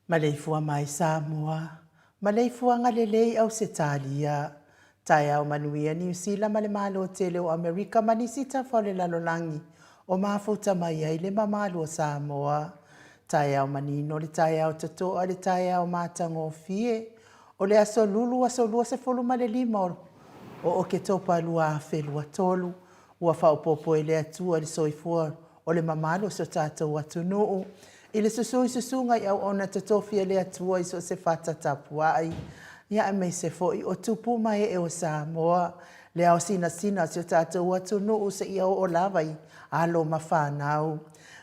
Maleifua mai Samoa, maleifuaga lelei Ausetalia, taeao manuia Niu Sila ma le Malo tele o Amerika ma nisi tafa o le lalolagi o mafuta mai ai le mamalu o Samoa. Taeao manino le taeao totoa le taeao matagofie o le aso Lulu aso 25 o Oketopa 2023. Ua faaopoopo e le Atua le soifua o le mamalu o si o tatou atunuu i le susu i susuga i auauna totofi a le Atua i so o se fata tapuai, ia aemaise foi o tupu ma ee o Samoa, le ao sinasina o si o tatou atunuu seia oo lava i alo ma fanau.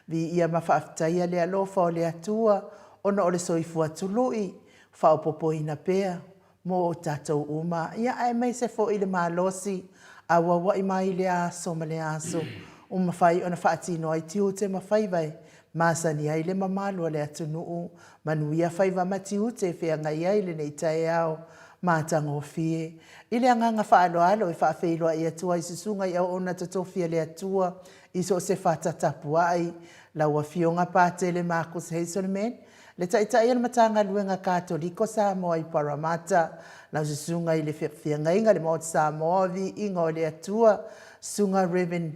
Viia ma faafetaia le alofa o le Atua ona o le soifua tului, faaopoopoina pea mo o tatou uma, ia aemaise foi le malosi auauai mai lea aso ma lea aso ua mafai ona faatino ai tiute ma faiva e masani ai le mamalu o le atunuu. Manuia faiva ma tiute e feagai ai lenei taeao matagofie. I le agaga faaaloalo e faafeiloai atu ai susuga i auauna totofi a le Atua i so o se fata tapuai, lau Afioga Patele Marcus Hazelman, Le Taitai o le Matagaluega Katoliko Samoa i Parramatta, lau Susuga i le Feagaiga le Maota Samoa o Viiga o le Atua, Susuga Rev.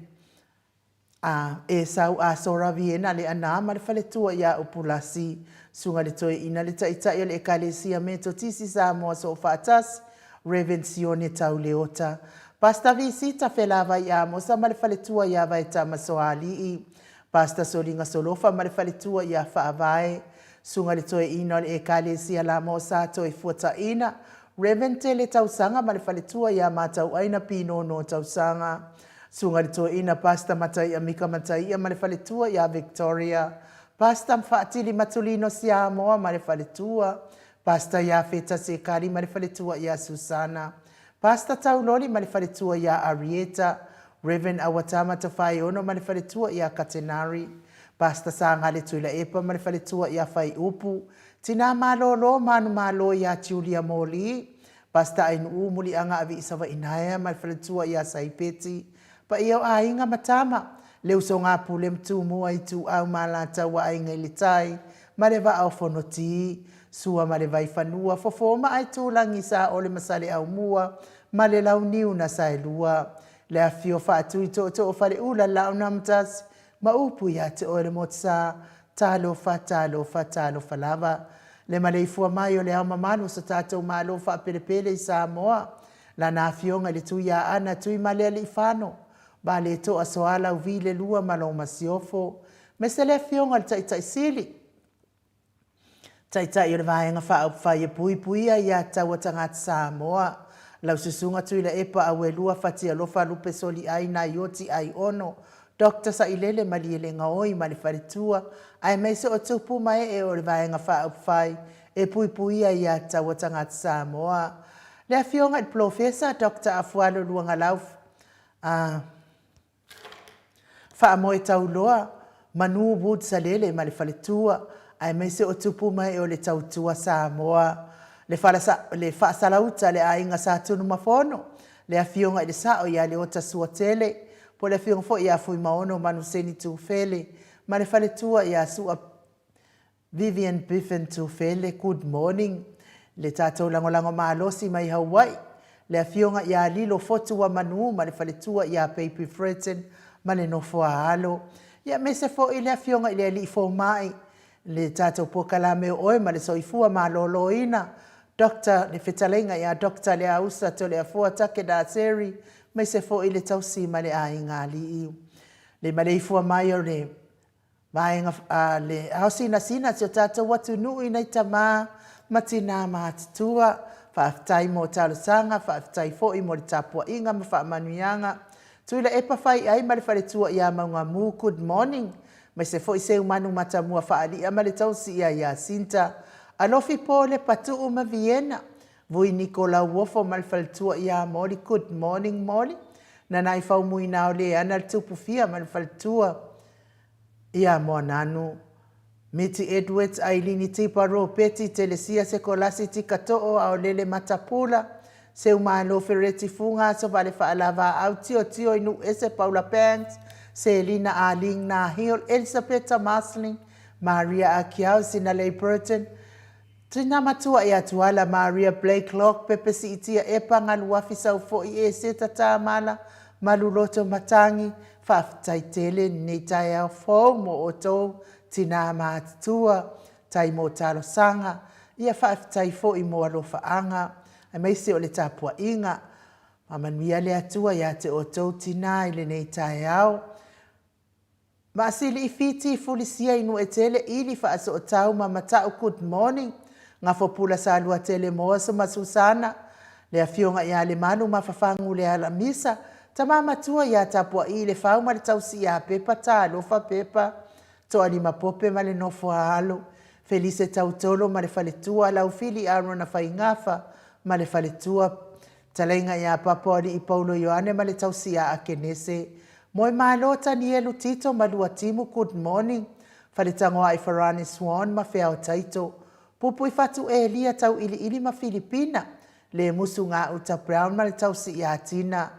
A. Esau Asora Viena Leaana ma le faletua ia Upulasi, Susuga le Toeaina le Taitai o le Ekalesia Metotisi Samoa Soofaatasi, Rev. Sione Tau Leota, Pastor Visita Felavai Amosa ma le faletua ia Vaetama Soalii, Pastor Soliga Solofa ma le faletua ia Faavae, Susuga le Toeaina o le Ekalesia Lamo Sa Toefuataina, Rev. Tele Tausaga ma le faletua ia Matauaina Pinono Tausaga, Susuga le Toeaina Pastor Mataia Mika Mataia ma le faletua ia Victoria, Pastor Faatili Matulino Siamoa ma le faletua, Pastor Iafeta Sekali ma le faletua ia Susana, Pastor Tauloli ma le faletua ia Arieta, Rev. Awatama Tofaeono ma le faletua ia Katenari, Pastor Sagale Tuilaepa ma le faletua ia Faiupu, Tina Malolo Manumalo ia Julia Moli, Pastor Ainuu Muliaga Aviisavainaea ma le faletua ia Saipeti, paia o aiga ma tama, le usoga a Pule ma Tumua Ituau ma Alataua Aiga i le Tai ma le Vaa o Fonoti, Sua ma le Vaifanua, Fofo ma Aitulagi Saole ma Saleaaumua ma le Launiu na Saelua, le afifio o Faatui Tootoo o Faleula le Laaunaamatasi ma upu ia te oe le Motusa, talofa, talofa, talofa lava. Le maleifua mai o le Ao Mamalu o so tatou Malo faapelepele i Samoa, Lana Afioga i le Tuiaana Tuimalealiifano Vaaletoa Soalauvi le Lua ma lau Masiofo, aemaise le Afioga i le Taitai Sili, Taitai o le Vaega Faaupufai e Puipuia Ia Taua Tagata Samoa, lau Susuga Tuilaepa Auelua Fatialofa Lupe Soliai Naioti Aiono, Doctor Sailele Malielegaoi ma le faletua, aemaise o tupu ma ee o le Vaega Faaupufai e Puipuia Ia Taua Tagata Samoa, le Afioga i le Polofesa Doctor Afualo Luagalau a Faamoe tauloa, Manu Wood Salele ma le faletua, aemaise o tupu ma ee o le tautua Samoa. Le fala, le faasalauta le aiga Sa Tunumafono, le afioga i le Sao ia Leota Suatele, po o le afioga foi ia Fuimaono Manuseni Tufele ma le faletua ia Sua Vivian Biffen Tufele, good morning. Le tatou lagolago malosi mai Hawaii, le afioga ia Lilo Fotuamanu ma le faletua ia Baby Fredson ma le nofo a alo. Ia aemaise foi le afioga i le alii fomai, le tatou polokalame o oe ma le soifua maloloina, Doctor, le fetalaiga ia Doctor Leausa Toleafoa Take Daseri, aemaise foi le tausi ma le aiga alii. Le maleifua mai o le Vaega a le ao sinasina si o tatou atunuu i nai tama ma tinā matutua. Faafetai mo talosaga, faafetai foi mo le tapuaiga ma faamanuiaga. Tuilaepa Faiai ma le faletua ia Maugamu, good morning. Aemaise foi Seumanu Matamua Faalia ma le tausi ia Iasinta. Alofi Pole Patuu ma Viena. Vui Niko Lauofo ma le faletua ia Moli, good morning Moli. Nanaifau Muinaoleana le Tupufia ma le faletua. Ia Moananu, Miti Edwards, Ailini Tipa, Ropeti, Telesia, Sekolasi, Tikato'o, Aolele Matapula, Seumalo, Fereti Fuga, Asovale Faalavaau, Tiotio i Nuuese, Paula Banks, Selina Arlene Nahil, Elisapeta Marsling, Maria Akiau, Sinalei Burton, Tina matua ia Tuala, Maria Blakelock, Pepe Siitia Epa, Galuafi Saufo'i Eseta Tamala, Maluloto Matangi, Faafetai tele lenei taeao fou mo outou tinā matutua, tai mo talosaga, ia faafetai foi mo alofaaga, aemaise o le tapuaiga. Faamanuia le Atua ia te outou tinā i lenei taeao. Maasili Fiti Fulisia i Nuetele Ili Faasootau ma Mata'u Good morning Gafopula Saluatele Moaso ma Susana Le Afioga ia Lemalu ma Fafagu Le Alamisa Tama Matua ia Tapua'i Le Fau ma le Tausi ia Pepa Talofa Pepa Toalima Pope ma le Nofo a Alo Felise Tautolo ma le Faletua Laufili Arona Faigafa ma le Faletua Talaiga ia Papoalii Paulo Ioane ma le tausi ia Akenese. Moemalo Tanielu Tito ma Luatimu Good morning Faletagoai Farani Swan ma Feao Taito Pupuifatu Elia Tauiliili ma Filipina Lemusu Gauta Brown ma le tausi ia Tina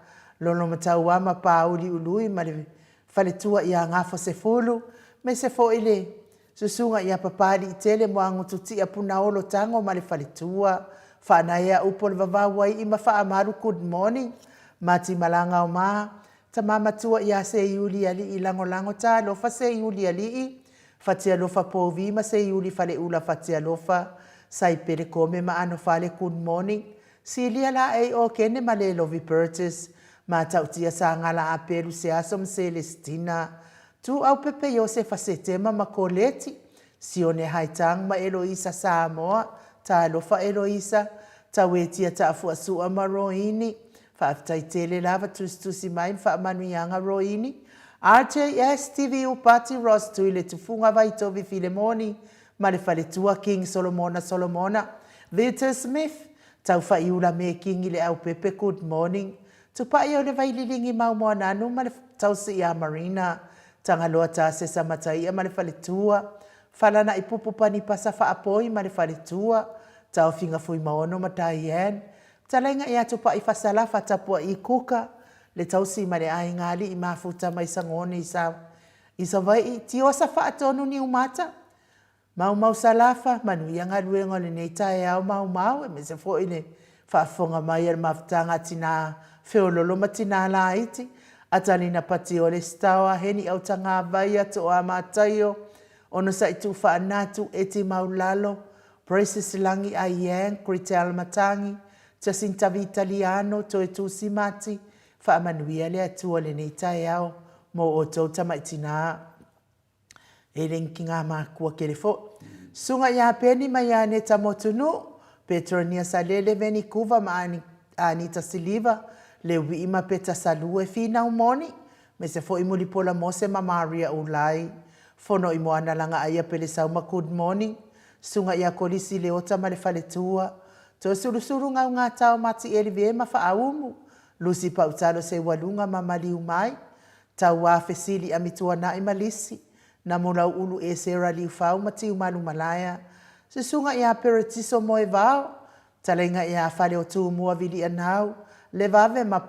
Lolomatauama ma Pauli Ului ma le faletua ia Gafo Sefulu aemaise foi le Susuga ia Papaliitele Moagututia Punaolo Tago ma le faletua, Faanaea Upu o le Vavau Ai'i ma Faamalu Good morning Mati Malaga o Ma, Tama Matua ia Seiuli Alii Lagolago Talofa Seiuli Alii Fatialofa Povi ma Seiuli Faleula Fatialofa Saipele Kome ma Anofale Good morning Silia Laei Okene ma Lelovi Burgess Matautia Sagala Apelu Seaso ma Selesitina Tuaupepe Iosefa Setema ma Koleti, Sione Haitang ma Eloisa Samoa, Talofa Eloisa, Tauetia Taafuasua ma Roini, Faafetai tele lava tusitusi mai ma faamanuiaga Roini, RJS TV Upati Ross Tui le Tufuga Vaitovi Filemoni ma le Faletua King Solomona Solomona, Vita Smith, Taufa'iula Mekingi Leaupepe Good morning Tupaʻi o le Vaililigi mau Moananu ma le tausi iā Marina, Tagaloa Tasesa Mataia ma le faletua, Falanaʻi Pupu Panipasa Faapoi ma le faletua, Taofiga Fuimaono ma Diane, Talaiga ia Tupai Fasalafa Tapua'i Kuka, le tausi ma le aiga alii mafuta mai Sagone i sa i Savai'i, Tiosa Faatonu Niumata, Maumau Salafa, manuia galuega o lenei taeao maumau aemaise foi le faafofoga mai a le mafutaga a Tina Feololo ma Tina Laiti, Atalina Patiole Sitaoa, Heni Autagavaia, Toa Mataio, Onosai Tuufaanatu, Eti Maulalo, Precious Lagi Aiyang, Gretel Matangi, Jacinta Vitaliano, Toetu Simati, Faamanuia le Atua lenei taeao mo outou tamai tina. E le ki ngā mākua kele fo. Susuga ia Peni ma ia Aneta Motunuu, Petronia Salele Veni Kuva ma Anita Siliva, Leuii ma Peta Salue Finau Moni, me se foi Mulipola Mose ma Maria Ulai. Fono i Moana Langa Aia Pelesau ma Good Morning, Susuga ia Kolisi Leota ma le Faletua, Toesulusulu Gaugātao Mati Elive ma Faaumu, Lusi Pautalo Seualuga ma Maliu Mai, Tauā Fesili Amituana'i ma Lisi, Namulau'ulu Esera Liufau ma Tiumalu Malaea, Susuga iā Peretiso Moevao, Talaiga iā Fale o Tumua Vilianau, Levave ma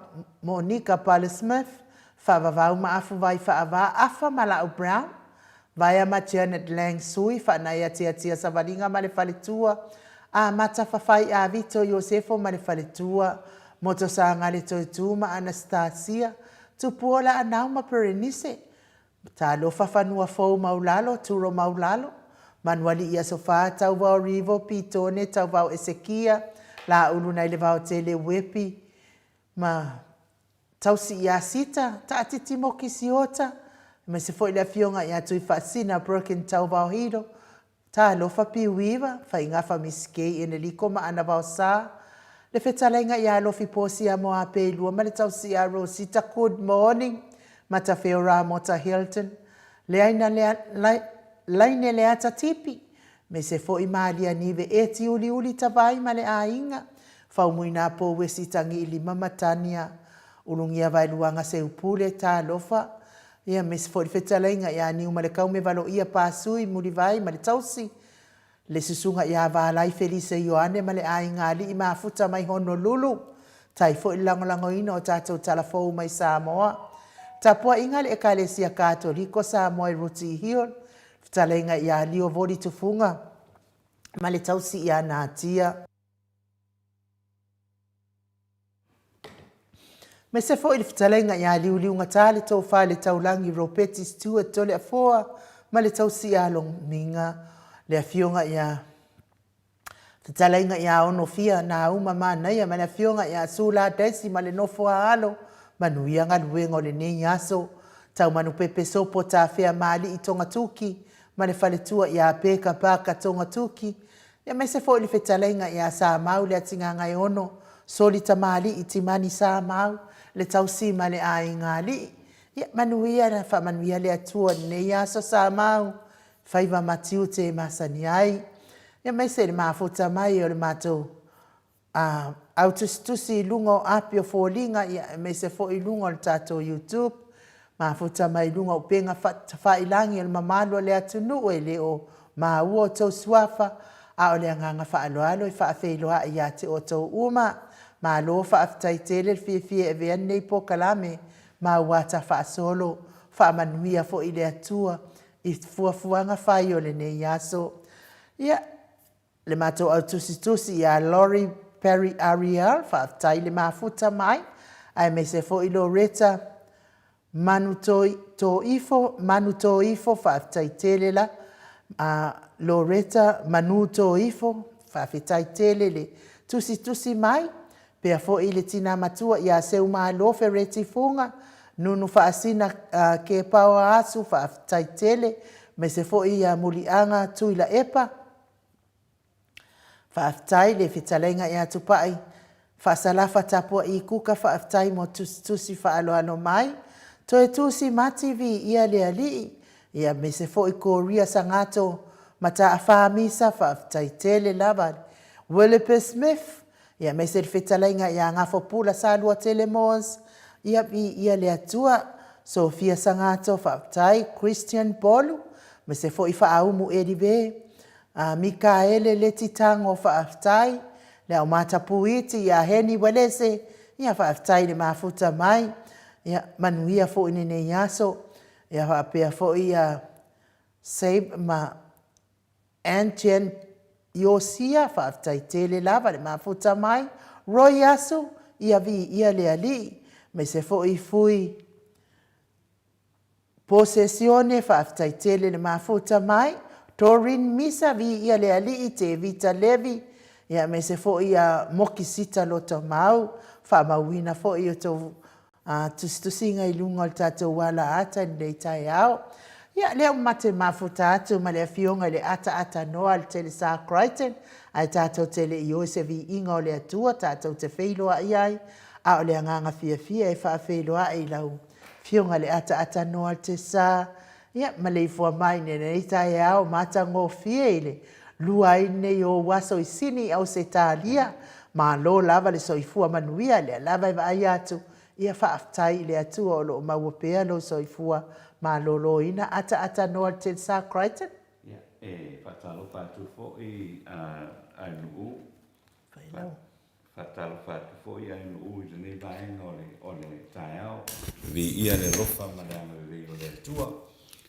Monika Pale Smith, Faavavau ma Afuvai Faavā Afa ma La'au Brown, Vaea ma Janet Lang Sui, Faanaia Tiatia Savaliga ma le Faletua, Amata Fafai Avito Iosefo ma le Faletua, Motosagale Toetū ma Anastasia, Tupuola Anau ma Perenise, Talofa Fanua Fou Maulalo, Turo Maulalo, Manuali'i Aso Fa, Tauvao Rivo, Pitone, Tauvao Esekia, Lāulu Nailevaotele Uepi, ma Tausi iā Sita, Taatiti Moki Siota, aemaise foi le Afioga ia Tuifaasina Broken Tauvao Hilo, Talofa Piuiva, Faigafa Miss Kay Eneliko ma Ana Vaosa, le fetalaiga ia Alofi Posia Moapeilua ma le tausi ia Rosita Good Morning, Matafeo Ramota Hilton, Leaina Laine Leata Tipi, Me se foi malia nive e tiuliuli tavai ma le aiga, Faumuina Pouesi Tagiilima ma Tania Ulugia Vaeluaga Seupule Talofa ia me se foi le fetalaiga ia Niumalekau me Valoia Pasui Mulivai ma le tausi le susuga ia Valai Felise Ioane ma le aiga alii mafuta mai Honolulu Tai foi le lagolagoina o tatou tala fou mai Samoa. Tapuaiga le Ekalesia Katoliko Samoa i Ruti Hill, fetalaiga ia Lio Voli Tufuga ma le tausi ia Natia. Aemaise foi le fetalaiga ia Liuliugatā le Tofa i le Taulangi Ropeti Stewart Toleafoa ma le tausi ia Lomiga, le afioga ia Fetalaiga ia Onofia, Nauma Manaia ma le Afioga ia Sula Daisy ma le nofo a alo, manuia galuega o lenei aso. Taumanupepe Sopo Tafea Maali'i Togatuki ma le faletua ia Peka Parker Togatuki, aemaise foi le fetalaiga ia Samau Leatigagaeono, Soli Tamali'i Timani Samau, le tausi ma le aiga alii. Ia manuia, faamanuia le Atua i lenei aso Samau. Faiva ma tiute e masani ai, aemaise le mafuta mai o le matou au tusitusi i luga o api o foliga, aemaise foi i luga o le tatou YouTube, mafuta mai i luga o upega tafailangi o le mamalu o le atunuu e le o maua outou suafa, a o le agaga faaaloalo e faafeiloai ia te outou uma. Malo faafetai tele le fiafia e avea lenei polokalame ma ua faasolo, faamanuia foi le Atua i fuafuaga fai o lenei aso. Ia, le matou au tusitusi ia Lori Perry Ariel, faafetai le mafuta mai, aemaise foi Loretta Manu Toifo, Manu Toifo, faafetai tele la. Loretta Manu Toifo, faafetai tele le tusitusi mai. Pea foi le tina matua ia Seumalo Fereti Fuga, Nunu Faasina Kepaoa Asu, faafetai tele, aemaise foi ia Muliaga Tuilaepa, faafetai le fetalaiga ia Tupai Faasalafa Tapua'i Kuka, faafetai mo tusitusi faaaloalo mai. Toe tusi ma TV ia le alii, ia aemaise foi Korea Sagato Mataafa Misa, faafetai tele lava. Willipe Smith, Ia aemaise le fetalaiga ia Gafopula Saluatele Moores, ia viia le Atua, Sophia Sagato, faafetai, Christian Polu, aemaise foi Faaumu Elive, Mikaele Leti Tago, faafetai, Le Au Matapuiti ia Heni Uelese, ia faafetai i le mafuta mai, ia manuia foi lenei aso, ia faapea foi ia Save ma Anjen Iosia, faafetai tele lava le mafuta mai, Roy Asu, ia viia le Alii, aemaise foi Fui Posesione, faafetai tele le mafuta mai, Doreen Misa, viia le Alii, Tevita Levi, ia aemaise foi ia Mokisita Lotomau, faamauina foi o tou tusitusiga i luga o le tatou ala ata i lenei taeao. Ia, lea ua mate mafuta atu ma le Afioga i le Ataatanoa le Telesa Crichton, ae tatou te le i o i se viiga o le Atua tatou te feiloai ai, a o le agaga fiafia e faafeiloai i lau Afioga i le Ataatanoa le Telesa, ia, maleifua mai i lenei taeao matagofie i le lua ai lenei o ou aso i Sini, Ausetalia. Malo lava le soifua manuia, lea lava e vaai atu, ia faafetai i le Atua o lo o maua pea lou soifua maloloina. Ataatanoa le Telesa Crichton. Ia, e faatalofa atu foi a Ainuu. Faatalofa atu foi Ainuu i lenei vaega o le taeao. Viia le alofa ma le agalelei o le Atua.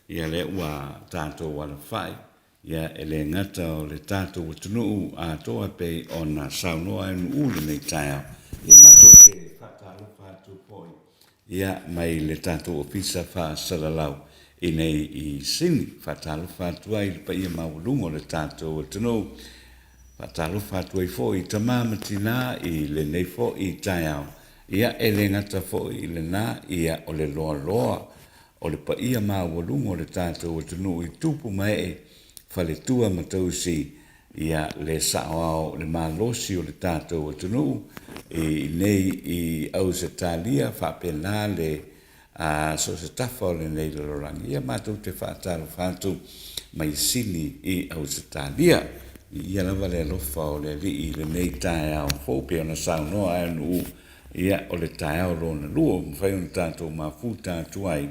Ia lea ua tatou alafai, ia e le gata o le tatou atunuu atoa e pei ona saunoa Ainuu i lenei taeao. Ia matou te faatalofa atu foi ia mai le tatou Ofisa Faasalalau i nei i Sini. Faatalofa atu ai i le paia maualuga o le tatou atunuu. Faatalofa atu ai foi i tama ma tina i lenei foi taeao. Ia, e le gata foi i lena, ia, o le loaloa o le paia maualuga o le tatou atunuu i tupu ma ee, faletua ma tausi, ia, le saoao, le malosi o le tatou atunuu i nei i Ausetalia, faapena le A so o se tafa o lenei lalolagi, ia matou te faatalofa atu mai Sini i Ausetalia. Viia lava le alofa o le Alii i lenei taeao fou pei ona saunoa Aeanuu, ia o le taeao lona lua ua mafai ona tatou mafuta atu ai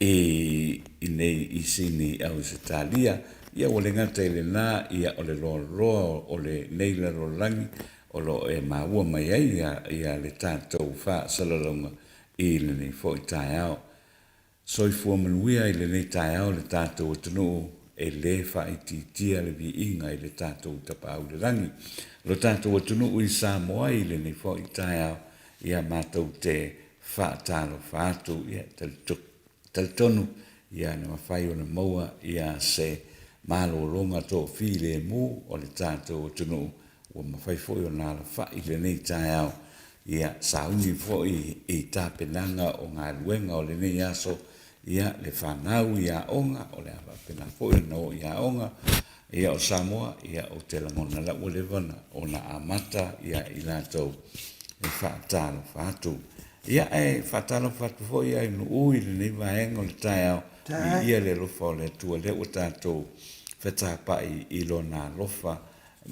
i inei i Sini i Ausetalia. Ia ua le gata i lena, ia o le loaloa o lenei lalolagi o lo o e maua mai ai ia le tatou faasalalauga i lenei foi taeao. Soifua manuia i lenei taeao le tatou atunuu e le faaitiitia le viiga i le tatou Tapaau i le Lagi. Lo tatou atunuu i Samoa i lenei foi taeao, ia matou te faatalofa atu, ia talitonu ia na mafai ona maua ia se malologa toafilemu o le tatou atunuu ua mafai foi ona alafai i lenei taeao, ia sauni foi i tapenaga o galuega o lenei aso, ia le fanau i aoga, o le a faapena foi ona o i aoga, ia o Samoa, ia ou te lagona la ua leva ona amata ia i latou e faatalofa atu. Ia ae faatalofa atu foi ia Nuu i lenei vaega o le taeao, viia le alofa o le Atua lea ua tatou fetapai i Lona alofa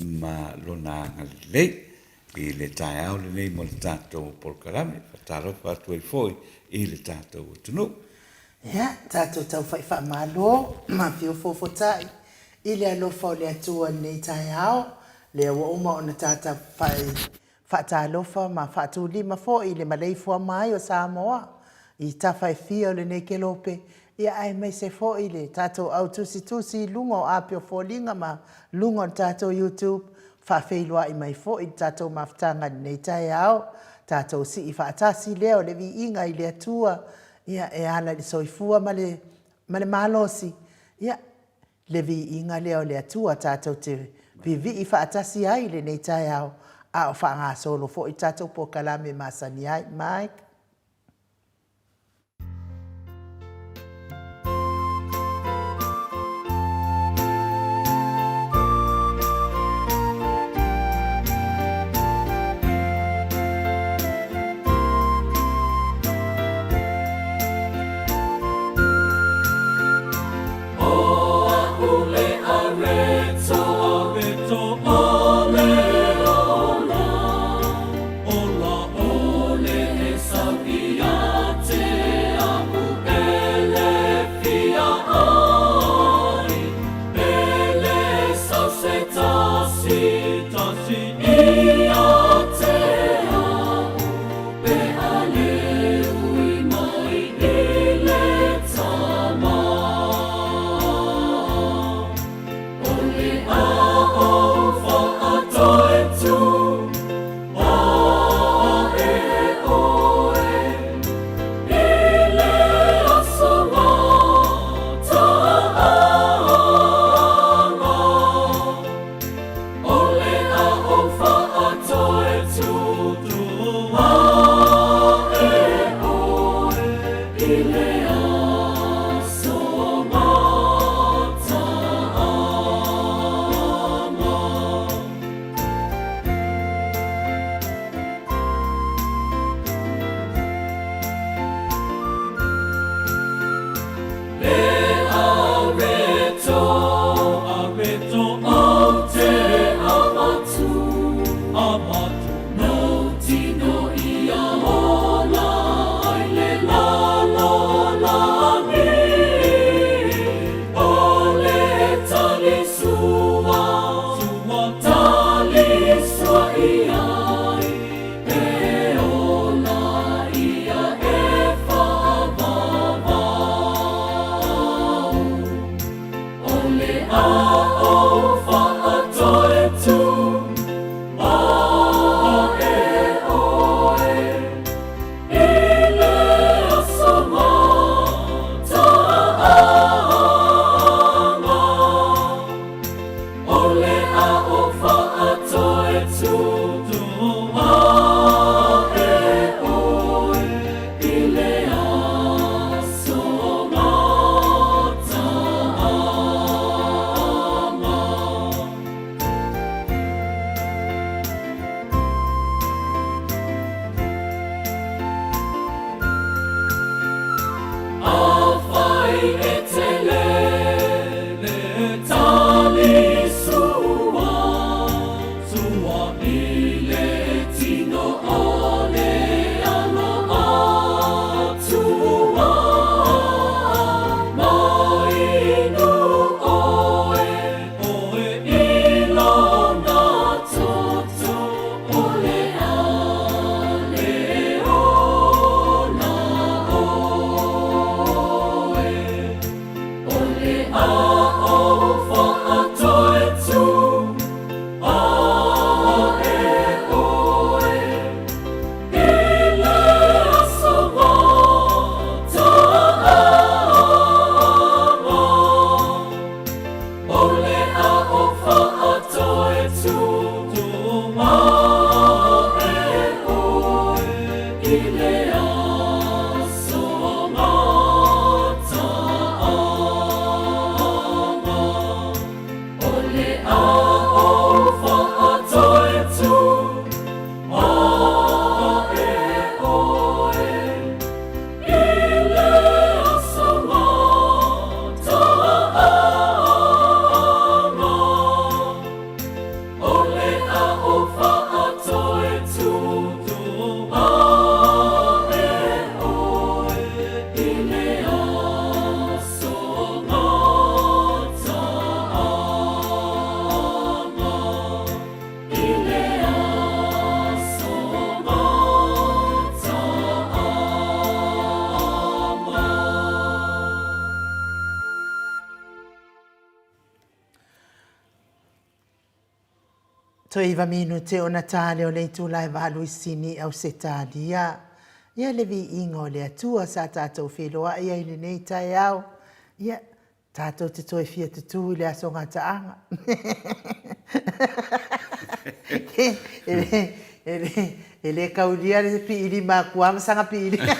ma Lona agalelei i le taeao lenei mo le tatou polokalame. Faatalofa atu ai foi i le tatou atunuu. Ia, tatou taufai faamalo ma afio fofotai i le alofa o le Atua i lenei taeao, lea ua uma ona tatafai Faatalofa ma faatulima foi i le maleifua mai o Samoa i tafa e fia o lenei kelope, ia aemaise foi le tatou au tusitusi i luga o api o foliga ma luga o le tatou YouTube, faafeiloai mai foi i le tatou mafutaga i lenei taeao, tatou sii faatasi lea o le viiga i le Atua, ia e ala i le soifua ma le ma le malosi, ia Le viiga lea o le Atua tatou te vivii faatasi ai i lenei taeao, a o faagasolo foi tatou polokalame masani ai. Mike. Avatu. Nou tino ia ola ai le lalolagi, O le tali sua, tali sua i ai, E ola ia e faavavau. O le a ou faatoetu ae oe i le aso mataaga. O le a ou faatoetu ae oe i le aso mataaga. Afai e te lele tali sua, sua i le tino o le alo atua, mai nu oe, oe i lona toto o le a le ola oe. O le a ou faatoetu ae oe i le aso mataaga. O le a ou faatoetu ae oe i le aso mataaga. O le a ou faatoetu ae oe i le aso mataaga. O le a ou faatoetu ae oe i le aso mataaga. I le aso mataaga. Toe iva minute ona ta lea o le itula e valu i Sini, Ausetalia. Ia le viiga o le Atua sa tatou feiloai ai i lenei taeao. Ia, tatou te toe fia tutū i le aso gataaga. E le kaulia le piilima atu lava ma saga piilima.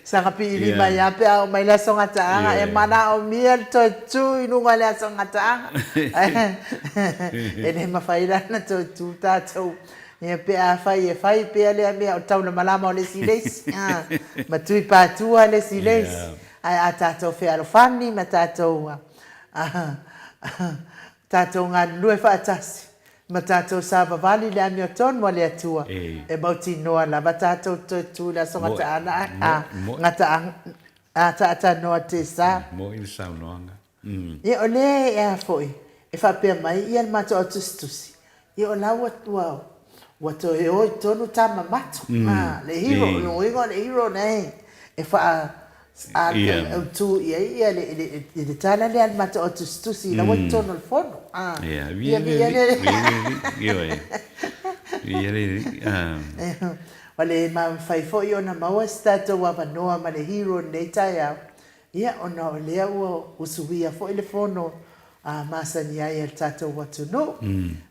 Saga piilima ai lava pe a oo mai le aso gataaga. E manaomia le toe tu i luga o le aso gataaga. E le mafai la ona toe tu tatou ia pe afai e fai pea lea mea o le taulamalama o le isi i le isi, ma tui patua le isi i le isi. Ae a tatou fealofani ma tatou tatou galulue faatasi ma tatou savavali i le amiotonu a le Atua, e mautinoa lava tatou te toe tu i le aso gataana, gata, ataatanoa te sa. Moe le saunoaga. Ia o lea e a foi, e faapea mai ia le matou au tusitusi, ia o la ua ua ua toe o i totonu tama mato, a, le hero, o lona uiga o le hero nei e faa a autu i ai ia le le le tala lea a le matou au tusitusi la ua i totonu o le fono, a, ia viia le Alii, ioe, viia le Alii, a. Ua le mafai foi ona maua se tatou avanoa ma le hero i lenei taeao, Ia, ona o lea ua usuia foi le fono a masani ai a le tatou atunuu,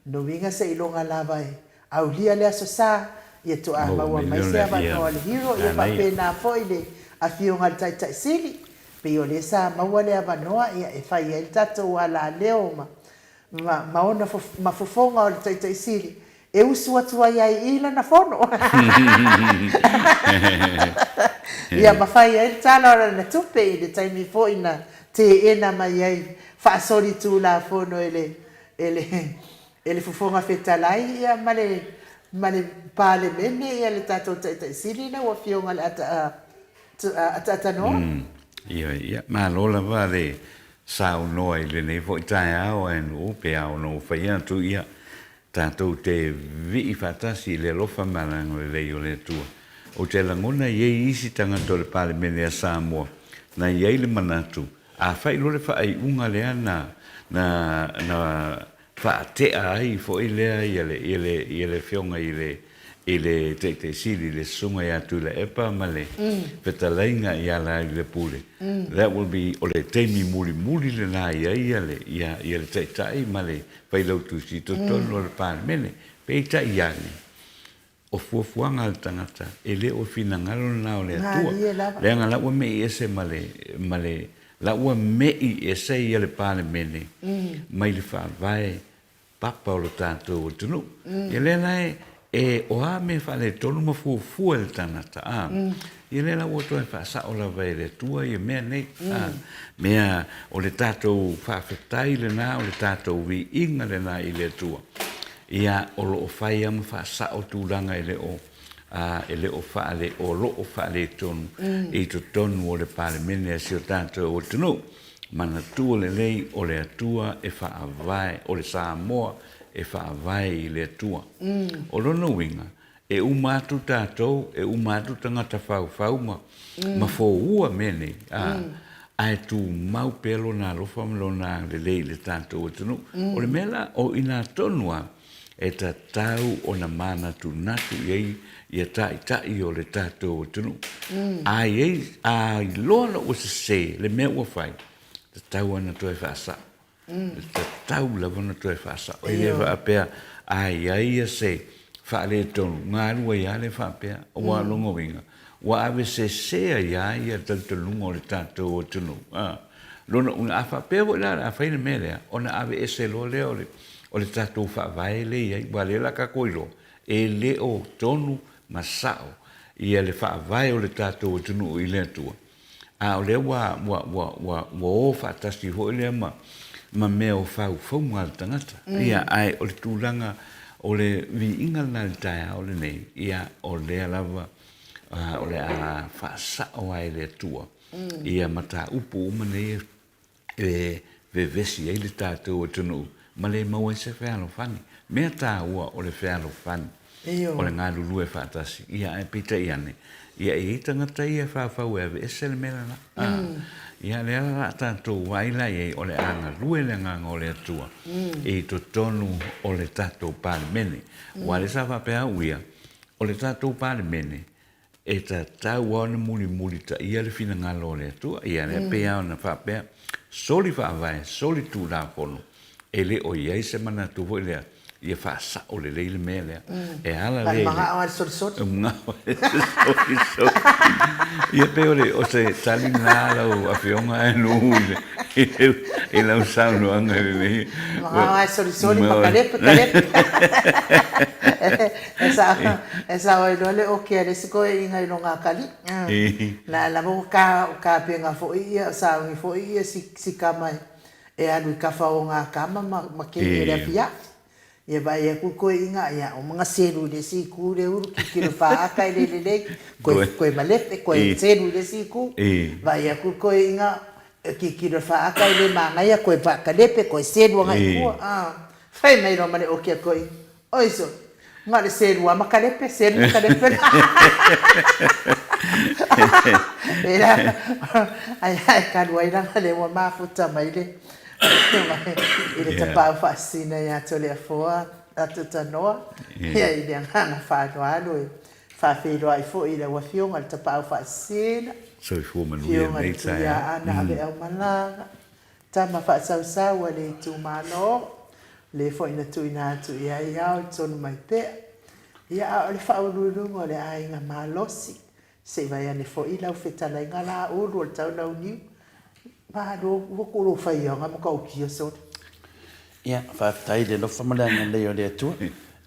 lona uiga seiloga lava e aulia le Aso Sa, ia toa maua mai se avanoa o le hero, ia faapena foi le Afioga i le Taitai Sili, pei o lea sa maua le avanoa ia e fai ai le tatou alaleo ma ma ona ma fofoga o le Taitai Sili e usu atu ai ai i i lana fono. Ia ma fai ai le tala o lana tupe i le taimi foi na teena mai ai faasolitulafono e le e le E le Fofoga Fetalai ia ma le ma le Palemene ia le tatou Taitai Sili lau Afioga le Ataatanoa. Ioe, ia, malo lava le saunoa i lenei foi taeao ae nuu pe a ona ua faia atu ia tatou te vii faatasi i le alofa ma le agalelei o le Atua. Ou te lagona e i ai isi tagata o le Palemene a Samoa na i ai le manatu a fai loa le faaiuga lea na na na faatea ai foi lea ia le, ia le, ia le afioga i le, i le Taitai Sili, le Susuga ia Tuilaepa ma le fetalaiga ia Lealailepule, that will be, o le taimi mulimuli lena i ai ia le, ia, ia le Taitai ma le Failautusi i totonu o le Palemene. Peitai ane, O fuafuaga a le tagata, e le o finagalo lena o le Atua. Leaga la ua me'i ese ma le, ma le, la ua me'i ese ia le Palemene mai le faavae papa o lo tatou atunuu. Ia lea la e, e, o a mea faaletonu ma fuafua e le tagata, a, ia lea la ua toe faasao lava e le Atua ia mea nei, a, mea o le tatou faafetai lena, o le tatou viiga lena i le Atua. Ia, o lo o fai lava ma faasao tulaga e le o, e le o faale, o lo o faaletonu i totonu o le Palemene a si o tatou atunuu. Manatua lelei, o le Atua e faavae, o le Samoa e faavae i le Atua. O lona uiga, E uma atu tatou, e uma atu tagata faufau ma, ma foua mea nei, a, ae tumau pea Lona alofa ma Lona agalelei i le tatou atunuu. O le mea la, o i ina tonu lava e tatau ona manatunatu i ai ia taitai o le tatou atunuu. A i ai, a iloa loa ua sese le mea ua fai, tatau lava ona toe faasao. E tatau lava ona toe faasao. E le faapea a i ai ia se faaletonu, galue ai lava le faapea. Aua o lona uiga, ua avesese ai lava ia talitonuga o le tatou atunuu. Lona uiga, a faapea foi la o le a fai le mea lea, ona aveese loa lea o le tatou faavae lea e i ai, aua o lea o le a tatou iloa, e le o tonu ma sao ia le faavae o le tatou atunuu i le Atua. A o lea ua, ua, ua, ua, ua o faatasi foi lea ma, ma mea o faufauga a le tagata. Mm. Ia, ae o le tulaga o le viiga lena i le taeao lenei, ia, o lea lava uh, o le a faasao ai le Atua mm. ia mataupu uma nei e vevesi ai le tatou atunuu ma le maua ai se fealofani. Mea taua o le fealofani, o le galulue faatasi, ia ae peitai ane, ia e i ai tagata ia e faufau e aveese le mea lena. Ia lea la o le a tatou vaai la i ai, o le a galue le Agaga o le Atua i totonu o le tatou Palemene. Aua o lea sa faapea au ia, o le tatou Palemene, E tatau lava ona mulimulitaia le finagalo o le Atua. Ia, lea pei lava ona faapea, soli faavae, soli tulafono, e le o i ai se manatu foi lea ia faasao lelei le mea lea. E ala lea i le... Manao lava i le solisoli. Manao lava i le solisoli. Ia pei o le, o se tali lena lau Afioga ae nuu i le, i lau saunoaga i lenei. Manao lava i le solisoli ma kalepe, kalepe. E sao ai loa le oki a le isi toeaina i lona atalii. Na lava ua tapena foi ia, sauni foi ia si tama e alu i kafa o ona tama ma keni o le afiafi. Ia vaai atu le toeaina, ia uma ona selu i le isi itu le ulu, tilotilo faata e le lelei, toe malepe, toe selu i le isi itu. Vaai atu le toeaina, tilotilo faata e le manaia, toe kalepe, toe selu agai i tua. Fai mai loa ma le oki a le toeaina, Oi sole, na o le selu lava ma kalepe, selu ma kalepe. Pēlā, ai ae talu ai leaga lea ua mafuta mai le i le tapaau faasisina ia Toleafoa Atatanoa, ia i le agaga faaaloalo e faafeiloai foi i lau Afioga i le Tapaau Faasisina, Soifua manuia Afioga i le lenei taeao. Tuiaana Aveaumalaga, Tama faasausau a le itumalo, le foi na tuuina atu i ai ao i totonu mai pea. Ia, a o le faauluuluga o le aiga malosi, se i vae ane foi lau fetalaiga la Ulu o le Taulauniu. Malo, ua tuu lou faioga ma tautia sole. Ia, faafetai i le alofa ma le agalelei o le Atua.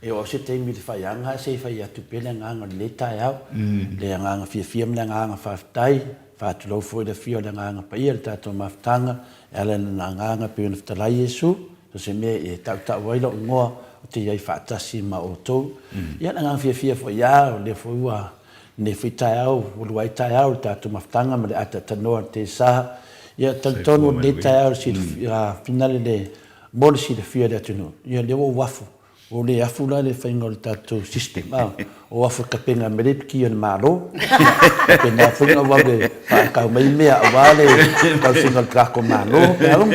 E oo se taimi i le faiaga ae se i fai atu pea le agaga o lenei taeao, le agaga fiafia ma le agaga faafetai. Faatulou foi i le afio o le Agaga Paia i le tatou mafutaga e ala i Lona Agaga e pei ona fetalai Iesu. So se mea e tautau ai lou igoa ou te i ai faatasi ma outou. Ia, le agaga fiafia foi lava, o lea foi ua lenei foi taeao, ua lua ai taeao i le tatou mafutaga ma le ataatanoa i le tesa. Ia, talitonu o lenei taeao i le finale le mo le silafia e le atunuu, ia lea ua ou afu Ua le afu la le faiga o le tatou system a, o afu e tapena mai le piki a le Malo. Faapena foi ona vave faatau mai mea aua le tausiga o le tatou Malo. O le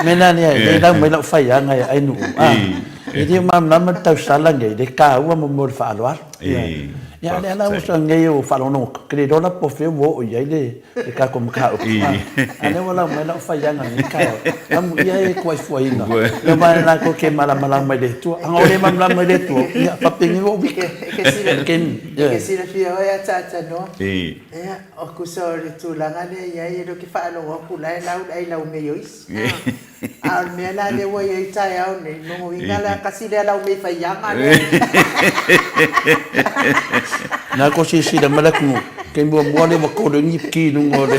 mea la lea, e le lau mai lau faiaga e Ainuu a, e le o malamalama le tausala nei, le taua mo mea o le faaaloalo. Ia, a o lea la ua sau nei o faalogologo atu, ou te le iloa la po o fea ua oo i ai le tatou mataupu, a o lea ua lau mai lau faiaga i lenei taeao, amuia e tuai fuaina, aua latou te malamalama i le Atua. A na o le malamalama i le Atua, ia faapeni ua ou vika. E ke silafia oe Ataatanoa, ia, o tusa o le tulaga lea e i ai, e le o ke faalogo atu la e lau le ai laumei o isi. A o le mea la lea ua i ai taeao nei, lona uiga la, tasi lea laumei faiaga lea. Na ko silasila mai le atunuu, taimi muamua lea ua tolu ai ni ki i luga o le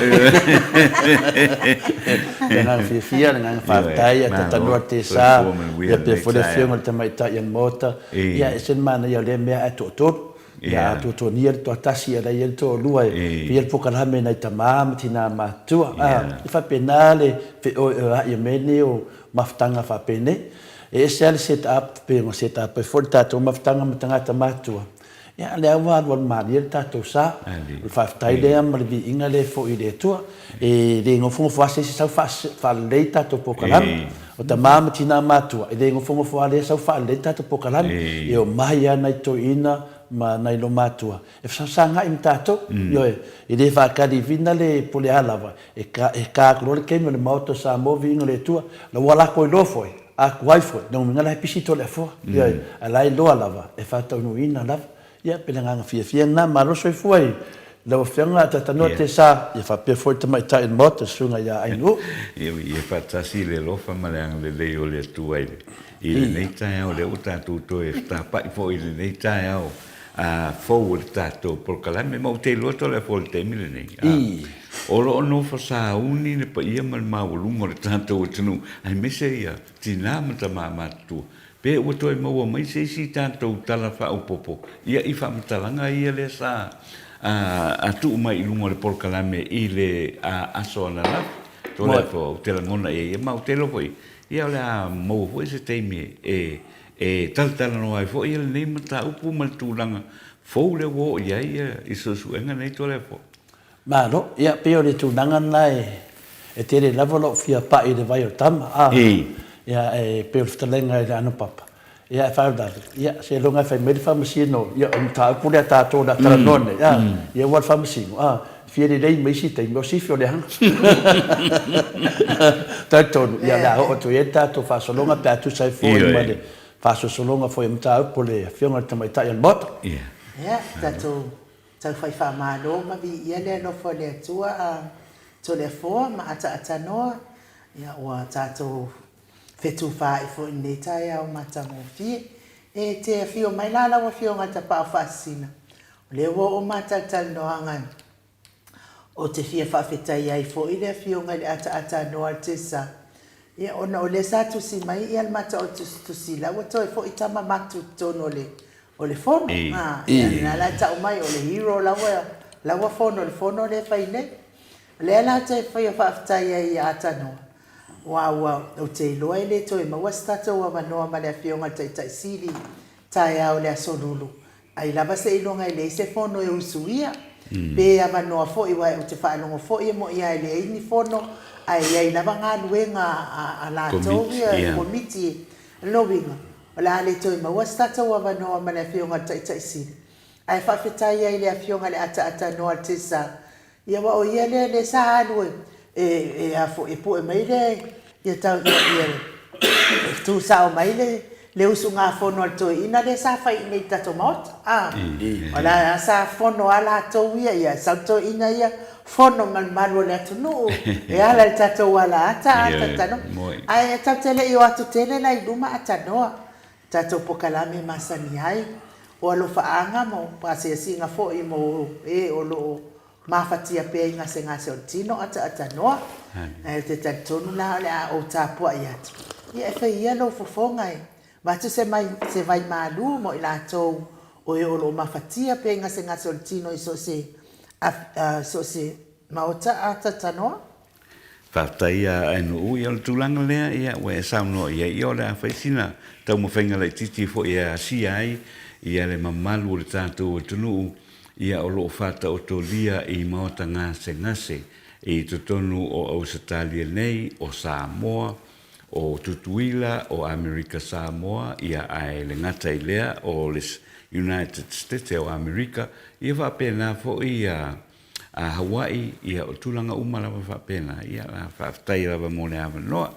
Le agaga fiafia, le agaga faafetai, a tatalua le tesa, ia pea foi le afioga i le Tamaitai o le Maota, ia e ese le manaia o lea mea ae toatolu. Ia atoatonia le toatasi ia la e i ai le toalua e faia le polokalame nai tama ma tina matutua. E faapena le feoeoeai o mea nei o mafutaga faapenei. E ese lava le set up pei ona set up ai foi le tatou mafutaga ma tagata matutua. Ia a o lea ua alualu malie le tatou sa. O le faafetai lea ma le viiga lea e foi i le Atua. E le nofonofo lava se isi sau faalelei tatou polokalame. O tama ma tina matutua, e le nofonofo lava lea sau faalelei le tatou polokalame. E omai lava nai toeaiina ma nai lomatua e fesaosagai ma tatou. Ioe, e le faataliviina le po o le a lava, e ta atu loa le taimi o le Maota o Samoa, viiga o le Atua, la ua latou iloa foi, a tuai foi, lona uiga la e pisi Toleafoa. Ioe, a o la e iloa lava, e faataunuuina lava. Ia, pei o le agaga fiafia lena. Malo soifua i lau Afioga Tatanoa Tesa, ia faapea foi le Tamaitai o le Maota, le Susuga ia Ainuu. Ia, ia faatasi le alofa ma le agalelei o le Atua i lenei taeao, lea ua tatou toe fetapai foi i lenei taeao fou o le tatou polokalame. Ma ou te iloa Toleafoa i le taimi lenei, o lo o nofo sauni le paia ma le maualuga o le tatou atunuu, aemaise ia tina ma tama matutua. Pe ua toe maua mai se isi tatou tala faaopoopo ia i faamatalaga ia lea sa a tuu mai i luga o le polokalame i le aso ananafi. Toleafoa, ou te lagona i ai ia, ma ou te iloa foi, ia o le a maua foi se taimi e e talatalanoa ai foi ia lenei mataupu ma le tulaga fou lea ua oo i ai ia i suesuega nei Toleafoa. Malo, ia pei o le tulaga lena e tele lava lou fia pai i le vai o le tama, a, ia e pei o le fetalaiga i le ano papa, ia e faalavelave, ia seiloga e fai mai le faamasino, ia o le mataupu lea a tatou o le a talanoa nei, a, ia ua le faamasino, a, e fia lelei ma isi taimi, o sifi o le aga. Talitonu, ia o le a oo atu i ai le tatou faasologa pe a tusa ai foi ma le faasolosologa foi o mataupu a le Afioga i le Tamaitai o le Maota. Ia, tatou Tau fai faamalo ma viia le alofa o le Atua a Toleafoa ma Ataatanoa, ia ua tatou fetufaai foi i lenei taeao matagofie. E te afio mai la lau Afioga i le Tapaau Faasisina, o lea ua oo matalatalanoaga ou te fia faafetai ai foi le Afioga i le Ataatanoa Tessa, ia ona o lea sa tusi mai ia le mata o le tusitusi la ua toe foi tama matu i totonu o le O le fono, a, ia lena la e tau mai o le hero la ua, la ua fono i le fono lea e fai nei. O lea la ou te faia faafetai ai ia Atanoa, aua ua, ou te iloa e le toe maua se tatou avanoa ma le Afioga i le Taitai Sili taeao i le Aso Lulu, ai lava seiloga e leai se fono e usuia, pe avanoa foi, aua ou te faalogo foi e moni lava e leai ni fono, ae i ai lava galuega a latou ia, Komiti, o lona uiga, O le a le toe maua se tatou avanoa ma le Afioga i le Taitai Sili. Ae faafetai ai i le Afioga i le Ataata Noa Tesa, ia aua o ia lea lea sa alu e, e, e, a foi, e pue mai le, ia tau, ia, ia, e tu sao mai le, le usugafono a le toeaina lea sa fai i inei i le tatou Maota. A, o la e sa fono lava latou ia, ia sau le toeaina ia, fono ma le malu o le atunuu e ala i le tatou alaata ata tanoa. Ae tatou te le i o atu tele la i luma atanoa tatou pokalame masani ai o alofaaga mo asiasiga foi mo e o lo o mafatia pea i gasegase o le tino ata atanoa. Ae ou te talitonu la o le a ou tapuai atu. Ia e fai ia lou fofoga e avatu se mai se vai malu mo i latou o e o lo o mafatia pea i gasegase o le tino i so o se so o se maota a Tatanoa. Faafetai a Nuu, ia o le tulaga lea ia ua e saunoa i ai, ia o le a fai sina taumafaiga laitiiti foi e asia ai ia le mamalu o le tatou atunuu ia o lo o faataotolia i maota gasegase i totonu o Ausetalia nei, o Samoa, o Tutuila, o Amerika Samoa, ia ae le gata i lea o le United States o Amerika, ia faapena foi ia a Hawaii, ia o tulaga uma lava faapena, ia la faafetai lava mo le avanoa.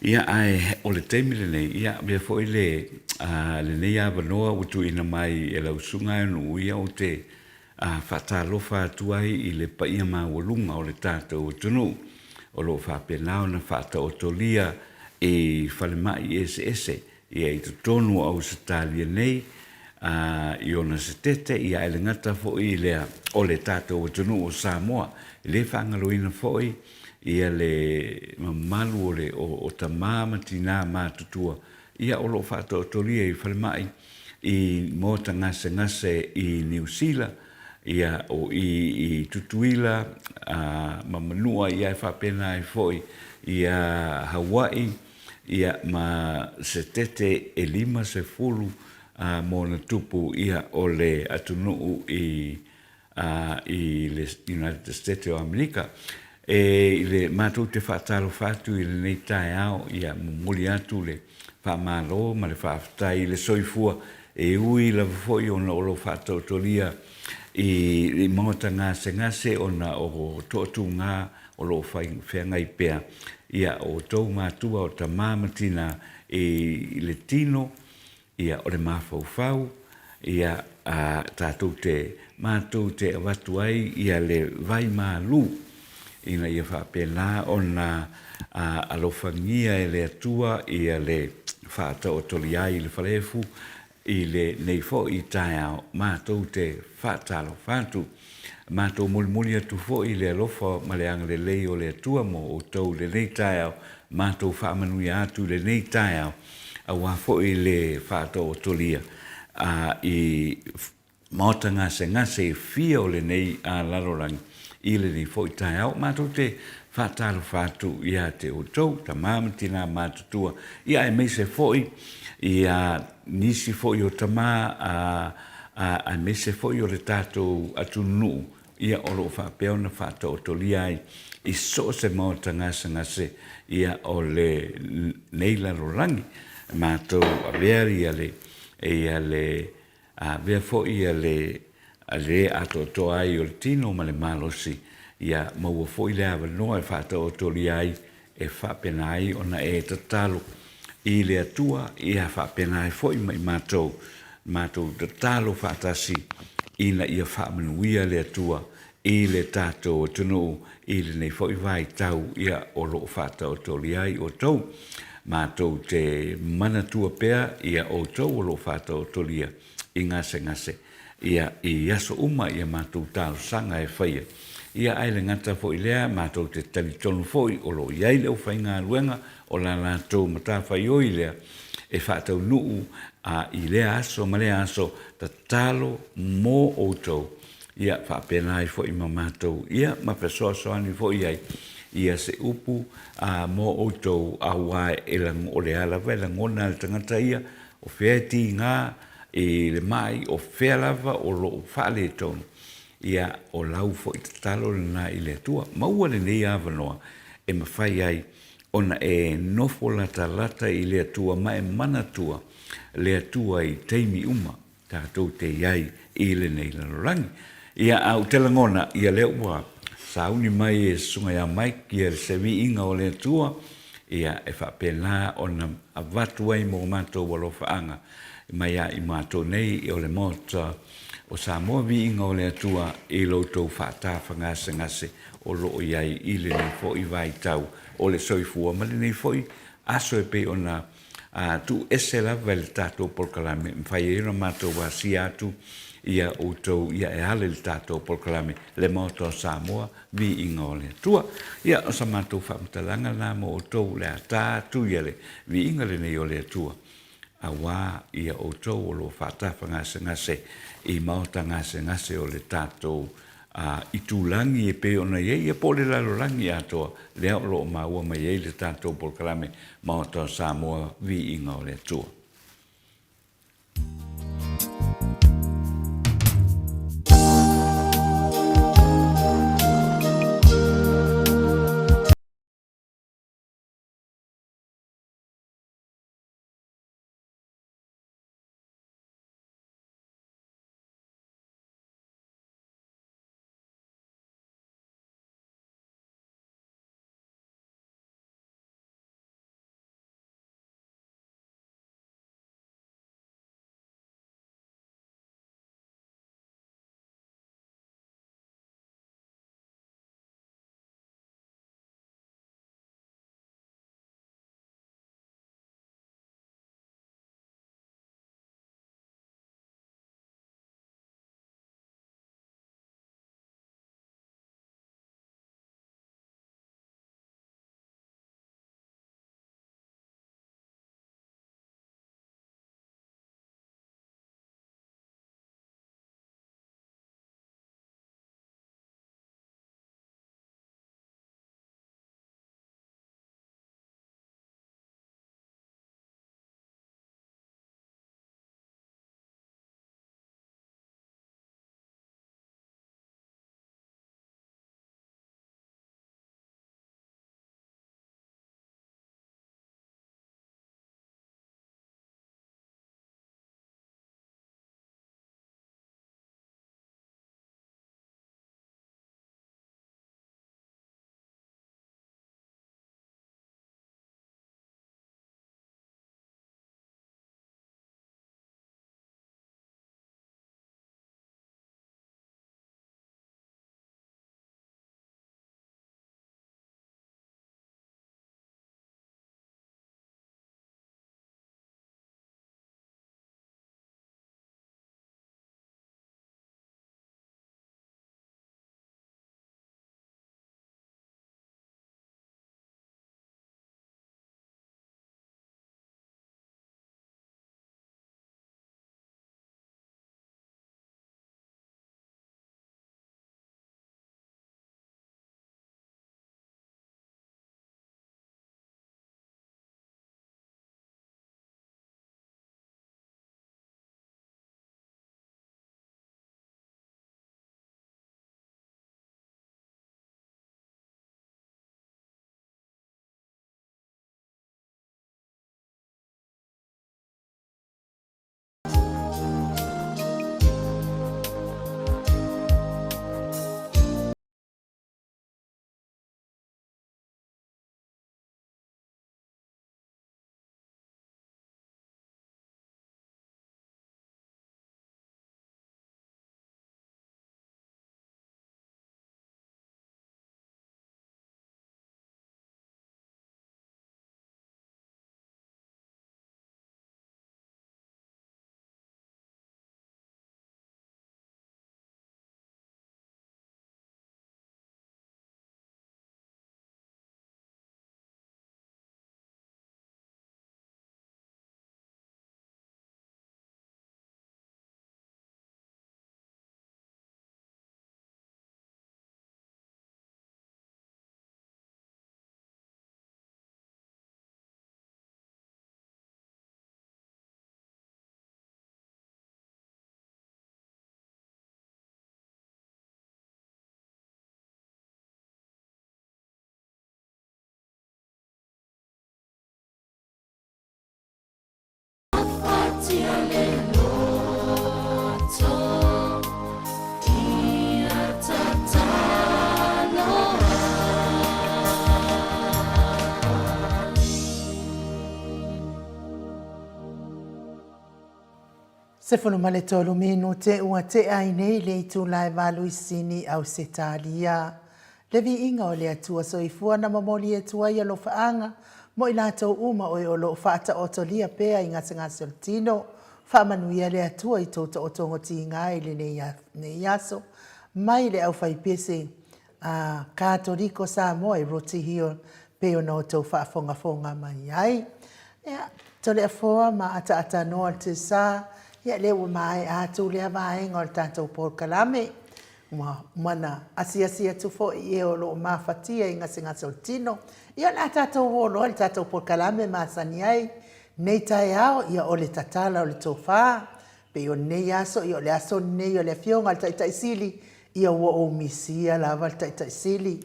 Ia ae o le taimi lenei, ia avea foi le a, lenei avanoa ua tuuina mai e lau susuga e nuu, ia ou te a, faatalofa atu ai i le paia maualuga o le tatou atunuu o lo o faapena ona faataotolia i falemai eseese ia i totonu o Ausetalia nei, a, i ona setete, ia ae le gata foi i lea o le tatou atunuu o Samoa. E le faagaloina foi ia le mamalu o le o, o tama ma tinā matutua ia o lo o faataotolia i falemai i maota gasegase i Niu Sila, ia o i i Tutuila a, ma Manua ia e faapena ai foi ia Hawaii, ia ma se tete e 50 ma ona tupu ia o le atunuu i i le United States o Amerika. E i le matou te faatalofa atu i lenei taeao, ia momoli atu le faamalo ma le faafetai i le soifua e ui lava foi ona o lo o faataotolia i maota gasegase ona o toatuga o lo o feagai pea ia outou matua o tama ma tina i le tino, ia o le mafaufau, ia a tatou te matou te avatu ai ia le vai malu ina ia faapena ona alofagia e le Atua ia le faataotolia ai i le faleefu I lenei foi taeao, matou te faatalofa atu. Matou molimoli atu foi i le alofa ma le agalelei o le Atua mo outou i lenei taeao. Matou faamanuia atu i lenei taeao, aua foi le faataotolia a i maota gasegase e fia o lenei lalolagi i lenei foi taeao. Matou te faatalofa atu ia te outou, tama ma tina matutua, ia aemaise foi ia nisi foi o tama a, a, aemaise foi o le tatou atunuu, ia o lo o faapea ona faataotolia ai i so o se maota gasegase ia o lenei lalolagi. Matou avea ia le, ia le Avea foi ia le le atoatoa ai o le tino ma le malosi, ia maua foi le avanoa e faataotolia ai, e faapena ai ona e tatalo i le Atua, ia faapena ai foi ma i matou, matou tatalo faatasi ina ia faamanuia le Atua i le tatou atunuu i lenei foi vaitau ia o lo o faataotolia ai outou. Matou te manatua pea ia outou o lo o faataotolia i gasegase ia i aso uma ia matou talosaga e faia. Ia ae le gata foi lea, matou te talitonu foi o lo o i ai le aufaigaluega o la latou matafaioi lea e faataunuu a i lea aso ma lea aso tatalo mo outou Ia faapena ai foi ma matou, ia ma fesoasoani foi ai ia se upu a mo outou, aua e o le a lava e lagona e le tagata ia, o fea e tiga i le mai, o fea lava o lo o faaletonu, ia o lau foi tatalo lena i le Atua. Maua lenei avanoa e mafai ai ona e nofo latalata i le Atua ma e manatua le Atua i taimi uma. tatou te i ai i lenei lalolagi. Ia, a ou te lagona, ia lea ua sauni mai e Susuga ia Mike ia se viiga o le Atua, ia e faapena ona avatu ai mo matou alofaaga mai a i matou nei o le Maota o Samoa viiga o le Atua i lo outou faatafagasegase o lo o i ai i lenei foi vaitau o le soifua ma lenei foi aso e pei ona. Tuu ese lava i le tatou polokalame, e mafai ai ona matou asia atu ia outou ia e ala i le tatou polokalame Le Maota o Samoa, Viiga o le Atua. Ia, o sa matou faamatalaga lena mo outou o le a ta atu ia le viiga lenei o le Atua, auā ia outou o lo o faatafagasegase i maota gasegase o le tatou itulagi e pei ona i ai, ia po o le lalolagi atoa, lea o lo o maua mai ai le tatou polokalame Maota o Samoa, Viiga o le Atua. 13 minute ua tea ai nei le itula e valu i Sini, Ausetalia. Le viiga o le Atua Soifua na momoli atu ai alofaaga Mo i latou uma o e o lo o faataotolia pea i gasegase o le tino, faamanuia le Atua i tou taotoga tiga i lenei aso, mai le aufaipese a Katoliko Samoa i Roti Hill pei ona outou faafogafoga mai ai. Ia, Toleafoa ma ataatanoa le Tusa, ia lea ua maea atu lea vaega o le tatou polokalame. Ua uma ona asiasi atu foi i e o lo o mafatia i gasegase o le tino. Ia o le a tatou o loa i le tatou polokalame masani ai nei taeao, ia o le tatala o le tofa. Pei o lenei aso, ia o le aso lenei o le Afioga i le Taitai Sili, ia ua ou misia lava le Taitai Sili.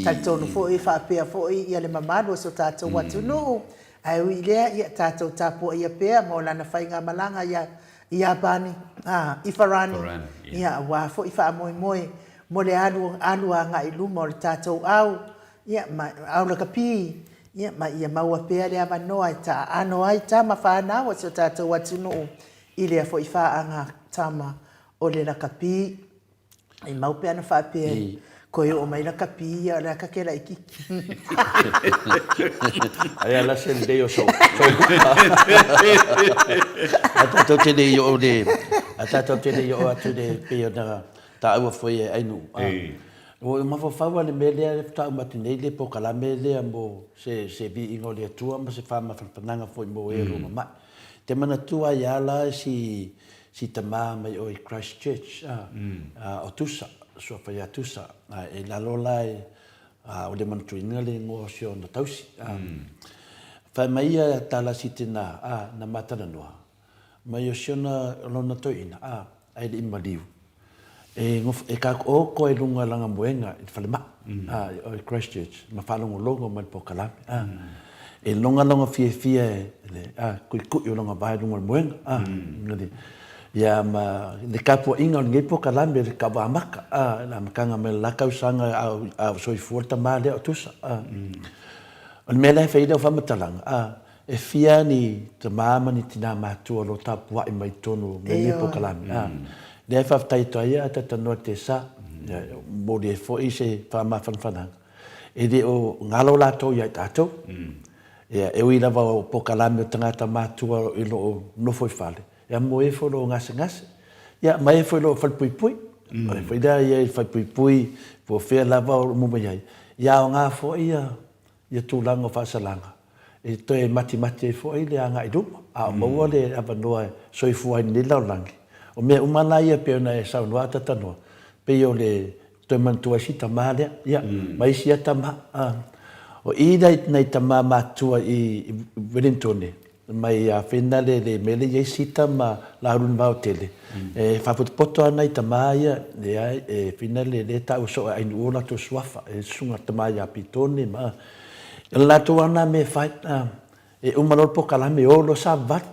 Talitonu foi faapea foi ia le mamalu o si o tatou atunuu. Ae ui i lea, ia tatou tapuaia pea mo lana faigamalaga ia Iapani, a, i Farani, ia aua foi faamoemoe mo le alu alu agai i luma o le tatou au, ia, ma, au lakapi, ia, ma ia maua pea le avanoa e taaano ai tama fanau a si o tatou atunuu i lea foi faaga tama o le lakapi. E mau pe ana faapea e koe oo mai lakapi ia o le a ka ke laititi. Ai ala se lelei o sou A tatou te le i oo le a tatou te le i oo atu le pei ona taua foi e Ainuu. Ua ou mafaufau lava i le mea lea faatoa uma atu nei le polokalame lea mo se se viiga o le Atua ma se faamafanafanaga foi mo e o lo o mamai. Te manatua ai lava la si si tama mai o i Christchurch a o Tusa, suafa ia Tusa, e lalo la e o le manatuina le igoa o si ona tausi. Fai mai ia tala si tina a na ma talanoa mai o si ona lona toeaina a ae le i maliu e e kakooko ai luga lana moega i le falemai a i Christchurch ma faalogologo mai le polokalame a e loga lona fiafia e le a kuikui o lona vae i luga o le moega a ia ma le tapuaiga o lenei polokalame le kava amata a le amataga mai o le la tausaga a o soifua le tama lea o Tusa a o le mea la e fai ai lau faamatalaga a E fia ni tama ma ni tina matua o lo o tapuai mai totonu o lenei polokalame. A, lea e faafetai atu ai ia Tatanoa Tesa, e momoli ai foi se faamafanafanaga, e le o galo latou ia i tatou. Ia, e ui lava o polokalame o tagata matua i lo o nofo i fale, ia mo e foi o lo o gasegase, ia ma e foi o lo o falepuipui. O le foi lea ia i falepuipui, po o fea lava o lo o maua mai ai, ia aoga foi ia ia tulaga o faasalaga e toe matimati ai foi le agai i luma, a o maua le avanoa e soifua ai i lenei lalolagi. O mea uma la ia pei ona e saunoa a Tatanoa, pei o le toe manatua ai si tama lea, ia, ma isi ia tama. O i nai tama matutua i Wellingtone, mai ia Fena le le mea lea i ai Sita ma Laulune Vaotele, e faapotopoto lava nai tama ia, leai, e Fena le lea e taua soo e Ainuu o latou suafa, e susuga tama ia Pitone ma, o le latou lava lena mea e fai, e uma loa le polokalame o loa savavali.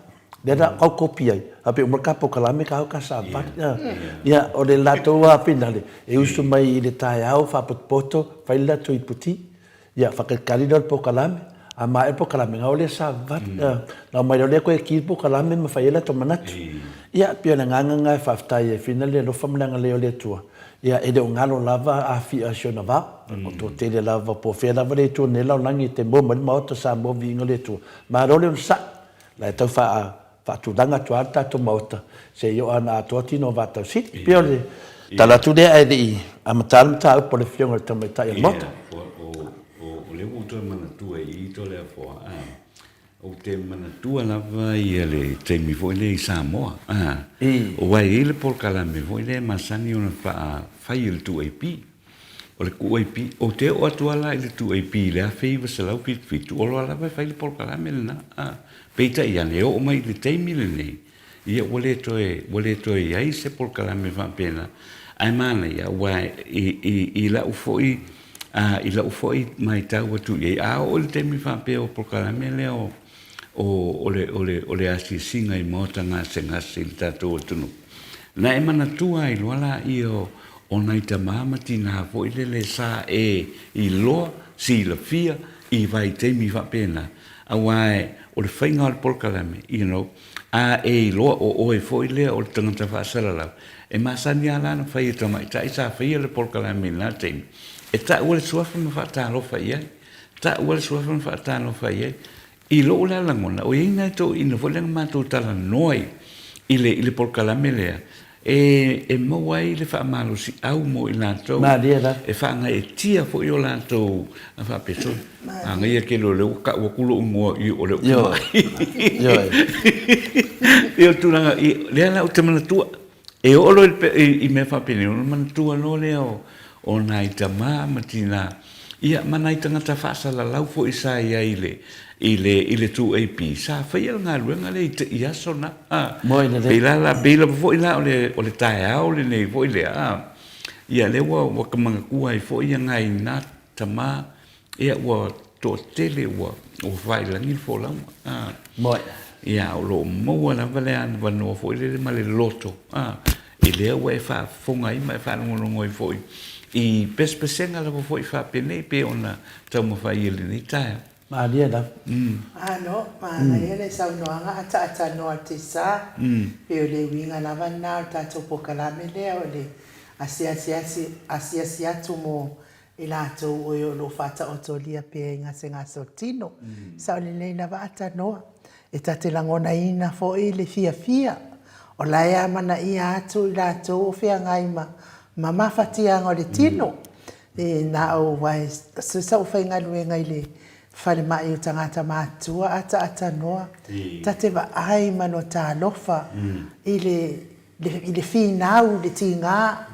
Lea la tau kopi ai, faapea uma le ta polokalame ta o ta savavali. Ia, o le latou lava finale, e usu mai i le taeao faapotopoto, fai le latou iputi, Ia, faatalitali lea o le polokalame, a maea le polokalame, ona o lea savavali. Ona omai loa lea toe ki le polokalame ma fai ai latou manatu. Ia, e pei o le agaga lena e faafetai ai Fina le alofa ma le agalelei o le Atua. Ia, e le o galo lava Afia i si ona vao. O toatele lava, po o fea lava le itu o lenei lalolagi e te moe mai le Maota o Samoa viiga o le Atua. Malo le onosai. La e tau faa faatulaga atu lava le tatou Maota se i oo lava ina atoa tino o Vaatausili. E pei o le tala atu lea ae le i amata le mataupu a le Afioga i le Tamaitai o le Maota. O lea ua ou toe manatua i i Toleafoa, ou te manatua lava le taimi foi lea i Samoa, aua e i ai le polokalame foi lea e masani ona fai e le 2AP. O le 2AP, ou te oo atu lava la i le 2AP i le 1977, o loa lava e fai le polokalame lena. Peitai ane, e oo mai i le taimi lenei, ia ua le toe, ua le toe i ai se polokalame faapena, ae manaia, aua i, i, i lau foi, i lau foi matau atu i ai, a oo i le taimi faapea o polokalame lea o, o, o le, o le, o le asiasiga i maota gasegase i le tatou atunuu, na e manatua ai loa laia o, o nai tama ma tina foi lele sa e iloa, silafia i vaitaimi faapena, aua o le faiga o le polokalame, you know, a e iloa o oe foi lea o le tagata faasalalau, e masani lava la ona fai e tamaitai sa faia le polokalame i lena taimi, e taua le suafa ma faatalofa i ai. Taua le suafa ma faatalofa i ai. I lou la lagona, o i ai nai toeaiina foi lea na matou talanoa i le i le polokalame lea, e e maua ai le faamalosiau mo i latou, Malie lava. e faagaeetia foi o latou faapea, sole, manaia tele o lea ua tau atu lou igoa i o lea ou te Ioe, ma'i. ioe. Ia o le tulaga, lea la ou te manatua, E oo loa i mea faapenei, ona manatua loa lea o nai tama ma tina, ia ma nai tagata faasalalau foi sa i ai i le i le 2AP, sa faia le galuega lea i aso na. Moe lelei. Pei la la, pei lava foi la o le o le taeao lenei foi lea, a, ia lea ua ua manatua ai foi nai na tama Ia ua toatele ua ua faailagi le folauga a. Moe. Ia o lo o maua lava le avanoa foi lele ma le loto a, i lea ua e faafofoga ai ma e faalogologo ai foi i pesepesega lava foi faapenei pei ona taumafai i lenei taeao. Malie lava. Malo, manaia le saunoaga ataatanoa te sa, pei o le uiga lava lena o le tatou polokalame lea o le asiasi asiasi atu mo i latou o e o lo o faataotolia pea i gasegase o tino. Sao lelei lava atanoa, e ta te lagonaina foi le fiafia o la e amanaia atu i latou o feagai ma ma mafatiaga o le tino. E na o aua e sa ou faigaluega i le falemai o tagata matutua ataatanoa, ta te vaai ma lota alofa i le i le finau i le tiga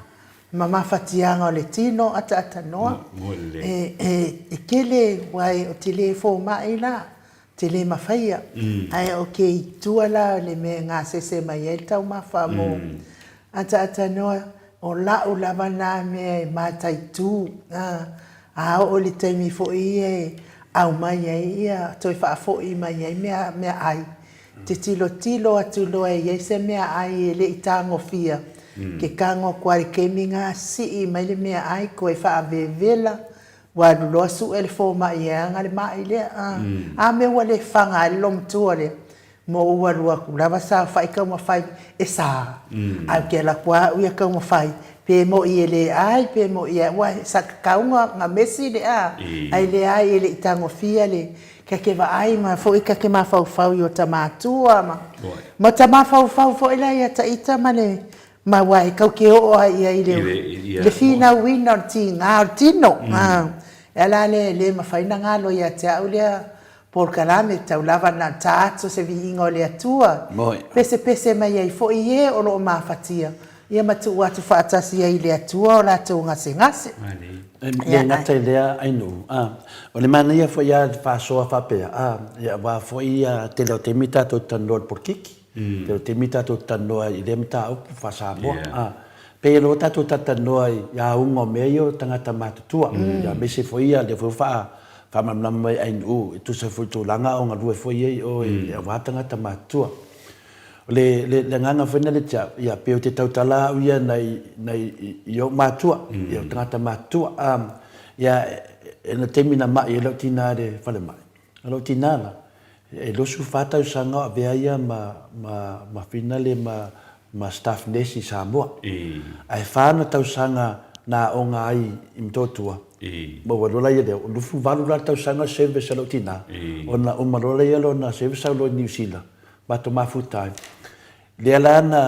ma mafatiaga o le tino ataatanoa e tele aua ou te le fomai la, ou te le mafaia ae o ke i tua la o le mea e gasese mai ai le taumafa mo ataatanoa o la'u lava na mea e mataitu a oo i le taimi foi ia e aumai ai ia toe faafoi mai ai meaai te tilotilo atu loa e i ai se meaai e le i tagofia, ke tago atu lava i le taimi lena sii mai le meaai toe faavevela, ua alu loa sue le fomai e ana le mai lea. A mea ua le faga ai le loomatua lea, mo ou alu atu lava saofai taumafai e sa, ae ou te alu atu lava au ia taumafai, pe moi e le ai pe moi e ai, aua sa tatau ona mesi le a, ae leai e le i tagofia le Ta te vaai ma foi ta te mafaufau i ota matua ma ma ta mafaufau foi la ia Taita ma le ma aua e tau te oo a ia i le le finauina o le tiga o le tino. E ala lea e le mafai na galo ia te au lea polokalame tau lava na ta atu se viiga o le Atua pesepese mai ai foi e o lo o mafatia ia ma tuu atu faatasi ai i le Atua o latou gasegase. E le gata i lea ainuu, a, o le manaia foi lava le faasoa faapea, a, ia aua foi ia tele o taimi tatou te talanoa i le polokiki, tele o taimi tatou te talanoa i lea mataupu faa-Samoa, a, pei o lea ua tatou talatalanoa i auga o mea ia o tagata matutua, ia aemaise foi ia lea foi ua faa, faamalamalama mai e ainuu e tusa foi i tulaga a o galue foi ia i o aua tagata matutua. O le, le, le agaga foi lena te au, ia, pei ou te tautala au ia nai, nai, i ou matua, ia, o tagata matutua. Um, ia, e, na taimi na ma'i ai lou tina i le falemai, o lou tina la, e 24 tausaga o avea ia ma, ma, ma finale ma, ma staff nurse i Samoa. Ae fa ana tausaga na aoga ai i Motootua, maua loa la ia lea, o 28 la tausaga service a lou tina, ona uma loa lea lona service sau loa i Niu Sila, matou mafuta ai. Lea la na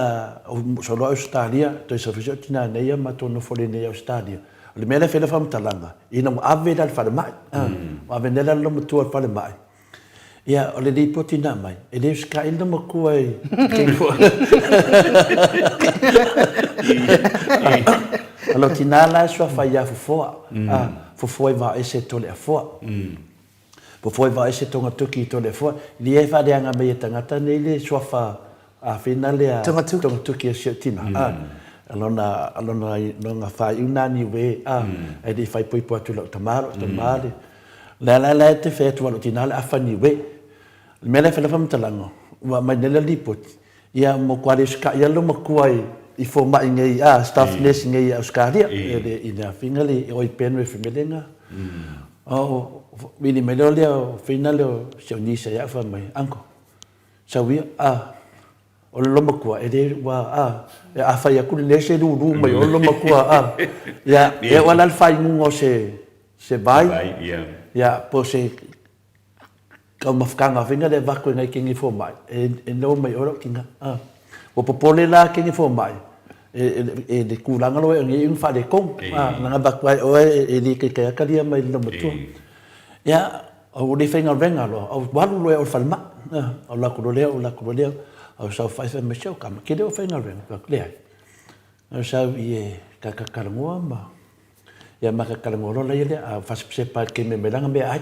solo Ausetalia, toe sau foi si ou tina nei ia matou nofo lelei nei i Ausetalia. O le mea lea e fai ai lau faamatalaga, ina ua ave la i le falemai, ua ave nei la le loomatua i le falemai, ia o le lipoti na aumai, e le usitai le loomatua i le taimi foi. O lou tina la e suafa ia Fofoa, Fofoa i Vaoese Toleafoa. Fofoe vaese Togatoki i Toleafoa, i ai faaleaga mai e tagata nei le suafa afena lea Togatoki o si ou tina, a, lona, lona, lona faaiu na Niue, a, ae le i faaipoipo atu i lau tama, lou tama le, lea la la e te fai atu a lou tina le afa Niue. O le mea lea e fai lau faamatalaga, ua aumai nei le lipoti, Ia matua le usikai lava lou matua i fomai nei a staff nurse nei i Ausetalia i le afiga le oi Penrith i mea lena. O vili mai loa lea o whina lea o si au niece ia au fai mai, uncle, sau ia a o le loomatua e le ua a a fai atu le nurse e lulu mai o le loomatua a. Ia e oo lava la le faaiuga o se se vai. Ia, po o se taumafataga foi lea e avatu e nai teine fomai, e noa mai oe lou tina. Ua popole la teine fomai i le tulaga lea ua i ai ona faaletonu, leaga e avatu lava e oe e le taitai lava talia mai e le loomatua. Ia, ua le faigaluega loa, ou alu loa e oo i le falemai. Ou alu atu loa lea, ou alu atu loa lea, ou saofai fai mai, se o tama, e te le o faigaluega? Ou fai atu, leai. Ou sau i e ta talanoa ma Ia ma ka talanoa loa laia lea, a faasepasepa i le taimi e aumai lana meaai.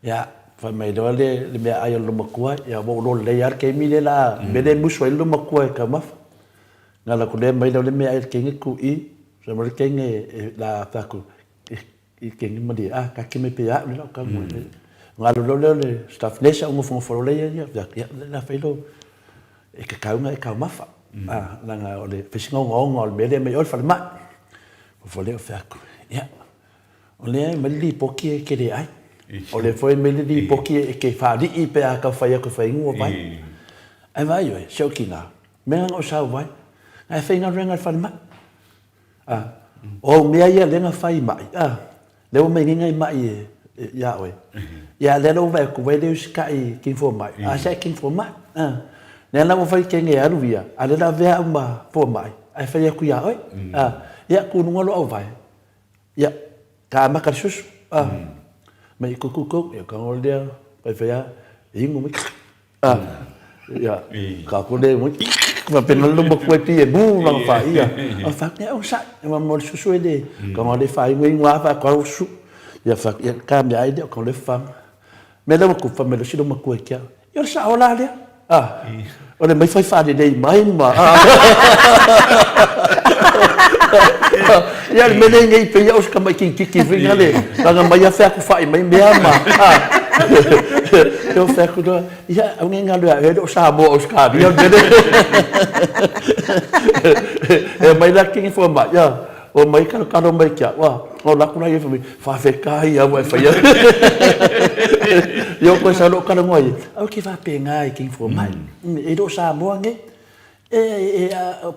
Ia, fai mai loa le meaai a le loomatua, ia ua ou iloa lelei lava le taimi lea o le a, le mea lea e musu ai le loomatua e taumafa. Na alu atu lea aumai le meaai a le teine tu i, fai mai le teine o le a fai atu, i le teine malie, a, taatia mai pea ia au lea o le a ou tago i ai. Ona alu loa lea o le staff nurse ou nofonofo loa lea ia, fai atu, ia o le a fai lou, e tatau ona e taumafa, leaga o le fai sina ogaoga o le mea lea e aumai i o i le falemai. Nofo lea ou fai atu, ia, o lea e aumai le lipoti e te le ai. O lea foi e aumai le lipoti e te faalii pe a tau fai atu e fai inu vai. Ae vaai oe, si ou tina, mea na ou sau ai, na e faigaluega i le falemai. A, o au mea ia lea na fai mai, a, lea ua aumai nei nai mai ia oe. Ia, lea la ua vaai atu, ua le usitai i king fomai, a sa e king fomai. A, lea la ua fai kenge e alu ia, a lea la avea au ma fomai, ae fai atu ia oe. A, ia, tu i luga lou auvae, ia, ka amata le susu, a, mai kuku, ia, tago lea, fai fai lava, inu mai, Ah, ia, ka ko le mo faapena le matua e pi e mu langa fa ia. A fa ia o sa, e ma mo le susu e le, ka ngā le fa ingo ingo a fa ka o su. Ia fa ia ka mea ai le o le fa. Me le ku fa me le silo matua kia. Ia o sa o la lea. Ah, o le mai fai fa le lei mai ma. Ia le mele nei pe ia o se mai ki ki ki le langa mai a fa ku fa mai mea ma. Ah. Eu fai atu loa, ia, au nei galu e le o Samoa o Australia o le mea lea. E aumai la kini fomai, ia, omai kalokalo mai ki au, a, ola atu la ia fai mai, faafetai lava ua e faia. Ia o koe sau loa talanoa ai, aua e te faapena i kini fomai, e le o Samoa nei. E,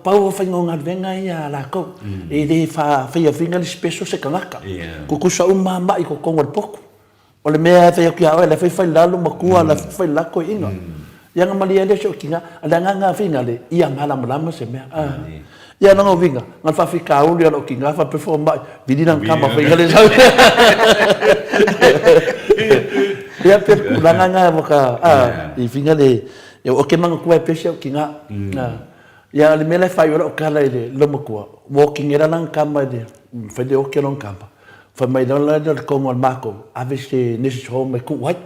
pau o faiga o galuega ia a lakou, e le faia faiga le special se tagata. Tutusa uma lava mai i totonu o le potu. O le mea e fai atu ia oe, la foi fai la lou matua, la foi fai la toeaina. Ia na malie ai lea o si ou tina, o le agaga fina le, ia malamalama se mea. Ia lona uiga, na o le faafitauli o lou tina faapea fomai, vili lana tama faiga le sau. Ia pei o le tulaga lena ua ka, i fina le, ou te manatua ai pea si ou tina. Ia o le mea la e faaiu ai lau tala i le loomatua, ua oti nei la lana tama i le, fai le oti o lona tama. Fai mai loa lea o le toga o le matou, ave se nurses home e tuu ai,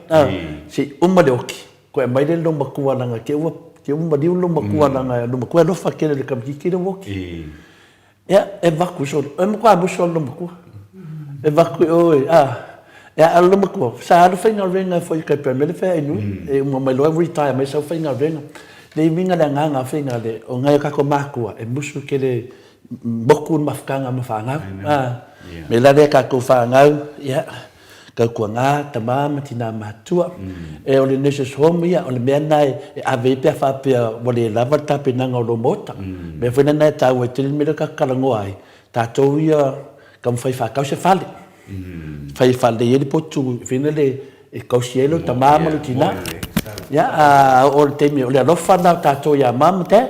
se i uma le oti, toe aumai lea i le loomatua leaga te i ua, te i ua maliu le loomatua leaga le loomatua e alofa tele i le tamaitiiti lea ua oti. Ia, e avatu solo, e matua musu lava le loomatua. E avatu i o i, a, ia a o le loomatua, sa alu faigaluega foi i tai pei o le mea lea e fai ai nui, e uma mai loa retire mai sau faigaluega. Le uiga le agaga faiga le, o nai o tatou matua e musu tele motu le mafutaga ma fanau. Me la lea tatou fanau, ia, tautuana, tama ma tina matutua. E o le nurses home ia, o le mea lena e ave ai pe a faapea ua le lava le tapenaga o lou maota. Mea foi lena e taua ai tele le mea lea tatou talanoa ai, tatou ia taumafai e faatau se fale. Fai e faalelei ai le potu foi lele e tausi ai lou tama ma lou tina. Ia, a oo i le taimi, o le alofa lena o tatou ia mom ma dad.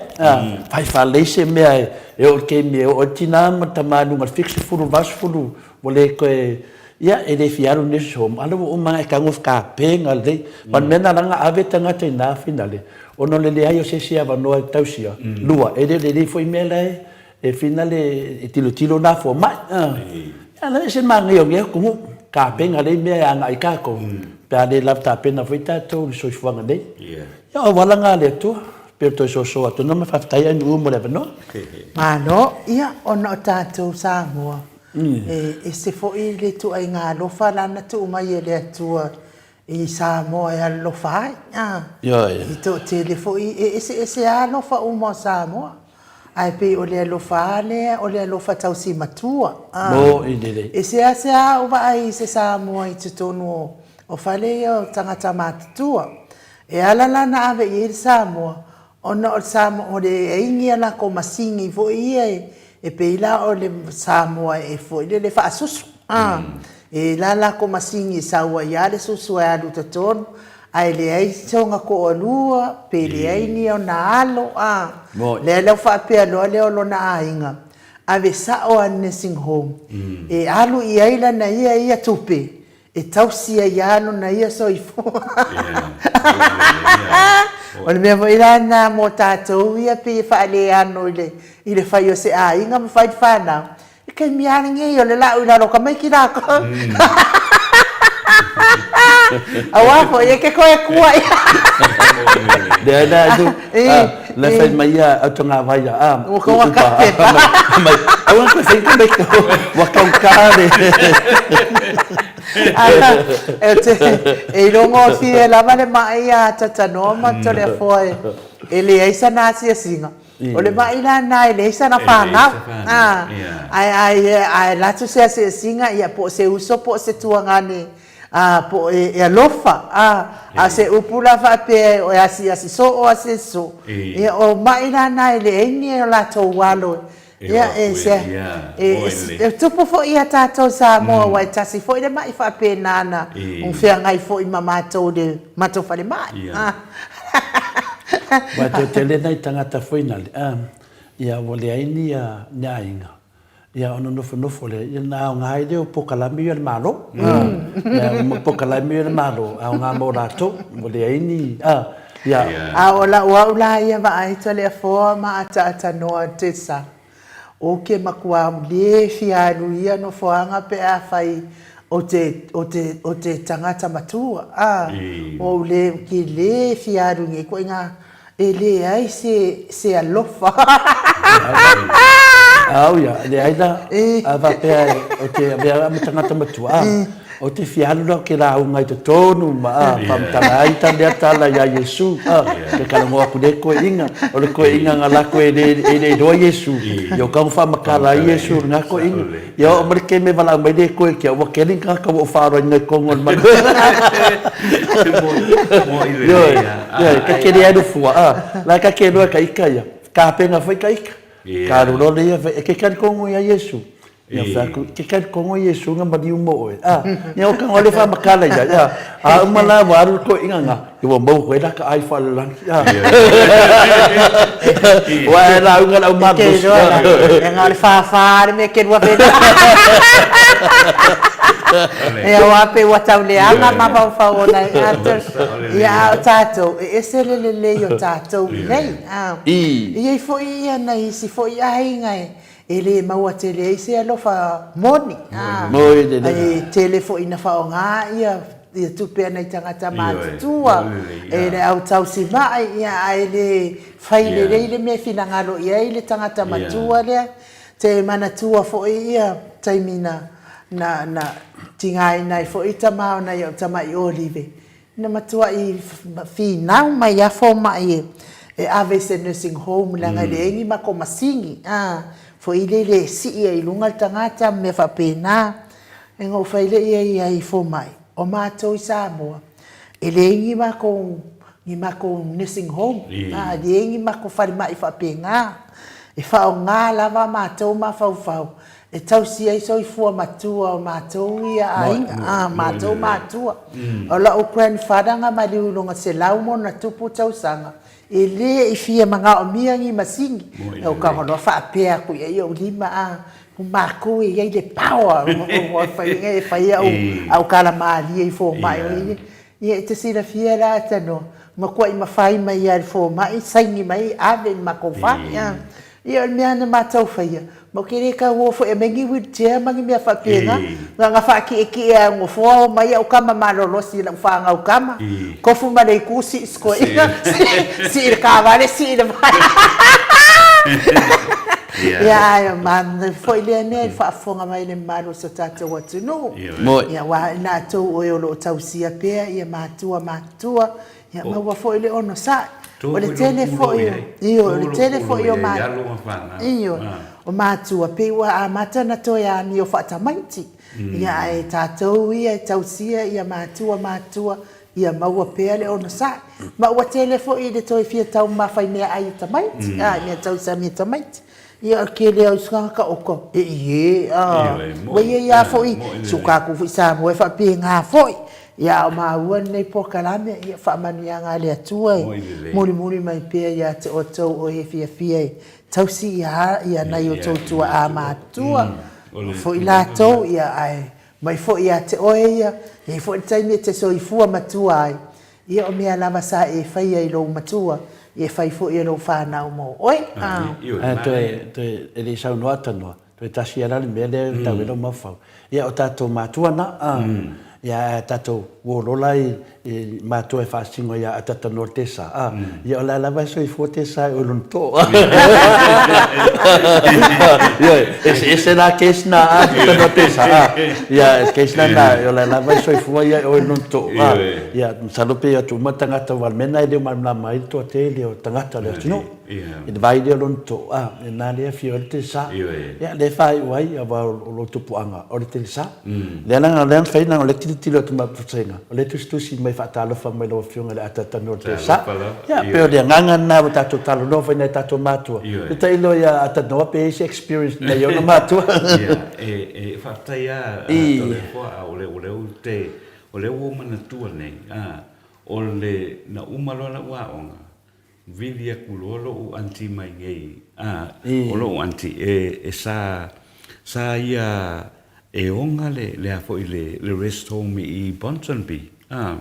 Fai faalelei se mea e oo i le taimi e oo ai le tina ma le tama i luga i le 70, 80, ua le toe, ia, e le fia alu i le nursing home, a lea ua uma ona e tago tapena lelei. Ma le mea lena leaga na ave tagata i ina finale, ona o le leai o se isi avanoa e tausia. Lua, e le o lelei foi mea la e E finale e tilotilo na fomai. Ia la e se manaia o nei atunuu, tapena lelei mea e agai i tatou, pe a le lava tapena foi tatou i le soifuaga nei. Ia o auala na a le Atua, pei o le toe soso atu na ma faafetai Ainuu mo le avanoa. Malo, ia ona o tatou Samoa, e ese foi le ituaiga alofa la na tuu mai e le Atua i Samoa e alolofa ai, a. Ioe. E toatele foi, e eseese lava alofa uma o Samoa, ae pei o le alofa lava lea, o le alofa tausi matua, a. Moni lelei. E seasea ou vaai i se Samoa i totonu o fale ia o tagata matutua. E ala la ona ave i ai le Samoa, Ona o le Samoa, o le i ai ni a latou masini foi ia e pei la o le Samoa e foi lele e faasusu, a. E la lako masigi e sau ai lava le susu e alu i totonu, ae leai sona toalua pe leai ni ona alo, a. Lea la ua faapea loa lea o lona aiga, ave sao lava i le nursing home e alu i ai lana ia ia tupe e tausi ai lava lona ia soifua. O le mea foi la lena mo tatou ia pei e faaleano i le fai o se aiga ma fai le fanau, I taimi lava lenei o le lau i lalo o tamaiti latou. Aua foi e te toe tua i Lea la e la fai mai ia au togavai ia a. Ua tonga kape. Mai aua koe fai tamaiti ua taugata le. E iloagofie lava le mai ia Tatanoa ma Toleafoa e leai sana asiasiga. O le ma'i la lena e leai sana fanau. Ae a alu atu se asiasiga, ia po o se uso po o se tuagane po o e alofa. A o se upu la faapea e asiasi soo, asiasi soo, ia o ma'i la na e leai ni o latou alo ia e e tupu foi ia tatou i Samoa aua e tasi foi le ma'i faapena na feagai foi ma matou i le matou falemai. Aua e toatele nai tagata foi nale, a, ia ua leai ni, ni aiga, ia ona nofonofo lea, ia ona aoga ai lea o polokalame ia a le Malo. Ia, o polokalame ia a le Malo, aoga mo latou, ua leai ni, a, ia. A o lau au la ia vaai Toleafoa ma ataatanoa Tessa, Ou te matua le fia alu i ia nofoaga pe afai ou te, ou te, ou te tagata matua, a, ou le, ou te le fia alu i nei ituaiga, e leai se, se alofa. Au ia, leai la, a faapea ou te avea au ma tagata matua, a, Ou te fia alu la ke lauga i totonu ma a faamatala ai ta lea tala iā Iesu a ke talanoa aku le koeʻiga o le koeʻiga nga lako e le e le iloa Iesu ia o ka faamatala ai Iesu lena koeʻiga ia oo mai le taimi e valaau mai le koe kia ua keli ni tagata ua ou faaaloaina i totonu o le malu ioe ioe ka keli ai le fua a la ka ke iloa e ka ika ia kapena foi ka ika ka alu loa le ia e ke talitonu iā Iesu Ia fai atu, ke talitonu Iesu na maliu mo oe. A, ia o ka le faamatala ia, ia. A uma la ua alu le toeaina na, ia ua maua koe la ka ai faalelagi. A. Ua e lauga le au malosi. Ke iloa la, e na o le fāfā le mea ke lua vena. Ia aua pei ua tau leaga mafaufau o nai atu. Ia a o tatou, e ese le lelei o tatou i nei. A. E i ai foi ia nai isi foi aiga e E le maua tele ai se alofa moni, ā, e tele foi ina faaaoga ia ia tupe a nai tagata matutua e le au tausima'i, ia, ae le fai lelei le mea e finagalo i ai le tagata matua lea. Te manatua foi ia taimi na, na, na tigaina ai foi tama o nai au tama'i olive, Na matuai finau mai lava fomai e ave i se nursing home leaga e leai ni matou masini a, foi lele e sii ai i luga le tagata ma mea faapena. Ona ou fai lea i ai i fomai, o matou i Samoa, e leai ni matou ni matou nursing home, a, e leai ni matou falemai faapena. E faaaoga lava matou mafaufau E tausi ai soifua matua o matou ia aiga, a, matou matua. O la'u grandfather na maliu i lona 100+ tausaga, e le i fia manaomia ni masini. Ou tago loa faapea atu i ai i ou lima, a, o matou e i ai le power e fai au, au tala malie i fomai. Ia, e te silafia la Tanoa, matuai mafai mai lava e le fomai, saini mai, ave i le matou fale. Ia, o le mea na matou faia, matou te le tau o foi e aumai ni wheelchair ma ni mea faapena, na ona faatietie lava i le nofoa omai au tama malolosi i lau fanau tama, tofu ma le itu sii si toeaina, sii i le taavale, sii i le vai. Ia, ae manaia foi lea mea i le faafofoga mai a le mamalu o si o tatou atunuu. Ia, aua o i latou oe o lo o tausia pea ia matua matutua, Ia maua foi le onosai. O le tele foi o, ioe, o le tele foi o ma, ioe, o matua pei ua amata ona toe amio faatamaiti. Ia ae tatou ia e tausia ia matua matutua ia maua pea le onosai. Ma ua tele foi le toe fia taumafai meaai i tamaiti, a, i mea tausami a tamaiti. Ia, o le tele lava o isi tagata oka, e i e, a, ua i ai lava foi si o tatou foi Samoa e faapena foi. Ia, a o maua lenei polokalame, ia, faamanuiaga a le Atua e mulimuli mai pea ia te outou o e fiafia e tausi ia nai o outou tuaa matutua foi latou, ia, ae mai foi ia te oe ia, e i ai foi le taimi e te soifua matua ai, Ia o mea lava sa e faia i lou matua, ia e fai foi e lou fanau mo oe. Ae toe, toe, e le i saunoa tanoa, toe tasi lava la le mea lea e tau ai lou mafaufau. Ia o tatou matua na, a, ia ae tatou uo lola i, i matua e faasino ia Atatanoa le tesa, a, ia o la lava e soifua tesa e oi lona too. Ioe, eseese la case na a Atatanoa tesa, a, ia case la na, o la lava e soifua ia e oi lona too, a. Ia, masalo pe atu uma tagata aua o le mea lena e le o malamalama ai le toatele o tagata o le atunuu i le vai lea o lona toa, lena lea e afio ai le telesa. Ia, lea e faaiu ai aua o lou tupuaga o le telesa. Lea la na fai leaga o lea e tilotilo atu ma Fetalaiga, o lea e tusitusi mai faatalofa mai lau Afioga i le ataatanu o le telesa. Ia, pei o le agaga lena ua tatou talanoa foi i nai o tatou matua. Peitai loa ia Atanoa pe i ai se experience i nai ona matua. Ia, e faafetai lava Toleafoa, o lea ou te O lea ua ou manatua nei, a, o le, na uma loa lau aoga, vili aku loa lo'u aunty mai nei, a, o lo'u aunty, e, e sa, sa ia e oga le, le a foi le, le rest home i Ponsonby, a,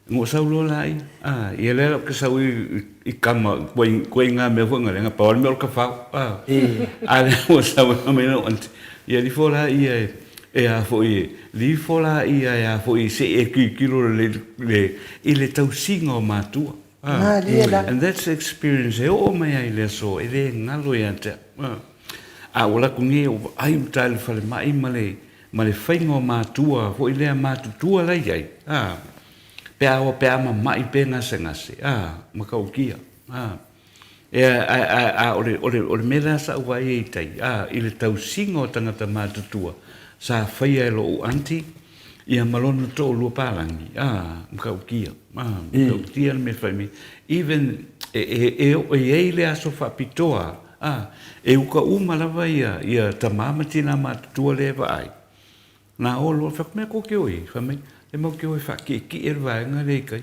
na ou sau loa laia, a, ia lea ou te sau i, i kama, koe ngā mea foi nga lenga, pau o le mea o le kafau, a, a lea ua sau e mai lo'u aunty, ia alii fo laia e, E a foi e lifo la ia e a foi se i e tilotilo lelei le i le tausiga o matua. Malie la. And that's the experience e oo mai ai i le aso e le galo ia te au. A ua laku nei ua vaai uta i le falemai ma le ma le faiga o matua foi lea matutua la i ai pe a pe a mamai pe gasegase matautia. Ea, a, a, a, o le, o le, o le mea lea sa ou vaai ai i tai, a, i le tausiga o tagata matutua sa faia e lo'u aunty, ia ma lona to'olua palagi, a, matautia, a, matautia le mea fai mai. Even, e, e, e oo i ai le aso faapitoa, a, e uka uma lava ia, ia tama ma tina matutua lea e vaai, Na o loa, fai atu, mea kou ke o i? Fai mai, e mau ke o e whaakiekie le vaega lea i kai.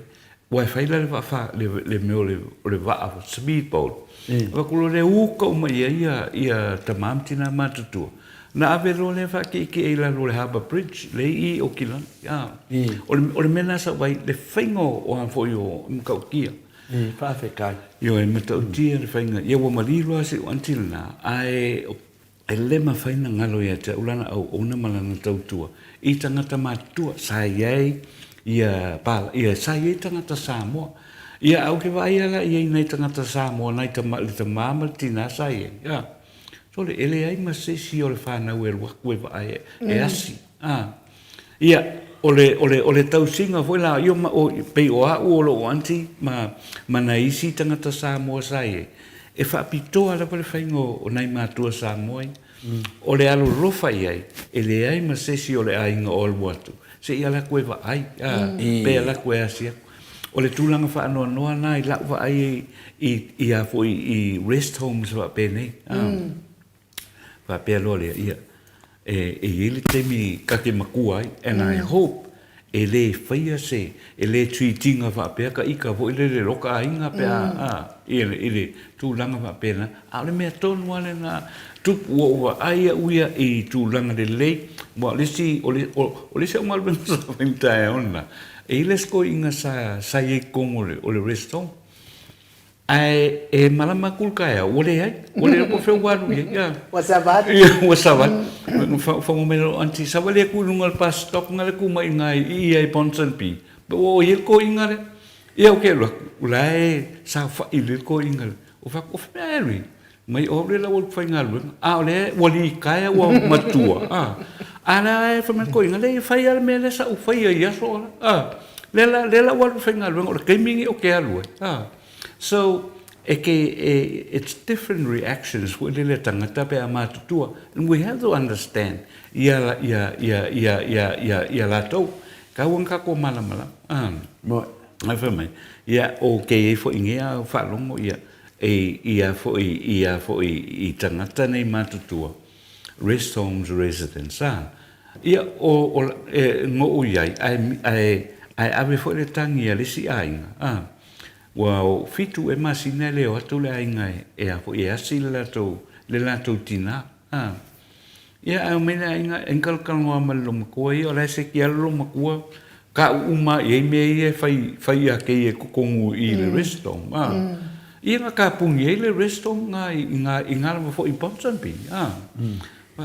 Ua e fai la le vaa wha, le, le mea o le, o le vaa, speed boat. Mm. Fai atu loa lea, uka uma i ai ia, ia tamā ma tinā matutua. Na ave loa lea whaakiekie i lalo o le Harbour Bridge, le i i Okilani. Ah. Mm. O le, o le mea nā sa wai, le whainga o, o a foi o Mkaukia. Mm, whaawhekai. Ioe, matautia le whainga. Ia ua malilo a se o until nā, ae E le mafai na galo ia te au lana auauna ma lana tautua i tagata matutua sa i ai ia pala ia sa i ai tagata Samoa. Ia au ke vaai ala i ai nai tagata Samoa nai tama le tama ma le tina sa i ai a sole e leai ma se isi o le fanau e alu atu e vaai e asi a ia o le o le o le tausiga foi la ia ma o pei o a'u o lo'u aunty ma ma nai isi tagata Samoa sa i ai E faapitoa lava le faiga o nai matua Samoa ia. O le alolofa i ai, e leai ma se isi o le aiga o alu atu, se i ala atu e vaai, a, pe ala atu e asi atu. O le tulaga faanoanoa lena i la'u vaai i, i a foi i rest homes faapenei, a. Faapea loa lea, ia, e, e i ai le taimi ta te matua ai, and I hope e le faia se, e le treat ina faapea ka ika foi lele loka aiga pe a, a, i le, i le tulaga faapena, a o le mea tonu lava lena, tupu, ua ou vaai au ia i tulaga lelei, aua o le isi, o le, o le isi au galuega sa fai i le taeao lena, e i ai le isi toeaina sa, sa i ai i totonu o le, o le rest home, Ae e malama atu le taeao, ua leai, ua le iloa po o fea ua alu i ai. Ua savali. Ia, ua savali. Fagogo mai lou aunty, savali atu i luga o le bus stop na le tu mai i ina i ia i Ponsonby. Ua oo i ai le toeaina lea. Ia ou te alu atu, o la e saofai lelei le toeaina lea. Ou fai atu, o fea e alu ai? Mai o au lea la ua alu e faigaluega. A o lea ua litaea ua matua, a. A la e fai mai le toeaina, leai e fai lava le mea lea sa ou faia i aso la, a. Lea la, lea la ua alu e faigaluega, o le taimi lenei ou te alu ai, a. So, e ke, e, it's different reactions foi lele a tagata pe a matutua, and we have to understand ia, ia, ia, ia, ia, ia, ia latou. Taua na tatou malamalama, a. Moe. Ai fai mai, ia, o ke i ai foi nei a faalogo, ia, i, i a foi, i a foi i tagata nei matutua, rest homes residents, a, ia, o, o, e, go'u i ai, ae, ae, ae ave foi le tagi a le isi aiga, a, ua fitu e masina e le o atu le aiga e, e a foi, e asi le latou, le latou tinā, a. Ia, ae omai le aiga e galatalanoa ma le loomatua ia, o la e seki lava le loomatua, ka'u uma i ai mea ia e fai, fai ia te ia i totonu i le rest home, a. Ia na tapuni ai le rest home na i nga, i nga lava foi i Ponsonby, a.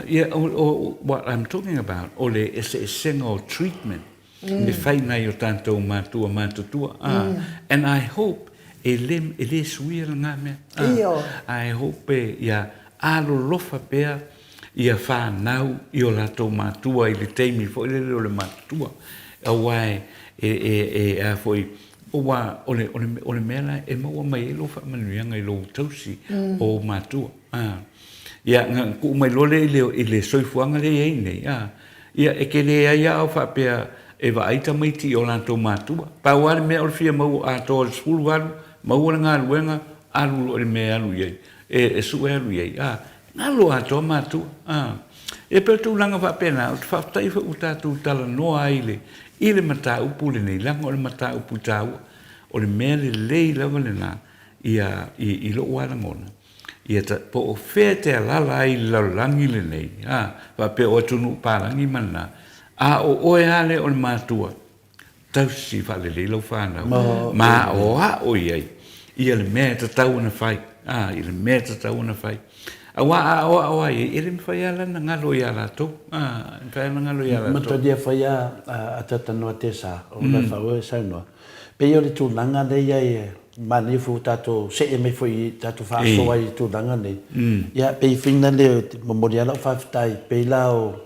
Ia, o, o, what I'm talking about, o le eseesega o treatment e fai nai o tatou matua matutua, a. And I hope e le, e le suia lena mea, a. I hope e, ia alolofa pea ia whanau i o latou matua i le taimi foi lele o le matutua. Aua e, e, e, e a foi, aua o le, o le, o le mea la e maua mai ai lou faamanuiaga i lou tausi o ou matua. A. Ia, na tuu mai loa lea i le, i le soifuaga lea e i ai nei, a, ia, e te leai lava o faapea e vaai tamaiti i o latou matua. Pau lava le mea o le fia maua atoa o le 18, maua le galuega, alu loa i le mea e alu i ai, e, e sue alu i ai, a, Galo atoa matua. A. E pei o tulaga faapena, ou te faafetai foi ua tatou talanoa ai i le, i le mataupu lenei, leaga o le mataupu taua. O le mea lelei lava lena, ia, i, i lou lava lagona, ia ta, po o fea e te alaala ai i le lalolagi lenei, a, faapea o atunuu palagi ma lena, a o oe lava lea o le matua, Tausi faalelei lau fanau ma aoao i ai ia le mea e tatau ona fai, a, i le mea e tatau ona fai. Aua a aoao ai e le mafai lava la ona galo ia latou, a, e mafai lava ona galo ia latou. Matalia fai a a Tatanoa Tesa, o la fau e saunoa. Pei o le tulaga lea i ai e manaia foi ua tatou see mai foi i tatou faasoa ai i tulaga nei. Ia pei foi na le momoli lava lau faafetai pei la o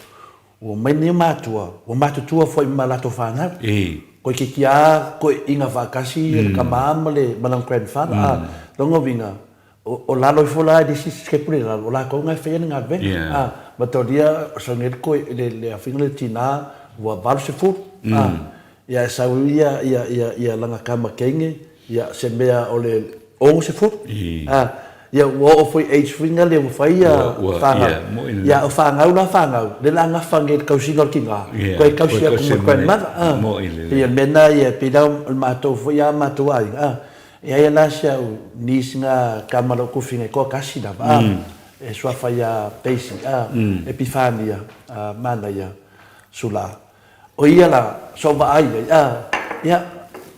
Ua mai nei matua, ua matutua foi ma latou fanau. Koe kiki a toeaiina faatasi le tama ma le ma lana grandfather. A, lona uiga, o lalo ifo la i le isi step le lalo, o latou na e faia le galuega. A, mataulia o sau nei le toe le le afiga le tina ua 80, a, ia e sau ia ia ia ia lana tama teine, Ia, se mea o le 60, a, ia ua oo foi age foi na lea ua fai ia fanau. Ia, o fanau la fanau, lea la gafa nei i le tausiga o le tina, toe tausi atu ma le grandmother, a. Pei o le mea lena ia, pei la o le matou foi a matou aiga, a, e i ai la si au niece na tama lou tufi nei toatasi lava, a, e suafa ia Daisy, a, Epifania, a, manaia, Sula. O ia la, sa ou vaai ai, a, ia,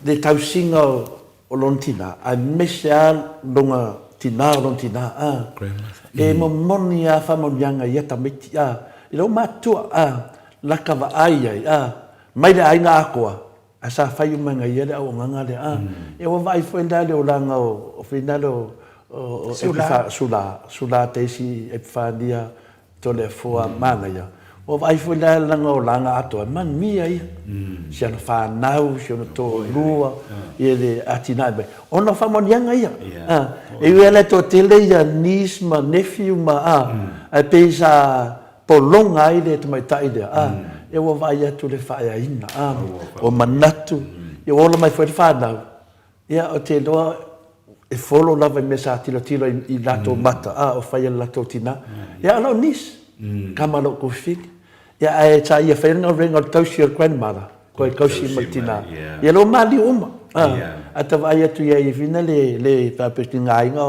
le tausiga o lona tina, aemaise lava lona tina o lona tina, a, e momoni lava faamanuiaga i ia tamaiti, a, i lou matutua, a, laka vaai ai, a, mai le aiga atoa, ae sa fai uma e ia le auaunaga lea, a. Ia ua vaai foi la i le olaga o, fina lea o, o, o Sula, Sula Daisy Epifania Toleafoa manaia. Ua vaai foi la lana olaga atoa, e manuia ia. Si ana fanau, si ona toalua, ia le atinae mai. Ona o faamanuiaga ia. E ui lava la e toatele ia niece ma nephew ma a, ae pei sa pologa ai le tamaitai lea, a, ia ua vaai atu le faaeaina, a, ua manatu, ia ua ola mai foi le fanau, Ia, ou te iloa e follow lava i mea sa tilotilo i, i latou mata, a o fai e le latou tina. Ia, o lau niece, tama lou tuafafine. Ia, ae sa ia faia le galuega o le tausi o le grandmother, koe tausi ma le tina. Ia, lea ua maliu uma. A, ae ta vaai atu i ai i fina le, le faapea ki ngā aiga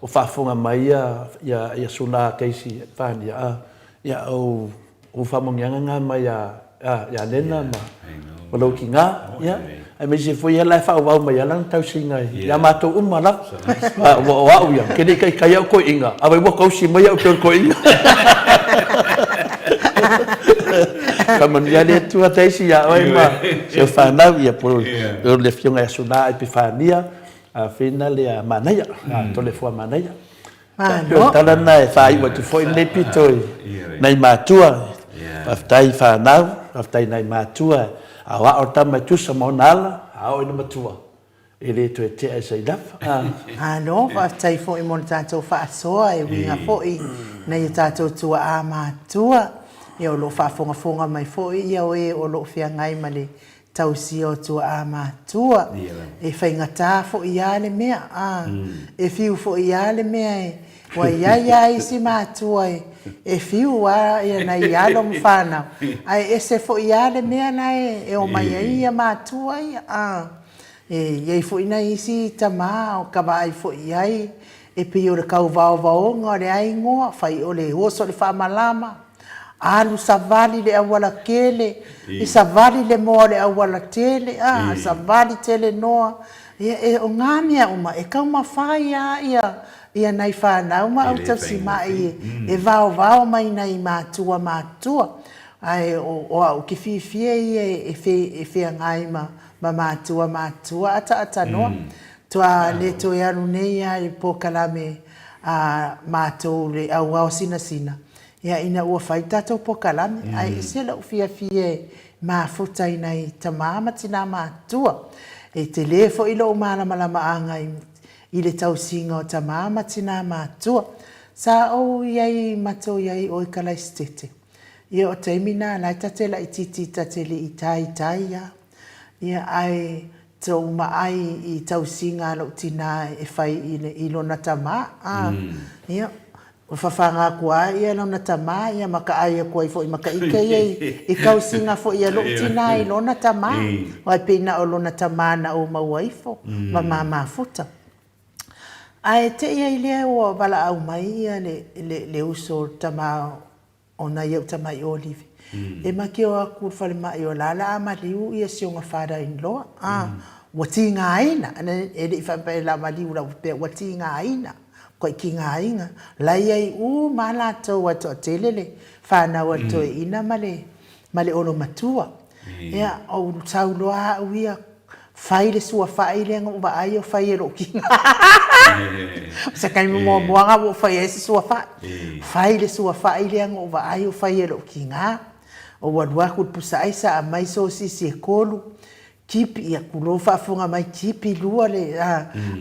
o faafofoga mai ia, ia, ia Sula Casey Pania, a, ia, ou, O faamanuiaga na mai ia Lena ma lou tina, ia, aemaise foi ia la e faaauau mai lava lana tausiga ia matou uma lava. Aua o au ia, ou te le i taitai au toeaiina, a ua tausi mai au e pei o le toeaina. Faamanuia le Atua Daisy ia oe ma si au fanau, ia po o le Afioga ia Sula Epifania, Fina lea Manaia, Toleafoa Manaia. Pei o le tala lena e faaiu atu foi lenei pito i nai matua. Faafetai i fanau, faafetai i nai matua, aoao le tama e tusa ma ona ala, a oo ina matua, e le toe tea e se i lava. Malo, faafetai foi mo le tatou faasoa e uiga foi nai o tatou tuaa matua. Ia o lo o faafogafoga mai foi ia o e o lo o feagai ma le. tausia o tuaa matua. E faigata foi a le mea, a, e fiu foi a le mea e, ua i ai a isi matua e, e fiu a ia nai alo ma fanau, ae ese foi a le mea la e omai ai ia matua ia, a. E i ai foi nai isi tama o ka vaai foi i ai, e pei o le kauvaovaoga o le aigoa, fai o le oso i le faamalama, alu savali le auala tele, i savali le moa o le auala tele, a, savali tele noa. Ia, e, o na mea uma, e taumafai lava ia, ia nai fanau ma au tausimai e, e vaovao mai nai matua matutua. Ae o, o au ou te fiafia ia e, e feagai ma, ma matua matutua ataatanoa. Toa le toe alu nei a i polokalame a matou le auao sinasina, ia ina ua fai tatou polokalame, ae ese lou fiafia e mafuta i nai tama ma tina matutua. E tele foi lou malamalamaaga i le tausiga o tama ma tina matutua. Sa ou i ai matou i ai i o i Kalaisitete, ia o taimi na la e ta te laitiiti ta te le i taitai a. Ia ae tou maai i tausiga a lou tina e fai i lona tama, a, ia, ua fafaga atu lava ia lona tama, ia ma taai atu ai foi ma ka ike ia i tausiga foi a lou tina i lona tama, aua e pei na o lona tama na ou maua ifo ma ma mafuta. Ae te i ai lea ua valaau mai ia le uso o le tama O nai au tamai olive. E make o aku i le falemai o la la a maliu ia si ona father in law a ua tigaina e le i faapea e la maliu lava pea ua tigaina ua tigaina la i ai uma a latou aua e toatele le fanau a le toeaina ma le ma le olomatua. Ia ou sau loa au ia Fai le suafa'i lea na ou vaai o fai e lou tina. O se taimi muamua lena ua ou faia ai se suafa'i. Fai le suafa'i lea na ou vaai o fai e lou tina. Ou alu atu i le pusa aisa aumai sosisi e tolu, tipi, ia tulou faafofoga mai, tipi lua le,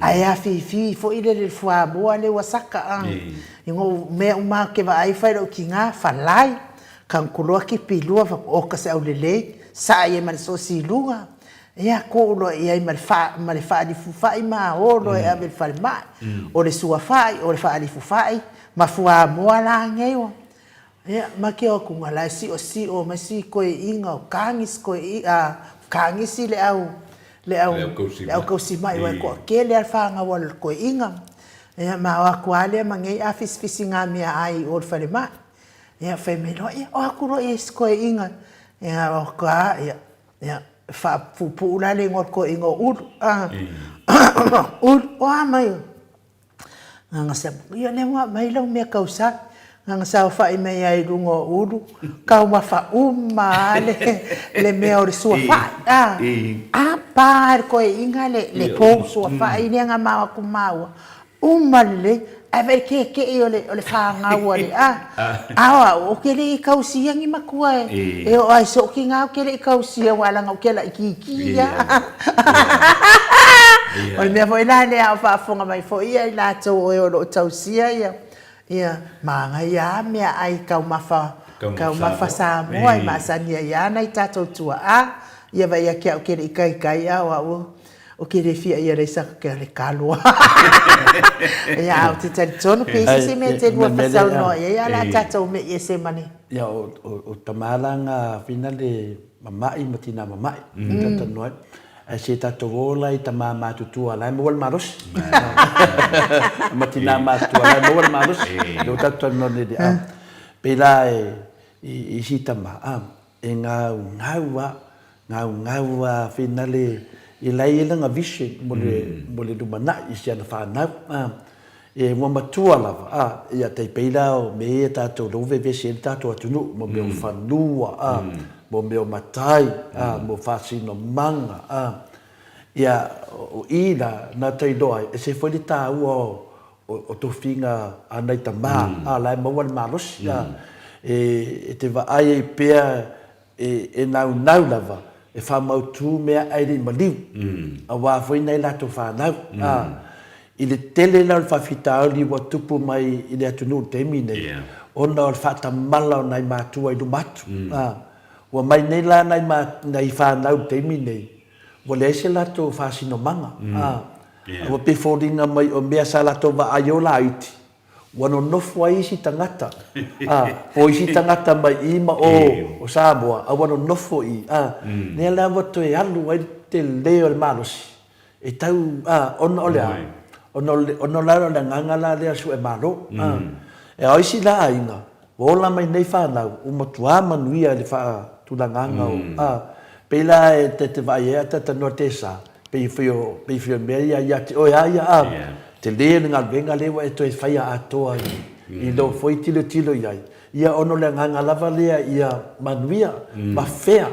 ae afifi foi lele i le fuamoa lea ua saka a. Ina ou mea uma lava ou te vaai fai lou tina, falai, tago loa tipi lua, oka se aulelei, sa'a i ai ma le sosi i luga. Ia, tuu loa i ai ma le fa, ma le faalifu fa'i ma o loa e ave i le falemai. O le sua fa'i, o le faalifu fa'i, ma fuamoa la nei ua. Ia, ma ke o atu la e si'osi'o mai si koe'iga o kagisi koe'i, a, kagisi le au, le au, le au tausima'i aua e toatele lava le fanau a le koe'iga. Ia, ma o atu lava lea ma nei afisifisiga meaai i o i le falemai. Ia, fai mai loa, ia, o atu loa i ai si koe'iga. Ia, o atu lava, ia, Ia, faapuupuu la le igoa o le toeaina o Ulu, a, Ulu, o a mai? Ia lea ua aumai lau mea tausami. Na ona saofai mai lava i luga o Ulu, taumafa uma lava le, le mea o le suafa'i, a, a pa e le toeaina le, le pou suafa'i lea na mao atu maua, Uma lelei, ae vaai i le keke'i o le, o le fanau a le, a, a o au, ou te le i tausia ni matua e, e oo ai so'u tina ou te le i tausia aua leaga ou te laitiiti lava. O le mea foi la lea a o faafofoga mai foi i latou o e o lo o tausia ia, ia, manaia lava meaai taumafa, taumafa Samoa e masani ai lava nai tatou tuaa. Ia vaai ia te au ou te le i taitai a o au Ou te le fia ia leai sa le kalo. Ia a ou te talitonu pe i ai se mea e te lua fasaunoa i ai a o le a tatou me'i ese ma le. Ia o tama la nga whina le mama'i ma tina mama'i i talanoa ai. Ae se tatou o la i tama matutua la e maua le malosi. Ma tina matutua la e maua le malosi. Lea ua tatou talanoa nei a. Pei la i isi tama a e gaugau a Gaugau a finale i la e i ai lana vision mo le mo le lumanai i si ana fanau a. E ua matua lava a, ia tai pei la o mea ia tatou lea ua vevesi ai le tatou atunuu mo mea o fanua a, mo mea o matai a, mo faasinomaga a. Ia o i la na ta iloa ai ese foi le taua o o tofiga a nai tama a la e maua le malosi a. E te vaai ai pea e naunau lava e faamautu meaai le i maliu, aua foi nai latou fanau. Ā, i le tele la o le faafitauli ua tupu mai i le atunuu i le taimi nei, ona o le faatamala o nai matua i luma atu. Ā, Ua mai nei la nai ma, nai fanau i le taimi nei, ua leai se latou faasinomaga, a, ua pei foliga mai o mea sa latou vaai o laiti, ua nonofo ai isi tagata, a, po o isi tagata mai i ma o o Samoa, a ua nonofo i, a, lea la ua toe alu ai le tele o le malosi e tau, a, ona o le a? Ona o le, ona la o le agaga la lea sue malo, a. E ao isi la aiga, ua ola mai nei fanau, ua matua manuia i le faatulagaga o, a, pei la e te, te vaai ai a talatalanoa tesa, Pei foi o, pei foi o mea ia ia te oe a ia, a, tele le galuega lea ua e toe faia atoa i, i lou foi tilotilo i ai, ia ona o le agaga lava lea ia manuia, ma fea,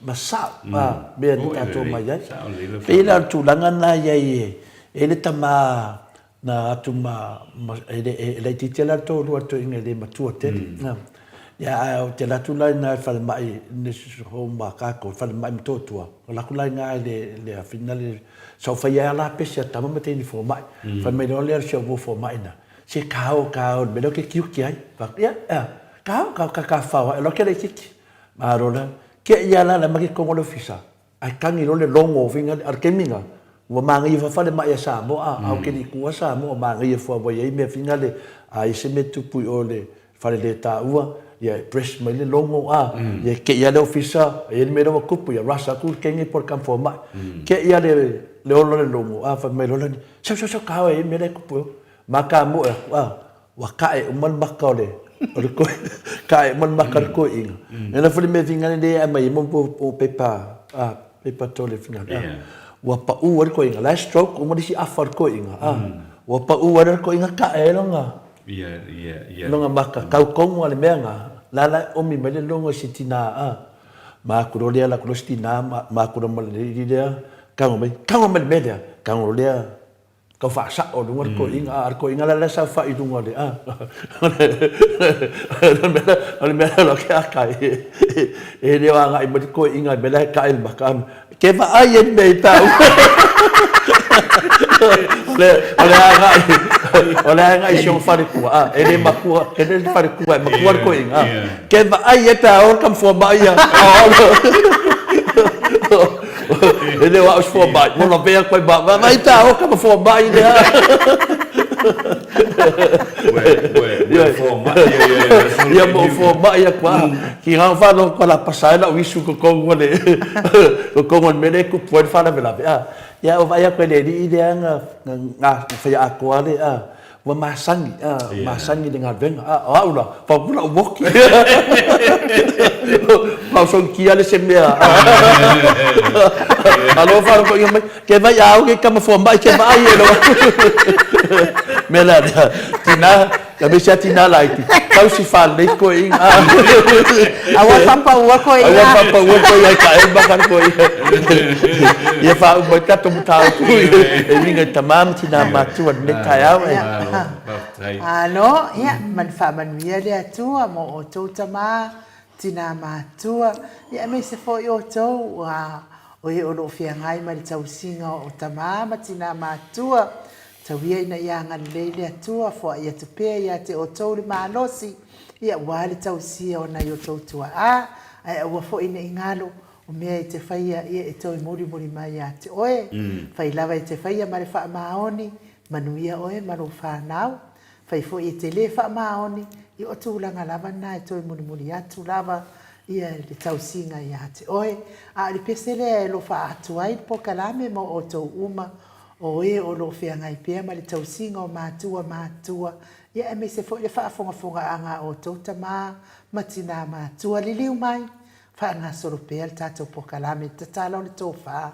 ma sao, a, mea na tatou omai ai. Pei la o le tulaga lena i ai e, e le tama Na atu ma, ma e, le, e laitiiti la le toalua le toeaina e le matua tele. Mm. Ia, ae ou te alu atu la i ina i le falemai, nurses home a kākou, le falemai Motootua. Alu atu la i ina i le, le afina le, sa ou faia ai lava la pese a tama ma teine fomai. Mm. Fai mai loa lea o si au uo fomai na, se kao, kao, le mea lea ou te tiute ai. Fai atu, ia, ea, kao, kao, ka, ka whao, e loa ke laitiiti. Malo la, ke ia la, la ma ke kongo le ofisa. Ae kagi loa le logo o faiga a le taimi na, ua manaia fua falemai a Samoa, a o ke lii kua Samoa, manaia fua ua iai mea faiga le, a i se mea tupu i o le fale le taua, ia e press mai le logo, a, ia e kei a le ofisa, e iai le mea lea ua tupu, ia rush atu le teine po o le tama fomai, kei a le, le ola le logo, a, fai mai loa le, sau, sau, sau, ka oe e iai le mea la e tupu e o. Ma ka moe aku, a, Ua kae uma le maka o le, o le koe, kae uma le maka o le koeina. Nena foi le mea finagalo lea e aumai ai mo mo pepa, a, pepa tole finagalo, a. Ua pau ai le koeina, la e stroke uma le isi afa o le koeina, a. Ua pau ai le koeina kae ai lona, lona maka, kau tonu lava le mea lena, la la e omi mai le logo i si tina, a. Ma aku loa lea, alu atu loa si tina ma aku loa ma le alii lea, tago mai, tago mai le mea lea, tago loa lea, Tau faasao i luga le toeaina, a o le toeaina la lea e saofai i luga o le, a, o le mea lea ke aka e le o agai mai le toeaina i le mea la e tae i le maka, ke vaai ai le mea i tau. O le, o le agai, o le agai i si ona faletua, a, e le matua, e le faletua, e matua le toeaina, a, ke vaai ai pe a o le tama fomai ia, E le o au se fomai, ua lavea atu ai ma, vaai pe a o tama fomai lea. Ia ma ou fomai atu a, ki hao whano ko la pasa ai lau isu i totonu o le, totonu o le mea lea e tupu ai le faalavelave a. Ia o vaai atu e le alii lea na, na faia atoa le a, Ua masani, a, masani i le galuega. A, o au la, pau pū lau moki. Pau soikia le se mea. Alofa wharo mai, ke vai a au ke kama fua mai, ke vaai e loa. Mea la, tina, ka mese a tina laiti, tausi whālei koe inga. Aua whapaua koe inga. Aua whapaua koe inga, ka e maka koe inga. Ia wha umai tato mataupu, e winga i tamā ma tina matua lenei taeao e. Alo, ia, ma le faamanuia le Atua mo outou tamā, tinā matua, ia aemaise foi outou ua o e o lo o feagai ma le tausiga o tamā ma tinā matua, tau ia ina ia agalelei le Atua, foai atu pea ia te outou le malosi, ia ua le tausia o nai outou tua'a, ae aua foi ne i galo, O mea e te faia ia e toe mulimuli mai ia te oe, fai lava e te faia ma le faamaoni, manuia oe ma lou whanau. Fai foi e te le faamaoni, i o tulaga lava na e toe mulimuli atu lava ia le tausiga ia te oe. A o le pese lea e alofa atu ai le polokalame mo outou uma, o e o lo o feagai pea ma le tausiga o matua matua, ia aemaise foi le faafogafogaaga a outou tama ma tinā matua. Liliu mai, Faagasolo pea le tatou polokalame tatalo le tofa.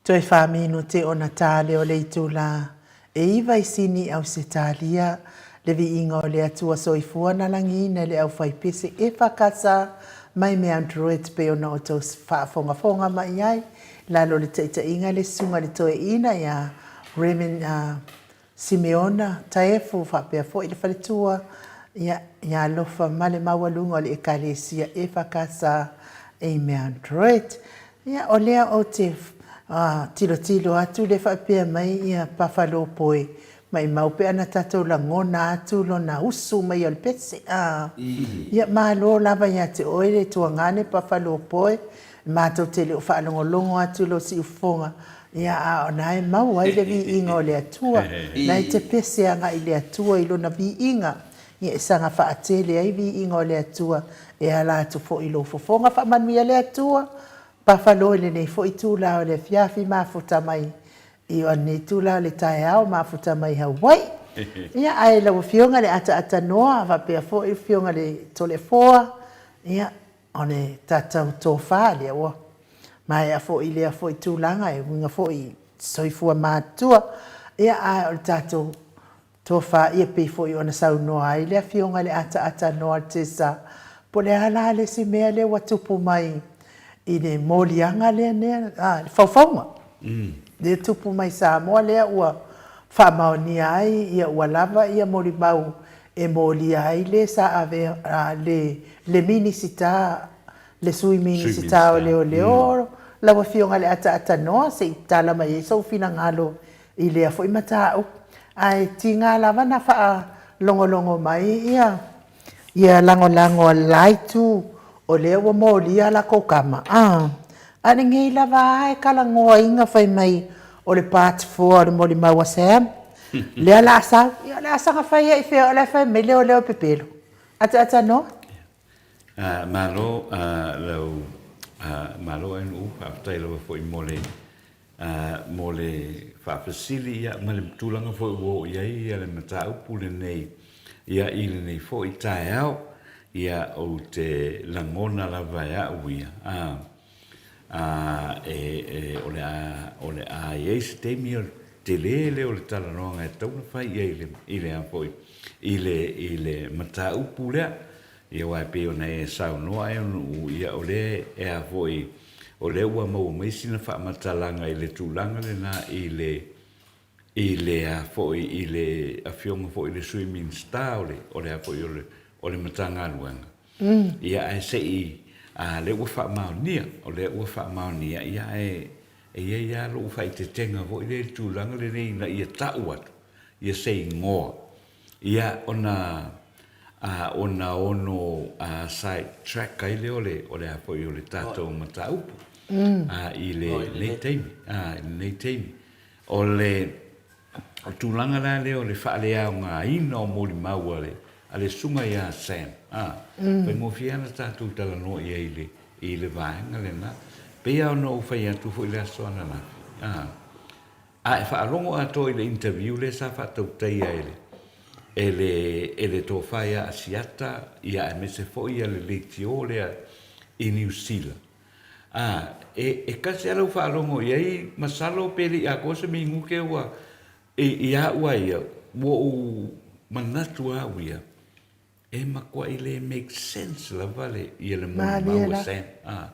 Toe faaminute ona ta lea o le itulā e iva i Sini Ausetalia, le viiga o le Atua Soifua na lagiina e le aufaipese EFKS mai Mount Druitt pei ona outou faafogafoga mai ai lalo o le taitaiga a le Susuga i le Toeaina ia Remen Simeona Taefu faapea foi le faletua ia ia alofa ma le maualuga o le Ekalesia EFKS i Mount Druitt. Ia o lea ou te tilotilo atu lea faapea mai ia Pafalopoe maimau pe ana tatou lagona atu lona usu mai o le pese a. Ia malo lava ia te oe le tuagane Pafalopoe matou te le o faalogologo atu i lou siufofoga ia a o na e maua ai le viiga o le Atua na e te pese agai i le Atua i lona viiga ia e saga faatele ai viiga o le Atua e ala atu foi i lou fofoga. Faamanuia le Atua, pafalo i lenei foi itula o le afiafi mafuta mai i lenei itula o le taeao mafuta mai Hawaii. Ia ae lau Afioga i le Ataatānoa faapea foi le Afioga i le Toleafoa, ia o le tatou tofa lea ua maea foi i lea foi tulaga e uiga foi i soifua matutua. Ia ae o le tatou Tofa ia pei foi ona saunoa ai le Afioga i le Ataata Noa Tesa, po o le a la le isi mea lea ua tupu mai i le moliaga lea, le faufauga lea e tupu mai Samoa lea ua faamaonia ai ia ua lava ia molimau e molia ai le sa avea le Minisita, le Sui Minisita o Leoleo, lau Afioga i le Ataata Noa, se i tala mai ai sou finagalo i lea foi mataupu. Ae tiga lava na faalogologo mai ia ia lagolago a le la itu o lea ua molia a lakou kama a a lenei lava a e talanoaina fai mai o le part four o le molimau a Sam lea la a sau ia o le a saga fai ai i fea o la e fai mai leoleo e pepelo ataata noa. Malo lau malo NU faafetai lava foi mo le Mo le faafesili ma le tulaga foi ua oo i ai le mataupu lenei i lenei foi taeao, ou te lagona lava e au ia, o le a i ai se taimi o le tele lea o le talanoaga e tatau ona fai i ai i le a foi, i le mataupu lea. Ia aua e pei ona e saunoa e Nuu, ia o lea e a foi, o lea ua maua mai sina faamatalaga i le tulaga lena i le, i le a foi, i le Afioga foi i le Sui Minisita o le, o le a foi, o le Matagaluega. Ia ae se i, a lea ua faamaonia, o lea ua faamaonia, ia ae e i ai lava lou faaeteetega foi lea i le tulaga lenei ina ia tau atu ia se igoa Ia, ona, a, ona ono side track ai lea o le, o le a foi o le tatou mataupu, a, i lenei taimi, a, i lenei taimi. O le, o le tulaga la lea o le faaleaogaina o molimau a le, a le Susuga ia Sam, a, faigofie lava ona tatou talanoa i ai i le, i le vaega lena. Pei lava ona ou fai atu foi i le aso ananafi, a, A e faalogo atoa i le interview lea sa faatautaia e le e le e le tofa ia Asiata ia aemaise foi ia le leitio lea i Niu Sila, a e e tasi a lau faalogo i ai masalo pe le i atoa se minute ua i i a ua ia ua ou manatu a au ia e matuai le make sense lava le ia le molimau a Sam. A,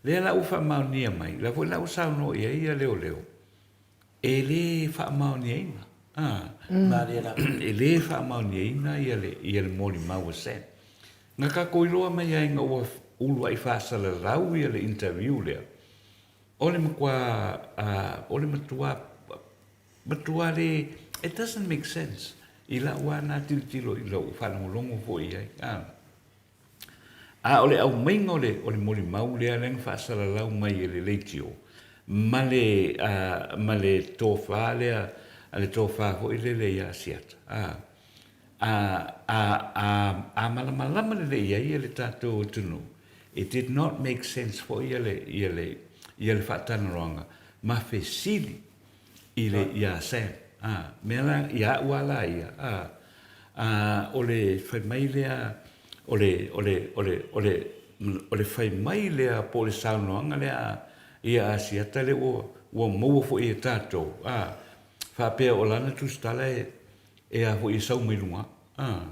lea la ua faamaonia mai, la foi la ua saunoa i ai ia leoleo, e le faamaoniaina. A, e le faamaoniaina ia le, ia le molimau a Sam. Na tatou iloa mai ai ina ua uluai faasalalau ia le interview lea, o le matua, o le matua Matua le, it doesn't make sense i lau lava na tilotilo i lau faalogologo foi i ai. A, a o le aumaiga o le, o le molimau lea lea na faasalalau mai e le leitio ma le, a, ma le tofa lea, a le tofa foi lele ia Asiata, a, a, a, a, a malamalama lelei i ai le tatou atunuu, it did not make sense foi ia le, ia le, ia le faatalanoaga ma fesili i le, iā Sam, ā, mea la, ia au lava la ia, ā, ā, o le fai mai lea, o le, o le, o le, o le, o le fai mai lea po o le saunoaga lea a ia Asiata lea ua ua maua foi e tatou, a, faapea o lana tusitala e, e a foi e sau mai luga, a.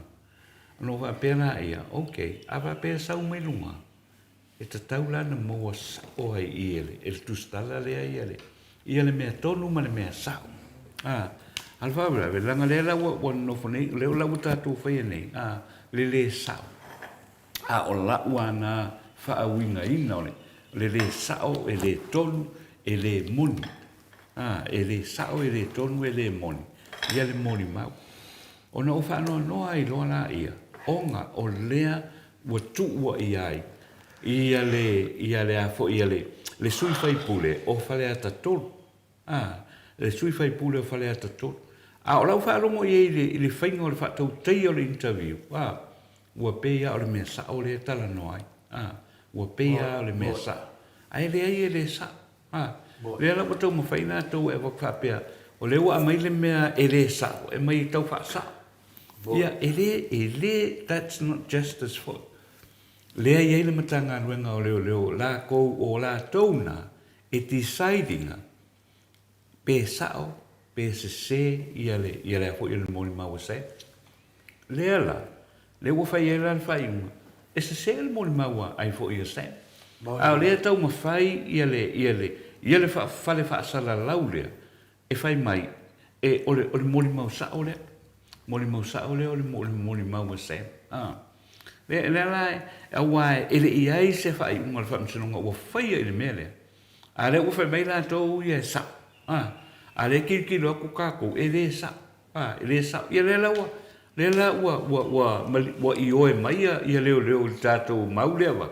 Ona ou faapea laia, ok, a faapea e sau mai luga, E tatau la ona maua sao ai i e le, e le tusitala lea ia le, ia le mea tonu ma le mea sao. A, a le faalavelave, leaga lea la ua, ua nonofo nei, lea la ua tatou faia nei, a, le lē sao. A o la'u a na faauigaina o le, le lē sao, e lē tonu, e lē moni. A, e lē sao, e lē tonu, e lē moni, ia le molimau. Ona ou faanoanoa ai loa laia, ona o lea ua tuuaia ai ia le, ia le a foi, ia le, le sui faipule o Faleata 3. A, le sui faipule o Faleata 3. A o lau faalogo i ai i le, i le faiga o le faatautaia o le interview, a, ua pei lava o le mea sao lea e talanoa ai. A, ua pei lava o le mea sao. Ae leai e le sao. A, lea la ua taumafai latou e avatu faapea, o lea ua aumai le mea e le sao, e aumai e tau faasao. Ia, e le, e le, that's not justice foi. Lea e i ai le Matagaluega o Leoleo, lakou, o latou na e decide ina pe sao pe sese ia le, ia le a foi le molimau a Sam. Lea la, lea ua fai ai la le faaiuga, e sese le molimau a ai foi a Sam. A o lea e taumafai ia le, ia le, ia le fale faasalalau lea e fai mai, e, o le, o le molimau sao lea, molimau sao lea o le, o le molimau a Sam. A. Lea, lea la, aua e le i ai se faaiuga a le Faamasinoga ua faia i le mea lea, a lea ua fai mai latou ia e sao. A. A lea e tilotilo atu tatou, e le sao. A, e le sao. Ia lea la ua, lea la ua, ua, ua, ua ioe mai ia, ia leoleo i le tatou mau lea va,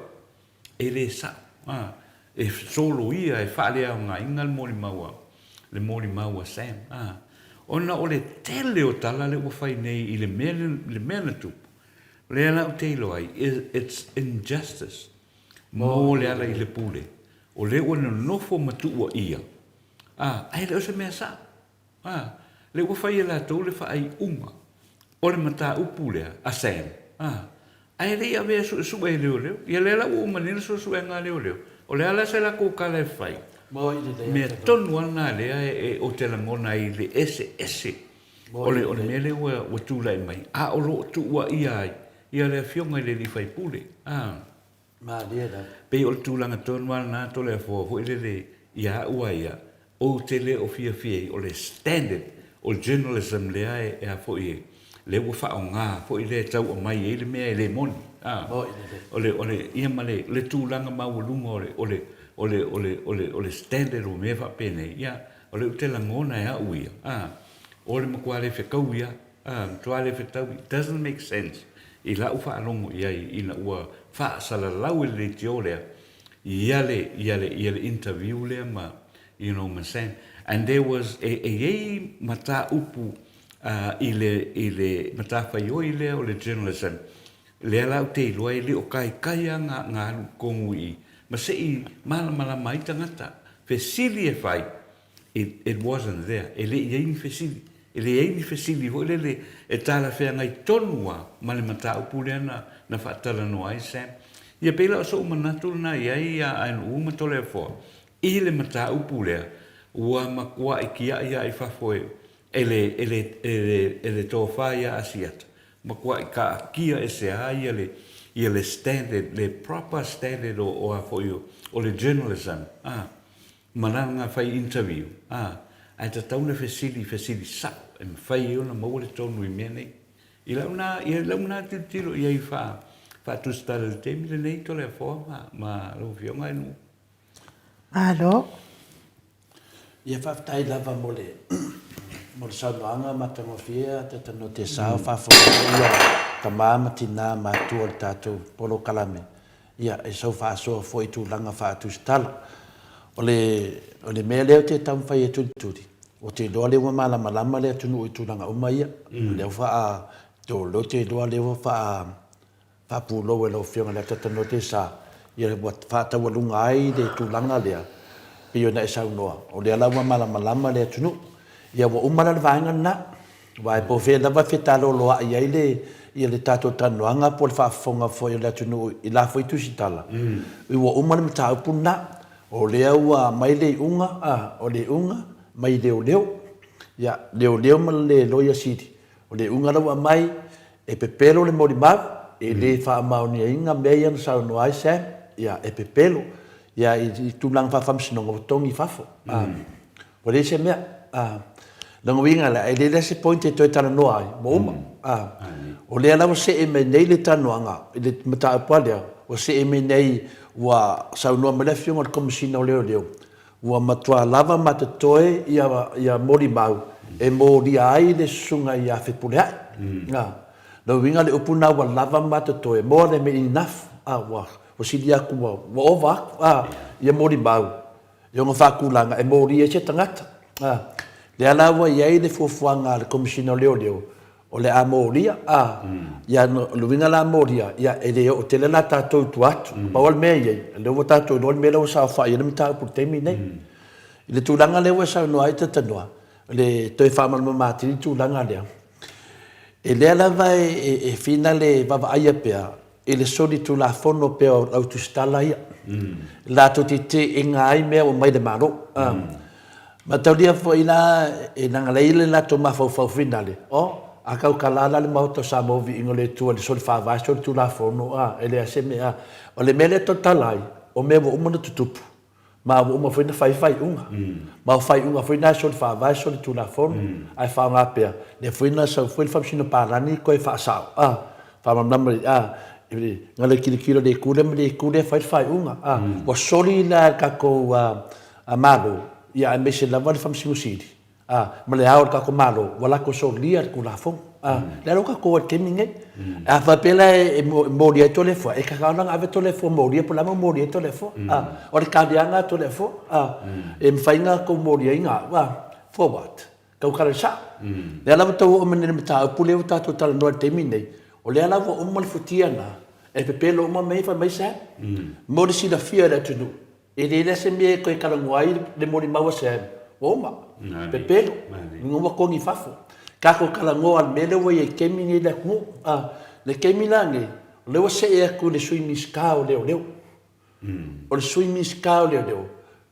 e le sao. A, e soloia, e faaleaogaina le molimau a, le molimau a Sam. A, ona o le tele o tala lea ua fai nei i le mea, le mea na tupu, lea la ou te iloa ai, it's injustice mo Lealailepule, o lea ua nonofo ma tuuaia, a, ae le o se mea sao. A, lea ua fai e latou le faaiuga o le mataupu lea a Sam, a, ae le i avea suesue e leoleo. Ia lea la ua uma nei le suesuega a leoleo, o le a la se latou tala e fai? Mea tonu lava lena lea e, ou te lagona ai i le eseese o le, o le mea lea ua, ua tulai mai, a o lo o tuuaia ai ia le Afioga i le alii faipule. A. Malie lava. Pei o le tulaga tonu lava lena Toleafoa foi lele ia au a ia, ou te le o fiafia ai, o le standard o le journalism lea e a foi e, lea ua faaaoga foi lea e tau aumai ai le mea e le moni, a. Moni lelei. O le, o le, ia ma le, le tulaga maualuga o le, o le, o le, o le, o le, o le standard o mea faapenei, ia, o lea ou te lagona e au ia, a, o le matua le fetaui lava. A, matua le fetaui, it doesn't make sense i la'u faalogo i ai ina ua faasalalau e le leitio lea ia le, ia le, ia le interview lea ma, you know, ma Sam. And there was, e, e i ai mataupu i le, i le matafaioi lea o le journalism, lea la ou te iloa e le o kaikai lava ngā, ngā alu i tonu i i, ma se i malamalama ai tagata, fesili e fai, It, it wasn't there. E le i ai ni fesili. E leai ni fesili foi lele e talafeagai tonu lava ma le mataupu lea na, na faatalanoa ai Sam. Ia pei la o so'u manatu lena i ai ia Aenu'u ma Toleafoa i le mataupu lea ua matua'i tia'i lava i fafo e, e le, e le, e le, e le tofa ia Asiata. Matua'i kaatia ese lava ia le, ia le standard, le proper standard o, o a foi o, o le journalism, a. Ma lana fai interview, a, ae tatau ona fesili, fesili sao e mafai ai ona maua le tonu i mea nei. I lau na, i lau na tilotilo i ai faa, faatusitala i le taimi lenei Toleafoa ma, ma lau Afioga e Nuu. Malo. Ia faafetai lava mo le, mo le saunoaga matagofie a Tata Sao, faafofoga foi ia tama ma tina matua o le tatou polokalame. Ia, e sau faasoa foi i tulaga faatusitala. O le, o le mea lea ou te taumafai e tulituli, ou te iloa lea ua malamalama le atunuu i tulaga uma ia. O lea ua faa, o lea ou te iloa lea ua faa, faapulou e lau Afioga i le Atatanoa Sa, ia ua faataualuga ai le tulaga lea, pei ona e saunoa, o lea la ua malamalama le atunuu. Ia ua uma la le vaega lena. Aua e po o fea lava e fetaloloa'i ai le, ia le tatou talanoaga po o le faafofoga foi a le atunuu i la foi tusitala, ua uma le mataupu lena. O lea ua aumai le iuga, a, o le iuga mai leoleo. Ia, leoleo ma le Loia Sili, o le iuga la ua aumai, e pepelo le molimau, e le faamaoniaina mea ia na saunoa ai Sam, ia, e pepelo. Ia, i tulaga faafaamasinoga, ua togi i fafo. A, ua leai se mea. A, lona uiga la, e leai la se point e toe talanoa ai, ua uma. A, o lea la ua see mai nei le talanoaga i le mataupu lava lea, ua see mai nei ua saunoa mai le Afioga i le Komesina o Leoleo, ua matua lava ma totoe ia molimau e molia ai le Susuga ia Fepuleai. A, lona uiga le upu lena ua lava ma totoe, more than enough, a, ua sili atu, ua ova atu, a, ia molimau i ona faatulaga e molia ai se tagata. A, lea la ua i ai le fuafuaga a le Komesina o Leoleo, o le a molia, a, ia, o le uiga la molia, ia, e le oo tele la tatou i tua atu. Pau lava le mea e i ai, o lea ua tatou iloa le mea lea ua saofai ai le mataupu i le taimi lenei. I le tulaga lea ua e saunoa ai Tatanoa, o le toe faamalamalama atili le tulaga lea, e lea lava e fina le vaavaaia pea i le solitulafono pea o le au tusitala ia, latou te teena ai mea ua mai le Malo. Mataulia foi la, e leaga la e i ai le latou mafaufau finale, oh, a tautala la le Maota o Samoa Viiga o le Atua i le soli faavae, soli tulafono, a, e leai se mea. O le mea lea e tautala ai, o mea ua uma ona tutupu, Ma ua uma foi ona fai faaiuga. Ma o faaiuga foi na e soli faavae, soli tulafono, ae faaaoga pea. Lea foi na sau foi le Faamasino Palagi toe faasao, a, faamalamalama i, a, na le tilotilo i le itu lea ma le itu lea fai le faaiuga, a. Ua soli la e le tatou Malo, ia aemaise lava le Faamasino Sili, A, ma le ao o le tatou Malo, ua latou solia le Tulafono. A, lea la ua tatou o ai i le taimi lenei. A faapea la e molia ai Toleafoa, e tatau la ona ave Toleafoa molia po o le a le mea ua molia ai Toleafoa. A, o le taliaga a Toleafoa, a, e mafai ona tou moliaina au, a, for what? Tautala i le sao. Lea la ua tau oo mai nei i le mataupu lea ua tatou talanoa i le taimi lenei, o lea la ua uma le futia lena, e pepelo uma mea ia fai mai Sam, mo le silafia e le atunuu, E leai la se mea e toe talanoa ai le molimau a Sam, ua uma, pepelo, ina ua togi i fafo. Tatou talanoa i le mea lea ua i ai i le taimi lenei i le atunuu. A, le taimi la lenei, o lea ua see atu i le Sui Minisita o Leoleo. O le Sui Minisita o Leoleo,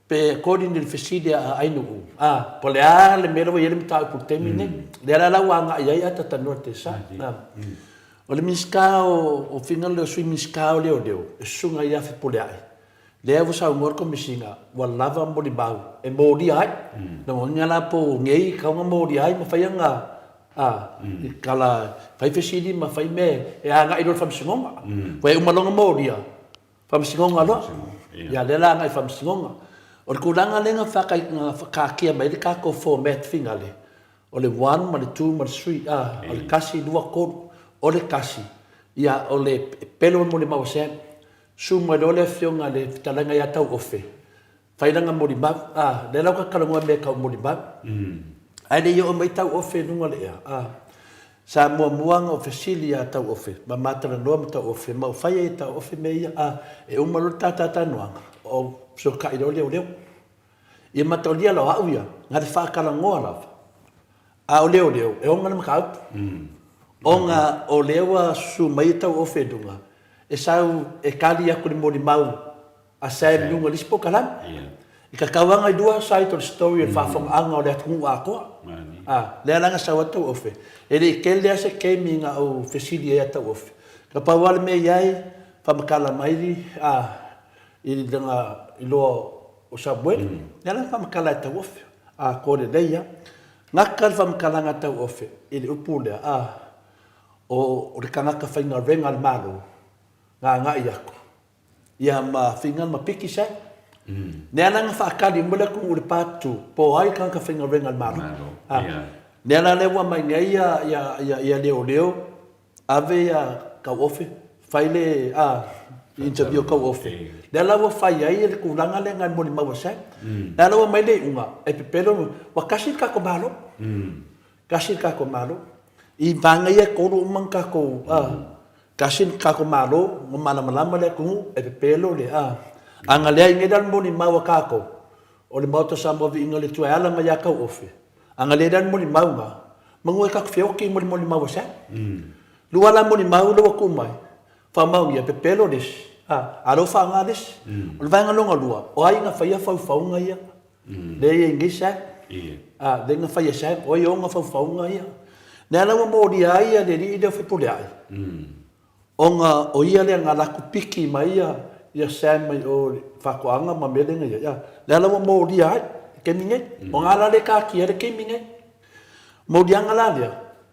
pe according i le fesili a Ainuu, a, po o le a le mea lea ua i ai le mataupu i le taimi lenei. Lea la la ua agai i ai ae talanoa i le Tesa. O le Minisita o, o finagalo lea o le Sui Minisita o Leoleo, le Susuga ia Fepuleai, Lea ua saunoa le Komesina ua lava molimau e molia ai. Lona uiga la po o nei e tatau ona molia ai ma fai ana tala, fai fesili ma fai mea e agai loa i le Faamasinoga. Aua e uma loa ona molia, Faamasinoga loa. Ia lea la agai i le Faamasinoga. O le tulaga lea na whakaakia mai ai le tatou format finale, o le one ma le two ma le three, a, o le kasi, lua, tolu. O le kasi, ia o le pelo o le molimau a Sam. Susu mai loa le afioga i le fetalaiga ia Tauofe, fai lana molimau, a, lea la ua ta talanoa i mea tau molimau. Ae le i oo mai Tauofe i luga o le ea, a, sa muamua ona ou fesili ia Tauofe, ma ma talanoa ma Tauofe, ma ou fai ai e Tauofe mea ia, a, e uma loa le ta talatalanoaga, ou fesootai loa leoleo. Ia mataulia la o au ia, na te faatalanoa lava, a o leoleo, e ona le mataupu. Ona o lea ua susu mai Tauofe i luga, E sau e kali atu le molimau a Sam i luga o le isi polokalame. I ka tauaga i lua side o le story o le faafofogaaga o le atunuu atoa. A, lea la na sau ai Tauofe. E le i tele lava se taimi na ou fesili ai ia Tauofe. Na pau lava le mea i ai, faamatala mai a, i lana iloa o Samueli. Lea la na faamatala e Tauofe. Atoa lelei lava. Gata le faamatalaga a Tauofe i le upu lea, a, O le tagata faigaluega a le Malo na agai atu ia ma fingal ma piki sai. Lea la na faatali uma le atunuu i le part 2 po o ai le tagata faigaluega a le Malo. Lea la lea ua aumai nei ia leoleo ave ia Tauofe fai le interview a Tauofe. Lea la ua fai ai le tulaga lea na molimau a Sam. Lea la ua aumai le iuga e pepelo ua tasi le tatou Malo. Tasi le tatou Malo. I vaega ia e tolu uma na tatou, a, tasi le tatou Malo, ua malamalama le atunuu, e pepelo le, a. A na leai nei la le molimau a tatou, o le Maota o Samoa Viiga o le Atua e ala mai ia Tauofe, a na leai la le molimau na, manu ai tatou feoti i molimau a Sam. Lua la molimau lea ua tuu mai, faamaonia, pepelo le isi, A, a o lea ua faaaoga le isi. O le vaega lona lua, o ai na faia faufauga ia? Lea e i ai nei Sam. A, lea na faia e Sam, o ai e ona faufauga ia? Lea la ua molia ai le alii lea o Fepuleai, ona o ia lea na alu atu piki mai ia Sam mai o i faatoaga ma mea lea na i ai. A, lea la ua molia ai i le taimi nei. O na la lea e taatia ai le taimi nei. Moliaga la lea,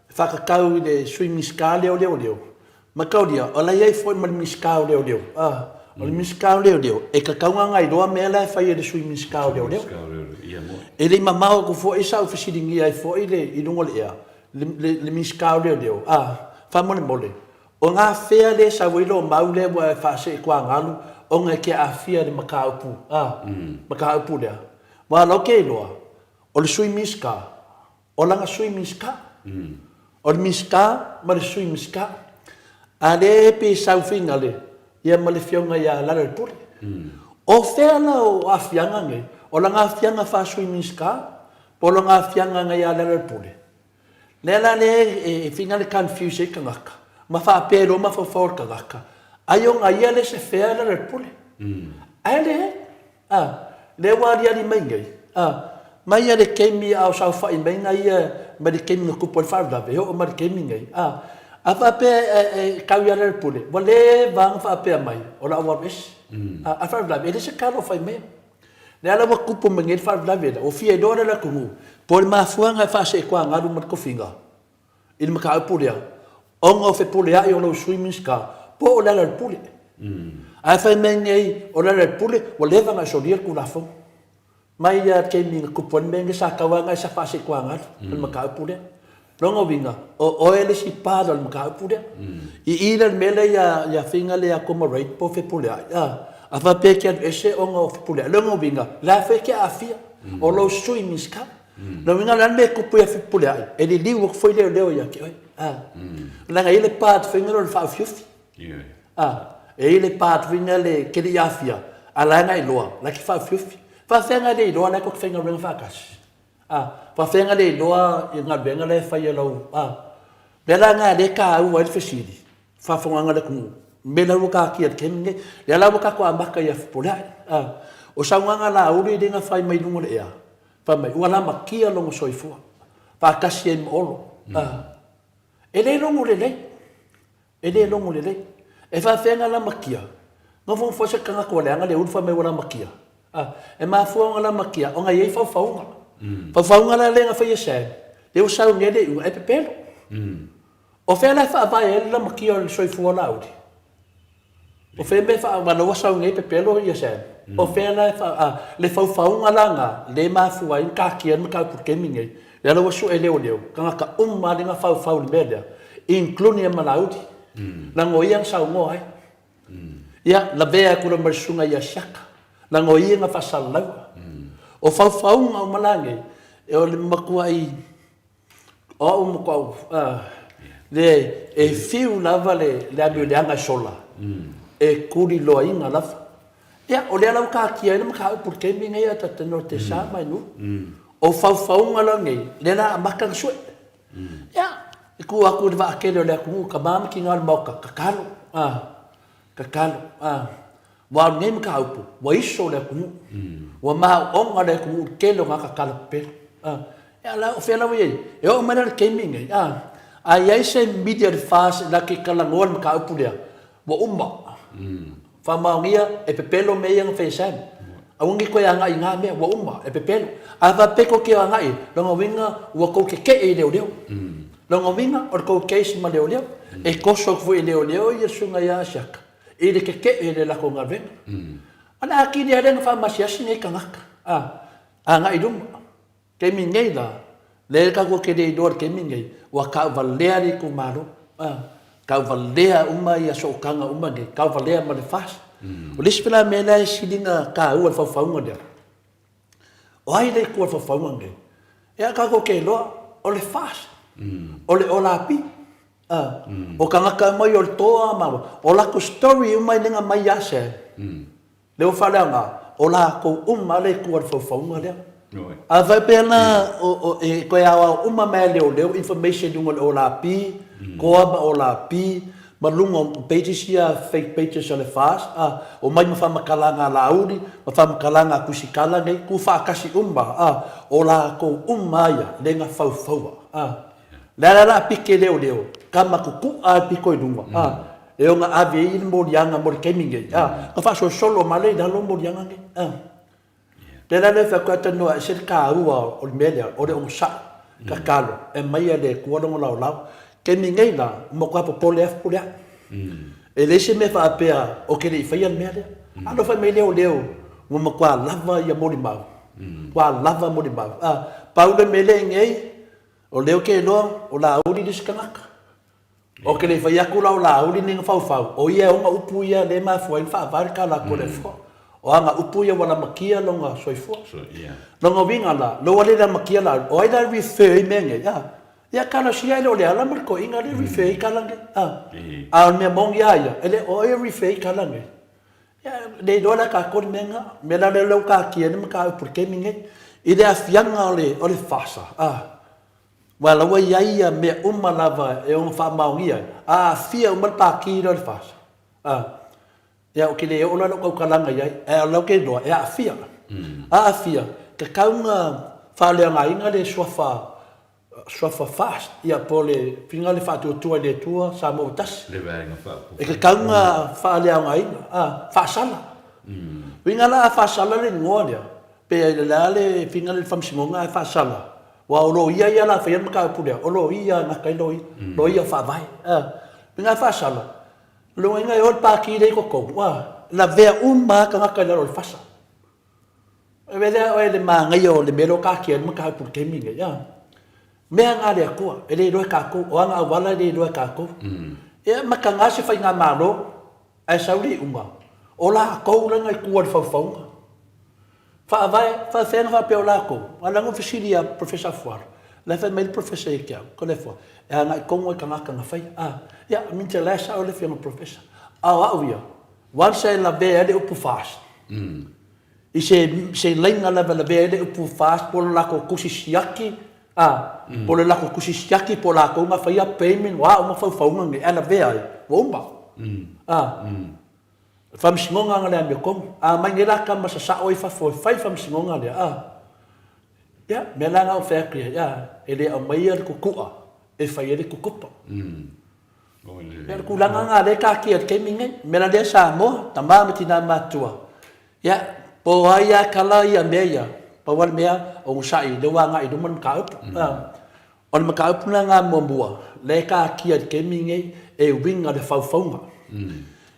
e faatatau i le Sui Minisita lea o Leoleo, Mataulia, o la e i ai foi ma le Minisita o Leoleo. A, o le Minisita o Leoleo, e tatau ona na iloa mea la e fai e le Sui Minisita o Leoleo. E le i mamao atu foi sa ou fesiligia ai foi le, i luga o le ea, le, le, le Minisita o Leoleo, a, faamolemole, o gafea lea e sau ai lou mau lea ua e faaseetuagalu ona e te aafia i le mataupu, a, mataupu lea. Aua o la ou te iloa, o le Sui Minisita, O lana Sui Minisita. O le Minisita ma le Sui Minisita. A lea e pei sau finale ia ma le Afioga ia Lealailepule. O fea la o aafiaga nei? O lana aafiaga faa-Sui Minisita po o lana aafiaga nei ia Lealailepule? Lea la lea e finale confuse ai tagata ma faapea loa mafaufau o le tagata, ai ona ia le se fea Lealailepule. Ae leai. A, lea ua aliali mai nei, a, mai a le taimi a o saofai mai na ia mai le taimi na tupu ai le faalavelave e oo mai le taimi nei, a, a faapea e, e, e tau ia Lealepule, ua leva ona faapea mai o le a ou alu ese. A, a le faalavelave, e le se tala o fai maia. Lea la ua tupu mai nei le faalavelave lea, ua fia iloa lea le atunuu, po o le mafuaaga e faaseetuagalu ma le tofiga, i le mataupu lea, ona o fepuleai o lou Sui Minisita po o Lealailepule. Ae fai mai nei o Lealailepule ua leva ona e solia le Tulafono. Mai lava i le taimi na tupu ai le mea lenei sa tau lava ona e faasetoagalu i le mataupu lea. Lona uiga, o oe le isi part o le mataupu lea. I i la i le mea lea ia Figa lea ia Comrade po o Fepuleai, a faapea e te alu ese ona o Fepuleai, lona uiga, la foi e te aafia, o lou Sui Minisita. Lona uiga o le a le mea e tupu ia Fepuleai, e liliu atu foi leoleo ia te oe. Leaga e i ai le part foi lea o le faaufiufi. E i ai le part foi lea e te le i aafia, a o la e na iloa, la e te faaufiufi. Faafefea na e le iloa la e tou te faigaluega faatasi? Faafefea na le iloa i galuega la e fai e lau... O le mea la lena o lea e taua ai le fesili, faafofogaga a le atunuu, mea la ua taatia i le taimi lenei. Lea la ua tatou amata ia Fepuleai. O saunoaga a Laauli lea na fai mai luga o le ea, Fai mai, ua lamatia lona soifua, faatasi ai ma Olo. E le logo lelei, e le logo lelei. E faafefea ona lamatia? Nofonofo ai se tagata ua leaga le ulu fai mai ua lamatia. E mafua ona lamatia ona e i ai faufauga. Faufauga la lea na fai e Sam, lea ua sau nei le iuga, e pepelo. O fea la e faavae ai le lamatia o le soifua o Laauli? O fea mea faa ua sau nei pepelo ia Sam. O fea la e faa le faufauga la na le mafua ai ona taatia le mataupu i le taimi nei. Lea la ua sue leoleo, tagata uma lava lea na faufau i le mea lea, including ma Laauli. Leaga o ia na saunoa ai. Ia, lavea atu loa ma le susuga ia Siaka, leaga o ia na faasalalaua. O faufauga uma la nei, o le matuai O au ma koau, le, e fiu lava le, le amio leaga e sola, e tuliloaina lava. Ia, o lea la ua taatia ai le mataupu i le taimi lenei a tatou te sa mai nuu. O faufauga la nei, lea la amata ona sue. Ia, e tuu atu i le vaatele o le atunuu, tama ma tina o le Maota, tatalo, tatalo. Ua alu nei mataupu, ua iso le atunuu, ua maoona le atunuu i le tele o gata tala pepelo. Ia la, o fea la ua i ai? E oo mai la i le taimi lenei, a i ai se media i le FAST na te talanoa i le mataupu lea, ua uma. Faamaonia, e pepelo mea ia na fai e Sam. Aua ne i toe agai i na mea, ua uma, e pepelo. A faapea tou te agai, lona uiga ua tou tetee i leoleo. Lona uiga, o le tou case ma leoleo. E toso atu foi e leoleo ia le susuga ia Asiata. i le kekeʻe i le latou galuega. O le atili lava lea na faamasiasi nei tagata, a, agai i luma. Taimi nei la, lea tatou te le iloa i le taimi nei, ua tauvalea le itumalo, a, tauvalea uma ia sootaga uma nei, tauvalea ma le FAST. O le isi foi la mea lea e sili ona taua i le faufauga lea, o ai le itu o le faufauga nei? Ia tatou te iloa, o le FAST, o le OLAP, O tagata uma ia o le toa ma o latou story uma e lega mai ia Sam. Lea ua faaleaoga, o latou uma le itu o le faufauga lea. A faapea la e toe aoao uma mai e leoleo information i luga o le OLAP, toa ma OLAP, Ma luga o pages ia fake pages a le FAS a, omai ma faamatalaga a Laauli ma faamatalaga a Tusitala nei, tu faatasi uma a, o latou uma a ia le na faufaua a. Le ala la pike leoleo, tama tutu'a a le pito i luga a, e ona ave ai le moliaga mo le taimi nei a, na faasolosolo ma le i lalo moliaga nei a. Lea la lea fai atu ai talanoa ese le taua o le mea lea o le onosai, tatalo e aumai le Atua lona laolao. Taimi nei la, ua matua popole lava Fepuleai. E leai se mea faapea ou te le i faia le mea lea. Alofa mai leoleo ua matua lava ia molimau, matua lava molimau. Pau le mea lea i nei, o lea ou te iloa o Laauli le isi tagata. Ou te le i fai atu la o Laauli ni na faufau, o ia e ona upu ia lea e mafua ai ona faavae le tala atu a le Atua. O ana upu ia ua lamatia lona soifua. Lona uiga la, lea ua le lamatia Laauli, o ai la e refer i mea nei, a? Ia talosia e le o Leala ma le toeaina lea e refer ai tala nei, a? A o le mea moni lava ia, e le o ai e refer i tala nei. Ia, le iloa la e tatou le mea lena. O le mea la lea ua taatia ai le mataupu i le taimi nei, i le aafiaga o le FASA, a? Aua o la ua i ai ia mea uma lava e ono faamaonia ai, a aafia uma le Pati lea o le FASA, a, ia ou te le oo la lau tautalaga i ai, ae o la ou te iloa e aafia. Aafia, tatau ona faaleaogaina le suafa, suafa FAST, ia po o le faiga le faatuatua i le Atua Samoa ua tasi. Le vaega faaopoopo. E tatau ona faaleaogaina, a, faasala. Uiga la a faasala le igoa lea, pe o le a le faiga lea i le faamasinoga ae faasala, Aua o loia ia la faia le mataupu lea, o loia e gata ai loia, loia o faavae. A, mea faasala, o lona uiga e o le pati lea i totonu, a, lavea uma lava tagata i lalo o le fasa. E avea oe i le manaia o le mea lea o taatia ai le mataupu i le taimi lenei, a. Mea na a le Atua, e le iloa e tatou, o ana auala e le iloa e tatou. Ia mataga se faigamalo, ae sau le iuga, o latou la na i tua i le faufauga. Faavae, faafefea na faapea o latou? A o le aga o fesili ia Professor Afualo, la e fai mai le Professor ia te au, Toleafoa, e agai tonu lava i tagata na faia. A, ia, minute la e sao le afioga i le Professor. A o au ia, once e lavea ai le upu FAST, i se, se laina lava e lavea ai le upu FAST po o le latou tusi siaki, a, po o le latou tusi siaki po o latou na faia payment, o a uma faufauga nei, ae lavea ai, ua uma. A. Faamasinoga ana le amiotonu. A mai nei la tama sasao i fafo e fai faamasinoga lea, a. Ia, mea la na ou fai atu i ai, a, e le aumaia le tutu'a e fai ai le tutupa. Ia, o le tulaga lena lea e taatia i le taimi lenei. O le mea la lea Samoa, tama ma tina matutua, ia, po o ai lava e kala ia mea ia, pau lava le mea, onosai, lea ua agai i luma le mataupu. A. O le mataupu lena muamua, lea e taatia i le taimi lenei e uiga i le faufauga.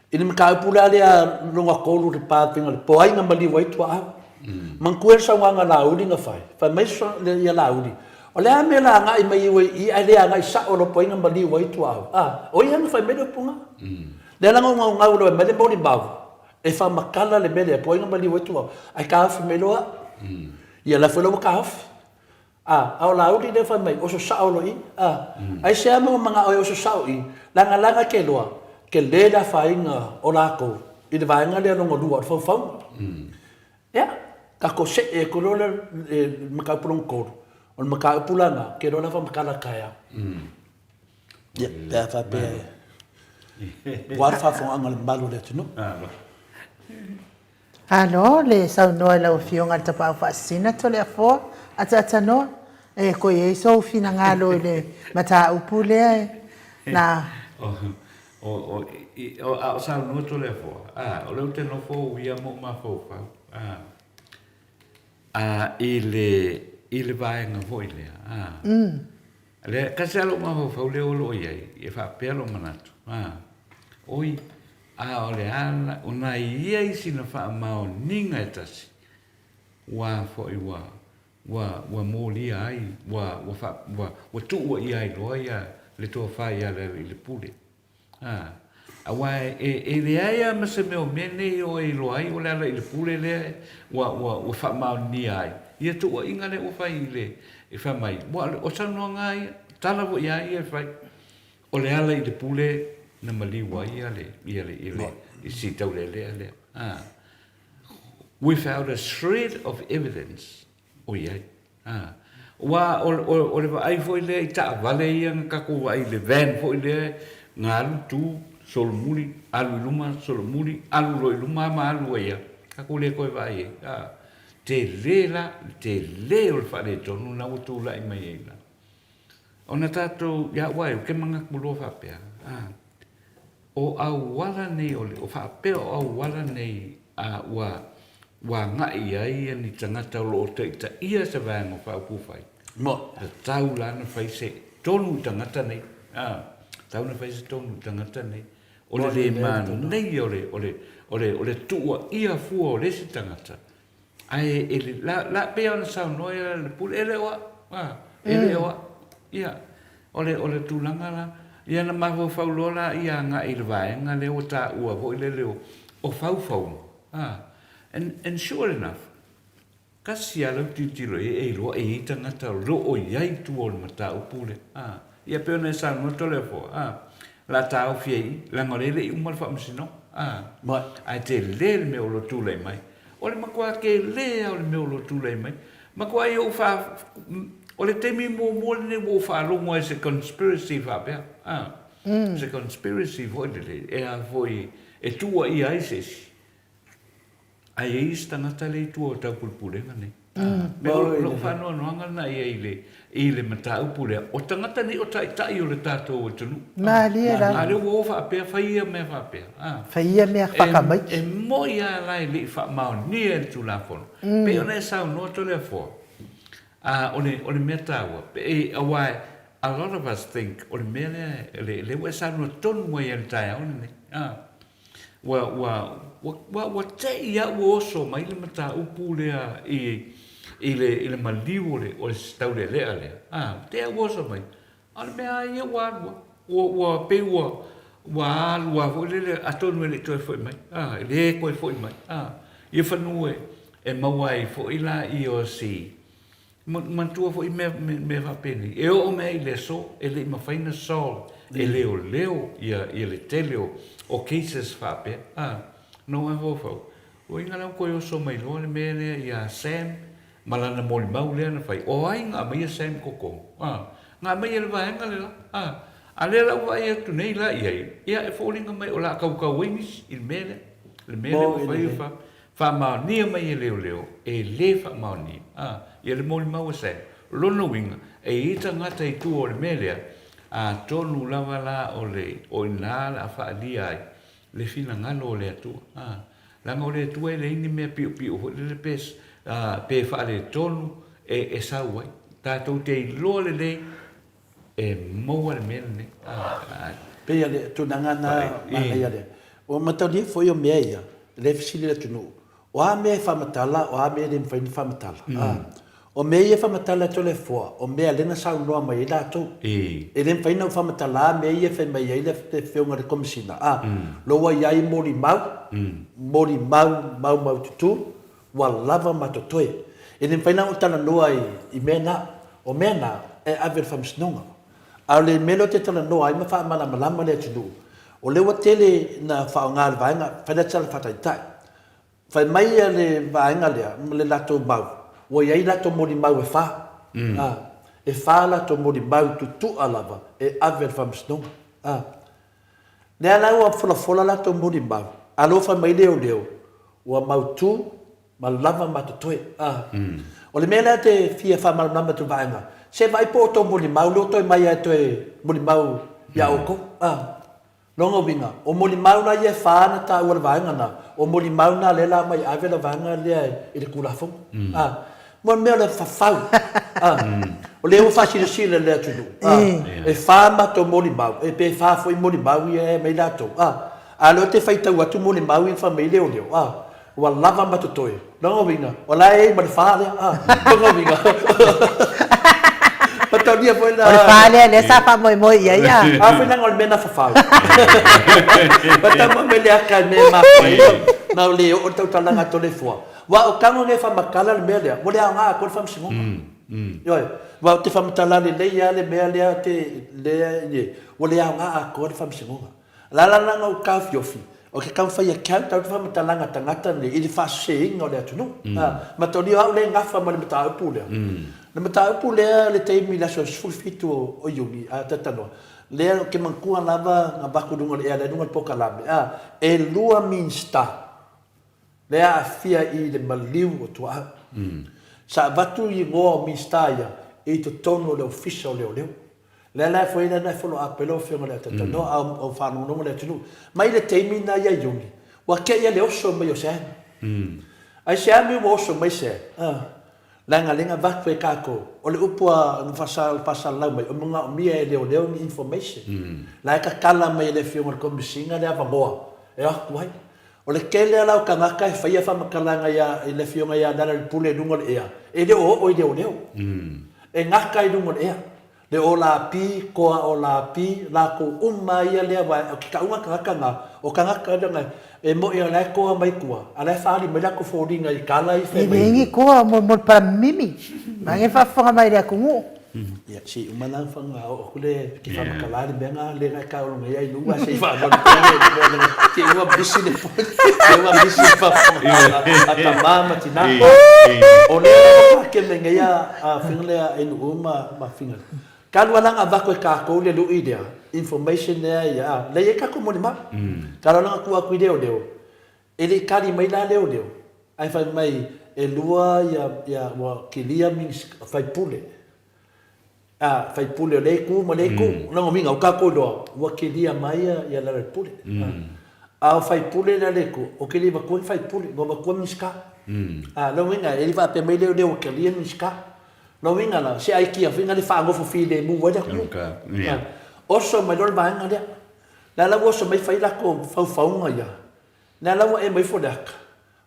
I le mataupu la lea lona 3 i le pa faiga po o ai na maliu ai tuaau. Manatua le saunoaga a Laauli na fai, fai mai ia Laauli, o le a mea la agai mai ai i i ae le agai sao loa po o ai na maliu ai tuaau. A, o ia na fai mai le upu lena. Lea la na naunau loa e aumai le molimau e faamatala le mea lea po o ai na maliu ai tuaau, ae taofi mai loa au. Ia la foi la ua taofi. A, a o Laauli lea fai mai, oso sao loa i, a. Aisea mea ua manao ai oso sao i, lagalaga ke loa, tele le afaina o lakou i le vaega lea lona lua o le faufauga. Ia, tatou see atu loa lea i le mataupu lona tolu, o le mataupu la lena, ke loa lava matala taeao. Ia, pe a faapea e, ua le faafofogaaga a le mamalu o le atunuu. Alo le saunoa i lau Afioga i le Tapaau Faasisina Toleafoa Ataatanoa, e toe i ai sou finagalo i le mataupu lea e na. O, a o saunoa Toleafoa, a, o lea ou te nofo uia ma ou mafaufau, a, a, i le, i le vaega foi lea, a, lea, tasi lava lou mafaufau lea o lo o i ai, e faapea lou manatu, a, oi, A o le a la, o nai ia i sina faamaoniga e tasi, ua foi ua, ua, ua molia ai, ua, ua fa, ua, ua tuua ia ai loa ia le tofa ia le alii le pule. A, aua e, e, e leai a ma se mea o mea nei o e iloa ai o le alii le pule lea ua, ua, ua faamaonia ai ia tuuaiga lea ua fai i le, e fai mai, ua, o saunoaga a ia, tala foi a ia e fai. O le ala i le pule na maliu ai ia le, ia le, ia le, i si taulealea lea. Ah. Without a shred of evidence, o i ai. Ah. Ua, o, o, o le vaai foi lea i taavale ia na tatou vaai i le van foi lea, Na alu tu, solomuli, alu i luma, solomuli, alu loa i luma ma alu ai lava. Tatou le toe vaai ai, a. Tele la, le tele o le faaletonu lena ua tulai mai ai la. Ona tatou, ia au lava ia, ou te manatu loa faapea, a, o auala nei o le, o faapea o auala nei a ua, ua agai i ai ni tagata o lo o taitaia se Vaega Faaupufai, tatau la ona fai se tonu i tagata nei, a, tatau ona fai se tonu i tagata nei. O le le manaia o le, o le, o le, o le tuuaia fua o le isi tagata, ae e le, la, la, pei lava ona saunoa ia le Pule, e le o au, a, e le o au. Ia, o le, o le tulaga la, ia na mafaufau loa la ia agai i le vaega lea ua taua foi lele o, o faufauga, a, and, and sure enough, Tasi lava lau tilotilo i ai e iloa e i ai tagata o lo o i ai i tua o le mataupu lea. A, ia pei ona e saunoa Toleafoa, a, o le a taofi ai i i, leaga o lea e le i uma le faamasinoga. A, ae tele le mea o lo o tulai mai. O le matua tele lava o le mea o lo o tulai mai. Matuai ou faa, o le taimi muamua lenei ua ou faalogo ai i se conspiracy faapea, a, se conspiracy foi lele e a foi, e tuuaia ai se isi. Ae i ai isi tagata lea i tua o taupulepulega nei. Me o lou faanoanoaga lena i ai i le, i le mataupu lea, o tagata nei o taitai o le tatou atunuu. Malie lava. A lea ua o faapea, fai ia mea faapea. Fai ia mea whakamaiki. E moi lava la e le i faamaonia e le Tulafono. Pei ona e saunoa Toleafoa, a o le, o le mea taua, e, aua a lot of us think o le mea lea, lea ua e saunoa tonu ai i le taeao lenei. Ua, ua, ua, ua te i lava ua oso mai le mataupu lea i, i le, i le maliu o le, o le taulealea lea, a, ua te i lava ua oso mai, a o le mea lava ia ua alu lava. Ua, ua pei ua, ua alu lava foi lele, atonu e le i toe foi mai, a, e le toe foi mai, a. Ia whanua e, e maua ai foi la ia o si, Manatua foi mea, mea faapenei, e oo mai ai i le aso, e le i mafai ona solve e leoleo ia, ia le tele o, o cases faapea. A, na ou mafaufau, oi na la ua toe oso mai loa le mea lea ia Sam ma lana molimau lea na fai, o ai na aumaia Sam i totonu? A, na aumaia e le vaega le la. A, a lea la ua vaai atu nei la i ai, ia e foliga mai o le a tautau ai nisi i le mea lea, le mea lea ua fai, fa, Faamaonia mai e leoleo, e le faamaonia. A, ia le molimau a Sam. O lona uiga, e i ai tagata i tua o le mea lea, atonu lava la o le, o i ina le a faaalia ai le finagalo o le Atua. A, leaga o le Atua e leai ni mea piopio foi lele pe, a, pe faaletonu e, e sau ai. Tatou te iloa lelei E maua le mea lenei. Pei o le tulaga na manaia lea. Ua mataulia foi o mea ia, lea e fesili le atunuu, o a mea e faamatala, o a mea e le mafai ona faamatala. O mea ia e faamatala e Toleafoa, o mea lea na saunoa mai ai latou. E le mafai ona ou faamatala mea ia e fai mai ai le Afioga i le Komesina, lo ua i ai molimau, molimau maumaututu, Ua lava ma totoe. E le mafai la ona ou talanoa i mea na. O mea na, e ave i le faamasinoga. A o le mea lea ou te talanoa ai ma faamalamalama le atunuu, o lea ua tele na faaaoga e le vaega, fai la tala faataitai. Fai mai le vaega lea ma le latou mau, ua i ai latou molimau e fa. E fa latou molimau tutua lava e ave i le faamasinoga. Lea la ua folafola latou molimau, a lea ua fai mai leoleo, ua mautu ma lava ma totoe. A. O le mea lea te fia faamalamalama atu i le vaega, se vaai po o tou molimau lea ua toe mai lava e toe molimau ia outou. A. Lona uiga, o molimau la ia e fa na taua e le vaega lena, o molimau na lea la aumai e ave le vaega lea i le Tulafono. A. Mo le mea o le fafau, a, o lea ua faasilasila e le atunuu, a, e fa matou molimau, e pe fa foi molimau ia e aumai latou, a, a o lea ou te faitau atu molimau ia na fai mai leoleo, a, ua lava ma totoe. Lona uiga, o la e i ai ma le fa lea, a, lona uiga, mataulia foi la. O le fa lea lea sa faamoemoe i ai, a. A foi leaga o le mea na fafau. Matau mai le aka i le mea e mafua ai na le oo le tautalaga a Toleafoa. Aua o tago nei e faamatala le mea lea, ua le aoga atoa le faamasinoga. Ioe. Aua ou te faamatala lelei lava le mea lea te, lea, ua le aoga atoa le faamasinoga. O le ala lena na ou taofiofi, O ke taumafai account au le faamatalaga a tagata nei i le faaseseina o le atunuu. A, mataulia o au lea e gafa ma le mataupu lea. O le mataupu lea i le taimi i le aso 17 o Iuni, a talanoa, lea ou te manatua lava na avatu i luga o le ea lea i luga o le polokalame, a, e lua Minisita lea e aafia i le maliu o Tuaau. Sa avatu igoa o Minisita ia i totonu o le Ofisa o Leoleo. Lea la e foi lea na e follow up ai lau Afioga i le Atatanoa, a o faalogologo le atunuu. Mai le taimi lena ia Iuni, ua te i le oso mai o Sam. Aisea mea ua oso mai Sam? Leaga lea na avatu e tatou, o le upu a na faasalalau mai, o manaomia e leoleo ni information. La e tatala mai e le Afioga i le Komesina le avanoa e o atu ai. O le tele la o tagata e faia faamatalaga ia i le Afioga ia Lealailepule i luga o le ea, e le o oo i leoleo. E gata i luga o le ea. Le Olapi, koa Olapi, lakou uma ia lea wa o ke kauga tagata na, o tagata lea na e moi o la e koa mai tua, a la e faali mai latou foliga i kala i fai mai. E leai ni koa mo le palamimimi, ma e faafofoga mai le atunuu. Ia, se i uma la ona oo atu le ke faamatala le mea na lea na e taolo nei ai luga se i faavale pea le mea na te i ua misi le point, te ua misi le faafofoga a tama ma tina. O lea lava ka keme nei a faiga lea a Nuu ma ma Fingal. Talu a la na avatu e tatou le lui lea, information lea ia, a, lea e i ai tatou molimau. Talu a la na tuu atu i leoleo, e le i tali mai la leoleo, ae fai mai e lua ia, ia ua kilia means faipule. A, faipule o lea itu ma lea itu. O lona uiga, ua tatou iloa, ua kilia mai ia, ia Lealailepule. A o faipule lea le itu, ou te le i avatua ni faipule, ua avatua Minisita. A, lona uiga, e le i faapea mai leoleo ua kilia Minisita. Lona uiga la, se aikia foi na le faanofo filemu ai le atunuu. A, oso mai loa le vaega lea. Lea la ua oso mai fai latou faufauga ia, lea la ua ema ifo le ata,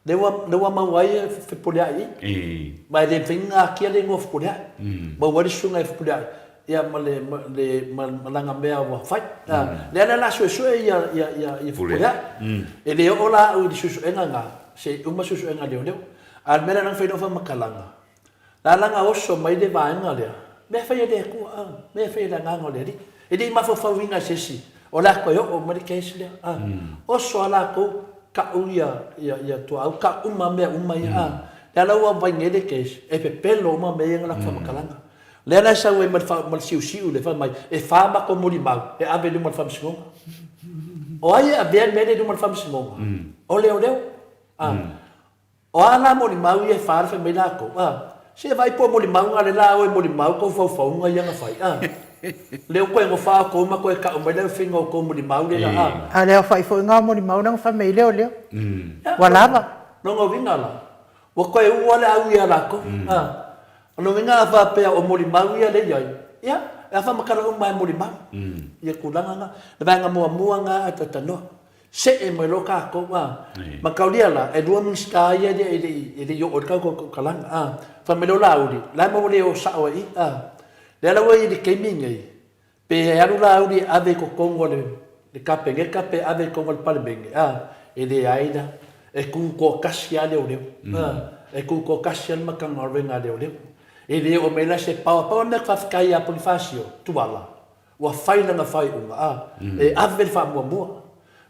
Lea ua, lea ua maua ai e Fepuleai i. Ma e le mafai ona akia le igoa o Fepuleai. Maua ai le susuga ia Fepuleai, ia ma le, ma le, ma, ma lana mea ua fai. Lea la o le a suesue ia, ia, ia, ia Fepuleai. E le oo la au i le suesuega lena, se i uma suesuega a leoleo. A o le mea lea na fai lau faamatalaga, La la na oso mai le vaega lea, mea fai e le Atua, a, mea fai e le Agaga o le Alii. E le i mafaufauina e se isi, o le a toe oo mai le case lea, a. Oso a latou, kau ia, ia, ia tuaau, kau uma mea uma ia, a. Lea la ua vai nei le case, e pepelo uma mea ia na latou faamatalaga. Lea la e sau ai ma le, ma le siusiu lea, fai mai, e fa matou molimau e ave i luma o le Faamasinoga. O ai e avea le mea lea i luma o le Faamasinoga? O leoleo, a. O a la molimau ia e fa le fai mai lakou, a? Se vaai po o molimau na le la oe molimau kou faufauga ia na fai, a? Le o koe gofa o kou ma koe kau mai le finga o kou molimau le la, a? A le aofai foi nga molimau na fai mai leo leo. Ua lava. Lona uiga la, ua koe ua le au ia lakou, a? Lona uiga a faapea o molimau ia le iai, ia, e afa makala uma e molimau, ia tulaga na. Le vaega muamua na a talanoa. See mai loa tatou, a. Mataulia la, e lua Minisita ia e le i, e le i oo i le tautalaga, a. Fai mai loa Laauli, la e maua le o sao ai i, a. Lea la ua i ai i le taimi lenei, pe alu Laauli e ave i totonu o le, le Kapeneta pe ave i totonu o le Palemene, a, e leai la. E tu toatasi lava leoleo, a. E tu toatasi lava le Matagaluega a Leoleo. E le oo mai la se power, pau lava le mea faafetai ia Ponifasio, Tuala, Ua fai lana faaiuga, a, e ave le faamuamua.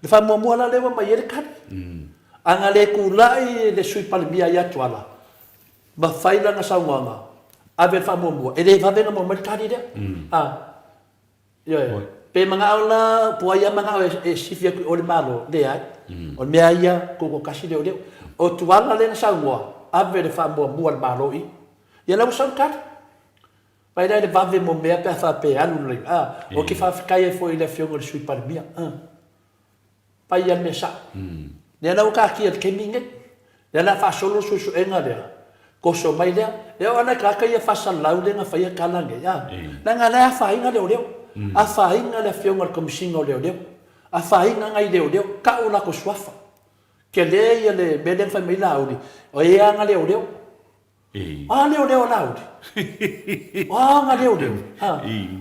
Le faamuamua la lea ua aumai ai le tali. A na le tulai le Sui Palemia ia Tuala ma fai lana saunoaga, ave le faamuamua, e le vave ona maua mai le tali lea. A, ioe. Pe manao la, po o ai lava manao e sifi atu i o i le Malo, leai. O le mea ia, tutoatasi leoleo. O Tuala lea na saunoa, ave le faamuamua a le Malo i i. Ia la ua sau le tali. Fai la le vave mo mea pe a faapea e alu le a. Ou te faafetai ai foi i le Afioga i le Sui Palemia. A. Fai ia le mea sao. Lea la ua taatia i le taimi lenei. Lea la a faasolo le suesuega lea, toso mai lea. E oo lava i tagata ia faasalalau lea na faia tala nei, a. Leaga o la e afaina leoleo. Afaina le Afioga i le Komesina o Leoleo. Afaina nai leoleo. Tau o latou suafa. Tele ia le mea lea na fai mai Laauli, o e ana leoleo. O a leoleo a Laauli? O a aga leoleo?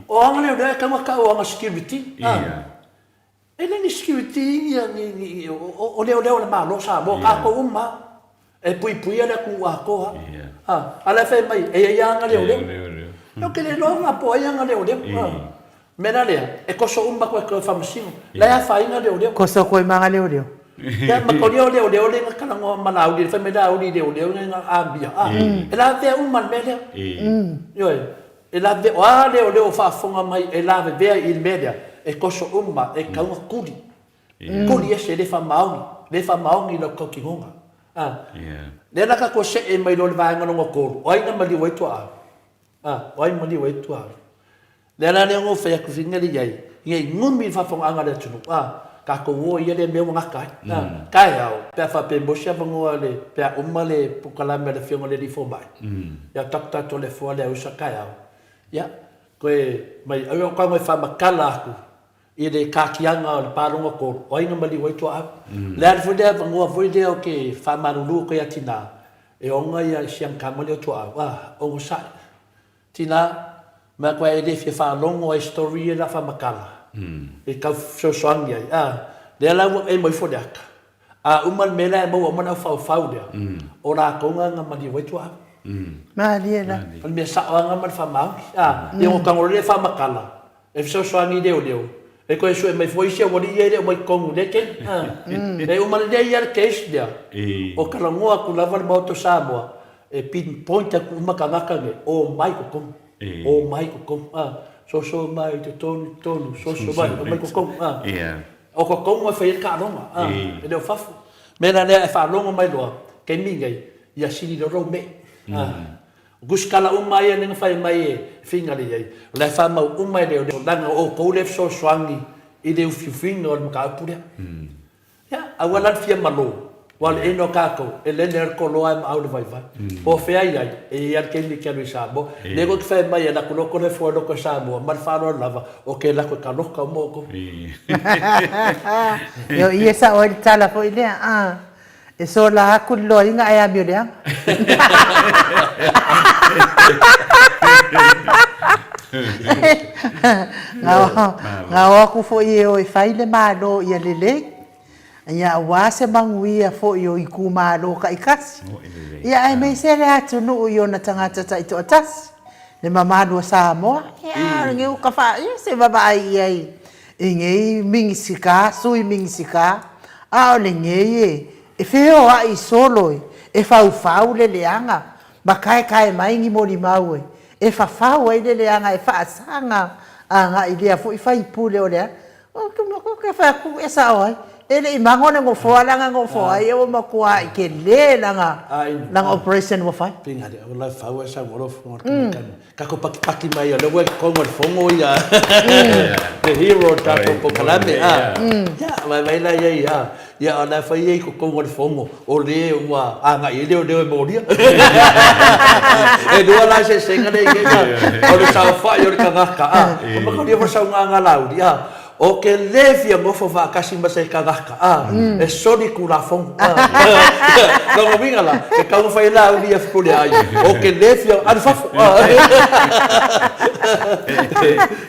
O aga leoleo e tatau ona tau o aga security. E le ni security ni, o leoleo a le Malo o Samoa, tatou uma lava. E puipuia le atunuu atoa. A o la e fai mai, e i ai aga leoleo. Ou te le iloa la po o ai aga leoleo. O le mea la lea, e toso uma atu e toe faamasino. La e afaina leoleo. Toso atu ai ma aga leoleo. Ia ma kolia o leoleo le na talanoa ma Laauli, le fai mai Laauli i leoleo ina na amia, a, e lavevea uma le mea lea. Ioe, e lavevea, o a leoleo o faafofoga mai e lavevea i le mea lea, e toso uma, e tatau ona tuli. Tuli ese, e le faamaoni, le faamaoni i lau tautinoga. A, lea la tatou see mai loa i le vaega lona tolu, o ai na maliu ai tuaau? A, o ai maliu ai tuaau? Lea la lea na ou fai atu fina le iai, ina i numi le faafogaaga a le atunuu, a, tatou o ia lea mea ua gata ai. A, taeao, pe a faapea e maua se avanoa le, pe a uma le polokalame a le Afioga i le Alii Fomai, ia tatou tatou le foa le ausa taeao, ia, toe mai, au ia tago e faamatala atu i le tatiaga o le palonga tolu, o ai na maliu ai tuaau. O le a foi le avanoa foi lea ou te faamalulu atu ai ia Tina, e ona ia si ana tama lea o tuaau, a, onosai. Tina, ma koe e le fia faalogo ai story ia la faamatala, e tau fesoasoani ai, a, lea la ua emo ifo le ata, a uma le mea lea e maua uma le aufaufau lea, o latou na na maliu ai tuaau. Malie la. O le mea sao lava na ma le faamaoni, a, ia ona tago loa lea e faamatala, E fesoasoani i leoleo, e toe sue mai foi isi aualii ia e le o mai totonu i lea taimi. E uma lelei lava le case lea, o talanoa atu lava le Maota o Samoa, e pinpoint atu uma tagata nei, omai i totonu, omai i totonu, soso mai i totonu, i totonu, soso mai, omai i totonu. O totonu e fai ai le taaloga, e le o fafo. O le mea la lea e faalogo mai loa, taimi nei, ia sili loa lou me'i. O tusitala uma ia lea na fai mai e finagale i ai, o la e faamau uma e leoleo, leaga o outou lea e fesoasoani i le ufiufiga o le mataupu lea. Ia, aua la le fia malo, aua o le eno a tatou, e lele lava le toloa ae maau le vaivai. Po o fea i ai, e i ai lava le taimi e te alu i Samoa. O lea foi ou te fai mai e alu atu loa Toleafoa i loko o Samoa, ma le faaaloalo lava, ou te alu atu e taloka uma outou. Ioe, ia sao ai le tala foi lea, a. E sola atu le loaiga ae amio leaga. Na o atu foi e o e fai le Malo ia lelei, ia aua se manuia foi o itumalo taitasi, ia aemaise le atunuu i ona tagata taitoatasi, le mamalu o Samoa. Ia o lenei ua ta faa, ia se vaavaai i ai i nei Minisita, Sui Minisita, a o lenei e feoai solo e faufau le leaga ma taetae mai ni molimau e fafau ai le leaga e faasaga agai i lea foi faipule o le a. Ou te fai atu, e sao ai, e le i mago le nofoa la na nofo ai, ua matuai tele lana operation ua fai. Tatou patipati mai o lea ua i totonu o le fono ia the hero o le tatou polokalame a. Ia vaivai la i ai a. Ia o la e fai ia i totonu o le fono o le ua agai ai leoleo e molia. E lua la eseesega lea i ai a, o le saofai o le tagata a, o makalia foi le saunoaga a Laauli a. Ou te le fia nofo faatasi ma se tagata a, e soli Tulafono a. Lona uiga la, e tatau ona fai ai Laauli ia Fepuleai, ou te le fia, alu fafo a.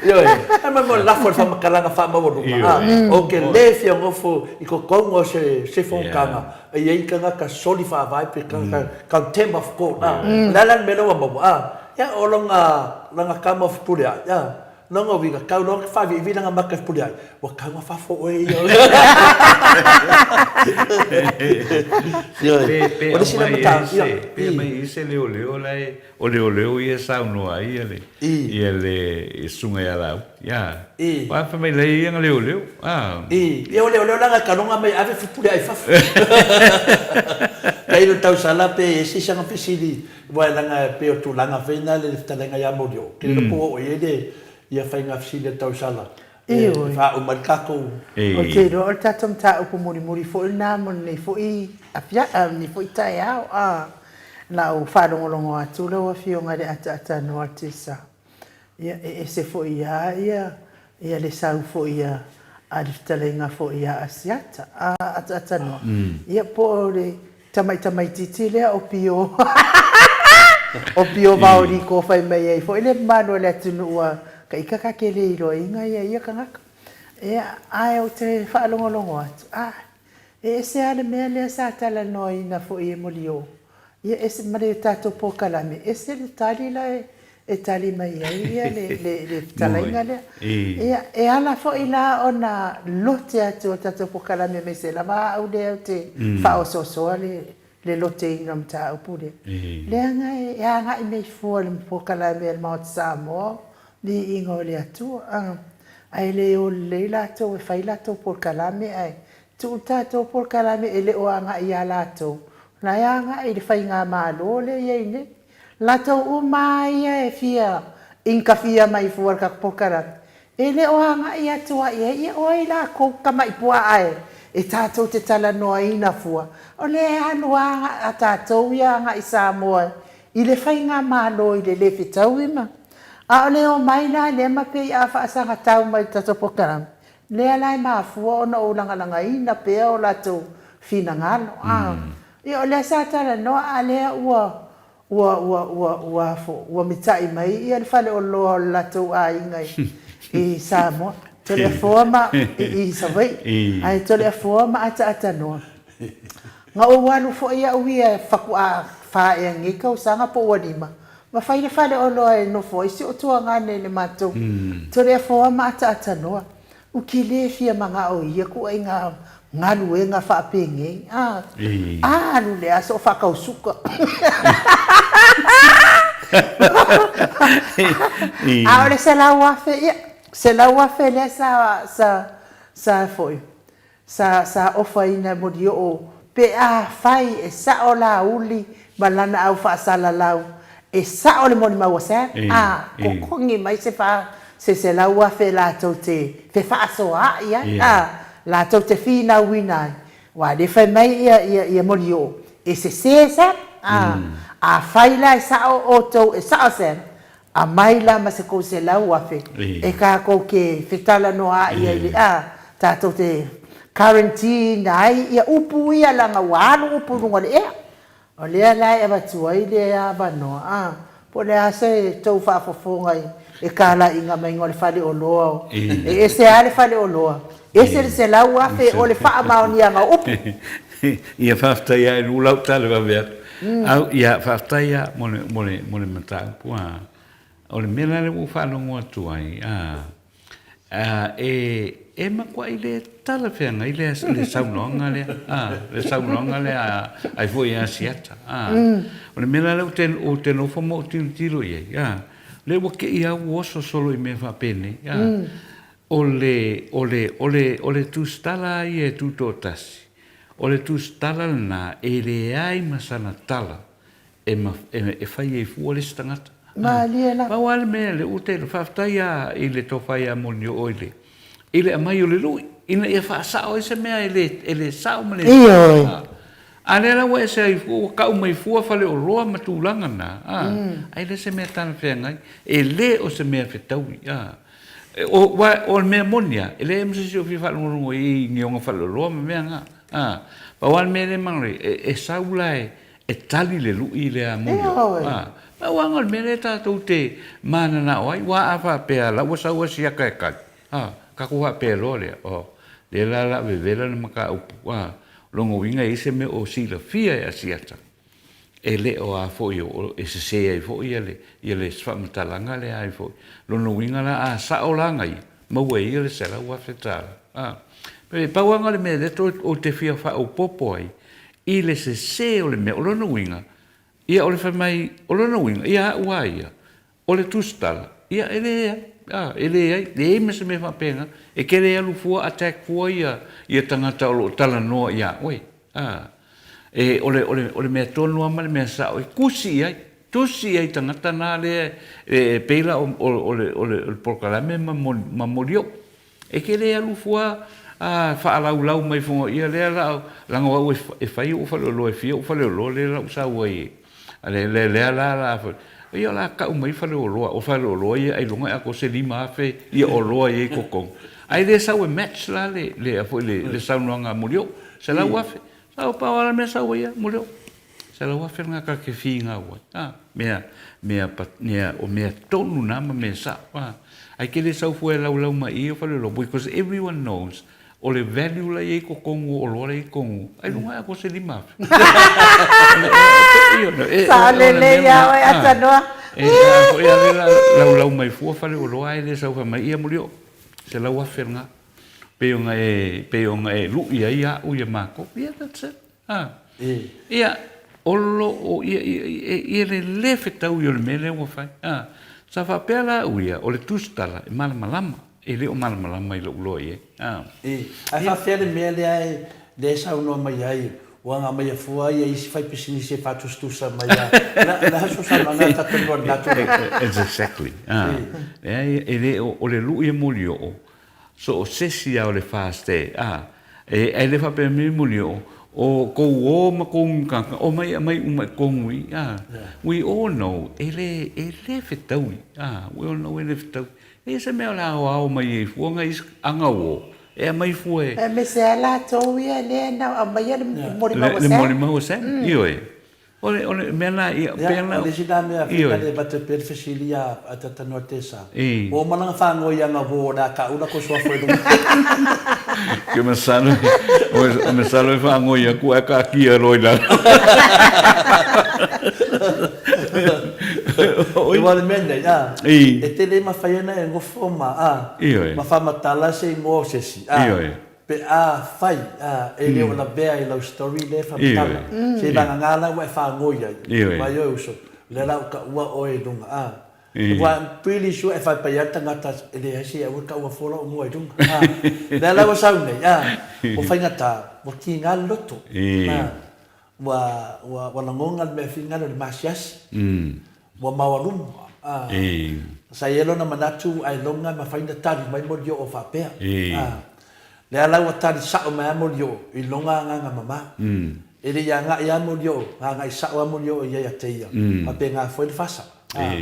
Ioe, ae mo le lafo o le faamatalaga faamaualuga a, ou te le fia nofo i totonu o se fonotaga e i ai tagata soli faavae pe tagata contempt of court a. O le a la le mea lea ua maua a? Ia, o lona tama o Fepuleai a. Lona uiga, tau loa faaviivi lana maka e pule ai, ua tau na fafo oe ia. Ioe, o le isi lea mataupu, ia. Pe aumai ai se leoleo la e, o leoleo ia e saunoa ai ia le, ia le susuga ia Laauli. Ia. Aua fai mai la e i ai ana leoleo. Ia o leoleo la na taloga mai ave Fepuleai i fafo. Tailo tausala pe i ai se isi ana fesili Aua leaga e pei o tulaga foi na le fetalaiga ia Molioo, ke iloa po ua oo i ai le ia faiga fesili a Tausala e faauma ai le tatou. Ou te iloa o le tatou mataupu mulimuli foi lena mo lenei foi lenei foi taeao. A na ou faalogologo atu lau Afioga i le ataatanoa Tessa, ia e ese foi lava ia ia le sau foi a le fetalaiga foi ia Asiata, a ataatanoa, ia po o le Tamai tamaititi lea o Pio o Pio Vaoliko fai mai ai foi le mamalu o le atunuu a ka ika ka ke le iloaina ia ia kangaka. Ia, ae ou te faalogologo atu, a, e ese lava le mea lea sa talanoaina foi e Molioo, ia ese ma le tatou polokalame, ese le tali la e. e tali mai ai ia le, le, le fetalaiga lea. Ia, e ala foi la ona lote atu o tatou polokalame aemaise lava au lea ou te faaosoosoa le, le loteina o mataupu lea. Leaga e agai mai fua le polokalame a le Maota Samoa, viiga o le Atua, ae le o lelei latou e fai latou polokalame ae tuu le tatou polokalame e le o agai ia latou, o la e agai i le faigamalo lea e i ai nei. Latou uma lava ia e fia interfere mai fua i le tatou polokalame, e le o agai atu lava i ai, ia o ai lakou tamai puaa e tatou te talanoaina fua, o lea e alu lava a tatou ia agai i Samoa i le faigamalo i le le fetaui ma. A o le omai la lea ma pei a faasagatau mai i le tatou polokalame, lea la e mafua ona ou lagalagaina pea o latou finagalo. A, ia o lea sa talanoa a lea ua ua ua ua ua afo ua mitai mai ia le faleoloa o le latou aiga i i Samoa. Toleafoa ma i i Savaii. Ae Toleafoa ma ataatanoa. Na ou alu foi au ia faatoa fa ea nei tausaga po ua lima, ma fai le faleoloa e nofo ai si ou tuagane i le matou Toleafoa ma ataatanoa. Ou te le fia manao i ia ituaiga galuega faapenei. A, alu le aso o faatau suka. A o le $100,000, ia, $100,000 lea sa, sa, sa foi, sa sa ofaina e Molioo pe afai e sao Laauli ma lana au faasalalau e sao le molimau a Sam, a totogi mai se fa se $100,000 latou te fefaasoaai ai, a latou te finauina ai, aua o lea e fai mai ia ia ia Molioo e sese Sam, a afai la e sao outou e sao Sam, Aumai la ma se tou $100,000 e tatou te fetalanoaai ai le a tatou te guarantee ina ai ia upu ia leaga ua alu upu i luga o le ea. O lea la e avatu ai le avanoa a po o le a se tou faafofoga i le talaiga maiga o le faleoloa o e ese lava le faleoloa ese le $100,000 o le faamaoniaga o upu. Ia faafetai lava i lou lau tala vave atu. Au, ia faafetai lava mo le, mo le, mo le mataupu a. O le mea la lea ua ou faalogo atu ai, a, a, e, e matuai le talafeagai le, le saunoaga lea, a, le saunoaga lea a, ai foi ia Asiata, a. O le mea la lea ou te, ou te nofo ma ou tilotilo i ai, a, lea ua te i lava ua oso solo i mea faapenei, a. O le, o le, o le, o le tusitala ia e tutoatasi, o le tusitala lena e leai ma sana tala e, e, e fai ai fua le isi tagata. Malie lava. Pau lava le mea le ute, faafetai lava i le tofa ia Monioo i le, i le aumai o le lui, ina ia faasao ai se mea e le, e le sao ma le. Ioe. A lea la ua ese ai fua, ua tau mai fua faleoloa ma tulaga na, a, ae le o se mea talafeagai, e le o se mea fetaui, a. O, aua o le mea moni lava, e leai ma se isi o fia faalogologo i ai i ni ona faleoloa ma mea na. A, pau lava le mea lea e manaia, e, e sau la e, e tali le lui lea moni o. A, pau lava o le mea lea tatou te mananao ai, aua a faapea la ua sau a siaka e tali, a, tatou faapea loa lea, o, lea la o le a vevela le mataupu, a, o lona uiga e i ai se mea o silafia e Asiata. E le o a foi o e sese ai foi ia le ia le faamatalaga lea ai foi. Lona uiga la a sao la na ia, maua e ia le $100,000. A. E pau lava na o le mea lea toe ou te fia faaopoopo ai i le sese o le mea. O lona uiga, ia o le fai mai, o lona uiga, ia au lava ia, o le tusitala, ia e leai, a, e leai, leai ma se mea faapena. E te le alu fua attack fua ia ia tagata o lo o talanoa ia oe. A, e, o le, o le, o le mea tonu lava ma le mea sao e tusi i ai, tusi i ai tagata na lea e, e pei la o, o, o le, o le, o le polokalame ma, ma Molioo. E te le alu fua a faalaulau mai fuga ia lea la, leaga o au e fai ou faleoloa e fia ou faleoloa lea la ou sau ai e, le, le, lea la la, ia o le a tau mai faleoloa, o faleoloa ia ailoga e atoa se $5,000 ia oloa i ai totonu. Ae le sau e match la le, le, foi le, le saunoaga a Molioo, $100,000. Sau pau lava le mea sau ai ia Molioo. $100,000 lena ta te finau ai, a, mea, mea, mea, o mea tonu na ma mea sao, a. Ae ke le sau fua e laulau mai i o faleoloa, because everyone knows o le value la i ai totonu o oloa la i ai totonu, ailoga e atoa se $5,000. Sao lelei lava oe Atanoa. E a foi a le la laulau mai fua faleoloa ae le sau fai mai, ia Molioo, 100,000 lena. Pei ona e, pei ona e lui ai a'u ia makou. Ia, that's it. A. Ia, o lo o, ia, ia, ia, ia le le fetaui o le mea lea ua fai. A. Sa faapea la au ia, o le tusitala e malamalama. E le o malamalama i lou loa i ai. A. Ae faapefea le mea lea e, lea e saunoa mai ai, ua agai fua ia isi faipisinisi e faatusatusa mai a, o le a se saunoaga a tatou i lena tulaga? Exactly. A. Leai, e le o, o le lui e Molioo, so o se isi lava o le FAST, a, e, ae le faapea mai Molioo, o kou o ma kou mukaka, omai aumai uma i totonu i i, a. We all know, e le, e le fetaui, a, we all know e le fetaui. E se mea o le a aoao mai ai fua ngai isi aga uo, e aumai fua e. Aemaise lava latou ia lea na aumaia le molimau a Sam. Le molimau a Sam, ioe. O le, o le mea la, ia, pei ona. O le isi la mea, fai le avatu ai pea le fesili a Tatanoa Tesa. Ua uma lana faanoi aga uo o le a kaula kou suafa i luga. Ke masalo, masalo e faanoi aku ae kaatia loa i lalo. Aua o le mea lenei, a, e te le mafai ona e nofo ma, a, ma faamatala se igoa o se isi, a, pe afai, a, e le o lavea i lau story lea e faamatala, seiavagana la ua e faanoi ai, vai oe uso, o lea la ua taua oe i luga, a. Aua I'm pretty sure e faipai lava le tagata e leai se aua le taua fua lou igoa i luga, a. Lea la ua sau nei, a, ua faigata, ua tiga le loto, a. Ua, ua, ua lagona le mea finagalo i le maasiasi. Ua maoaluma. A. Sa i ai lona manatu ailoga e mafai ona tali mai Molioo faapea. A. Lea la ua tali sao mai lava Molioo i lona agaga mama. E le i agai lava Molioo, na agai sao lava Molioo i ai ia te ia. Faapena foi le fasa. A.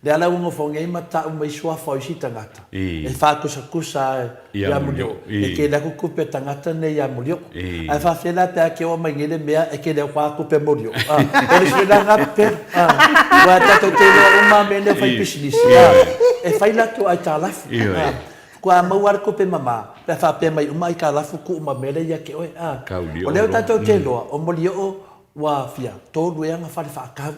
Lea la ua nofo nei ma tau mai suafa o isi tagata e faatusakusa ia Molioo. E tele atu tupe a tagata nei ia Molioo. Ae faafefea la pe a te oo mai nei le mea e tele atu lava tupe a Molioo. O le isi mea lena pepelo. Aua tatou te iloa uma lava mea nei o fai pisinisi. E fai latou aitalafu. Faatoa maua lava le tupe mama pe a faapea mai uma aitalafu tuu ma mea lea ia te oe. O lea tatou te iloa o Molioo Ua fia tolu ea na fale faatau.